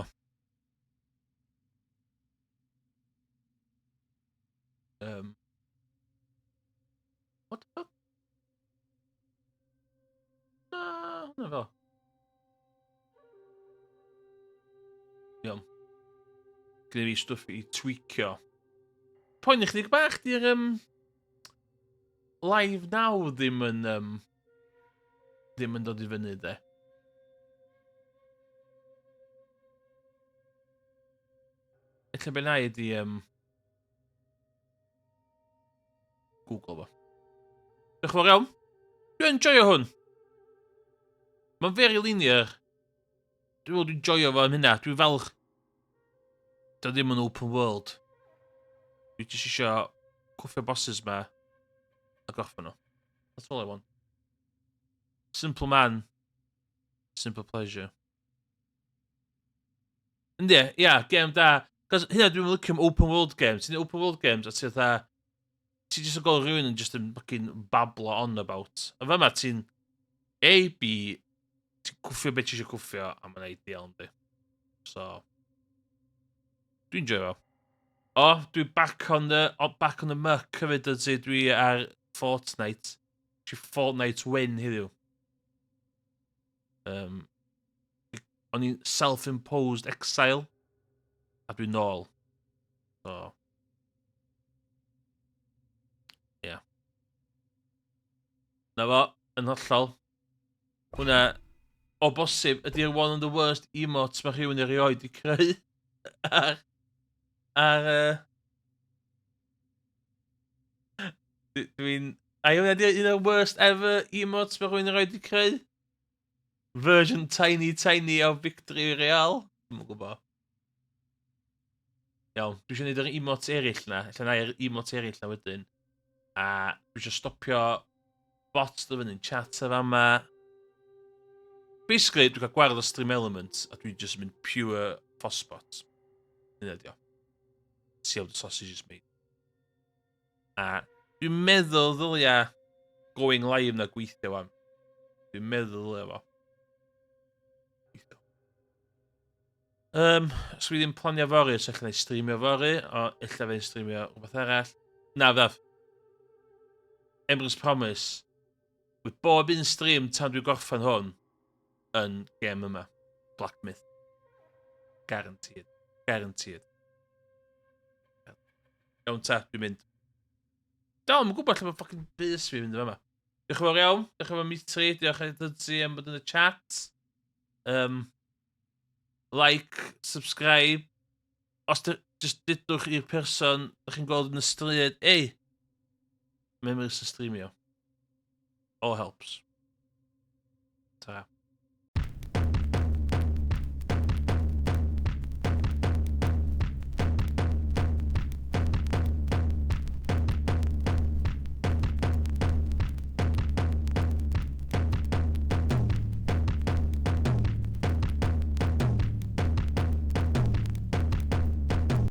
What the fuck? Na, hwnna fel. Iawn. Gyda fi stwff i tweakio. Poeni chdig bach di'r live now ddim yn ddim yn dod i fyny de. Ella be na i ydi Google fo. Diolch yn fawr iawn. Dwi'n enjoyo hwn. Mae'n very linear. Dwi'n meddwl dwi'n joio fo am hynna. Dwi'n falch. Dio ddim yn open world. Dwi jyst eisiau cwffio bosses ma a gorffen nhw. That's all I want. Simple man. Simple pleasure. Yndi, ia, gêm da. Cos hynna dwi'n licio am open world games. Ti'n open world games a ti'n fatha... Ti jyst yn gweld rhywun yn just yn fucking bablo on about. A fa ma ti'n A, B, ti'n cwffio beth ti eisiau cwffio, a mae'n ideal yndi. So, dwi'n joio fo. O, dwi back on the, oh, back on the muck hefyd ydy, dwi ar Fortnite. Ti Fortnite win heddiw. O'n i'n self-imposed exile, a dwi'n nôl. So, yeah. Na fo, yn hollol. Hwna, o bosib, ydy'r one of the worst emotes mae rhywun erioed i creu. Ar. Ai hwnna 'di un o'r worst ever emotes mae rhywun erioed i creu? Version tiny tiny o Victory Royale? Dwi'm yn gwybod. Iawn, dwi eisiau gwneud yr emotes eraill na. Ella na i'r emotes eraill na wedyn. A dwi eisiau stopio bots dy fyny'n chat a fama. Basically, dwi'n cael gwared o Stream Elements a dwi'n just mynd pure Fossbot. Hynna di o. See how the sausage is made. A dwi'n meddwl ddylia going live na gweithio wan. Dwi'n meddwl ddylia fo. Gweithio. So fi ddim planio fory, so ella i streamio fory, o ella fe'n streamio rhywbeth arall. Na, fyddaf. Emrys Promise. With bob un stream tan dwi'n gorffen hwn yn gêm yma. Black Myth. Guaranteed. Guaranteed. Iawn ta, dwi'n mynd. Dal, mae'n gwybod lle mae fucking bus fi'n mynd yma. Diolch yn fawr iawn. Diolch yn fawr Mitri. Diolch yn fawr am bod yn y chat. Like, subscribe. Os dy, just dudwch i'r person ydych chi'n gweld yn y stryd, ei, mae'n mynd yn streamio. All helps. Ta.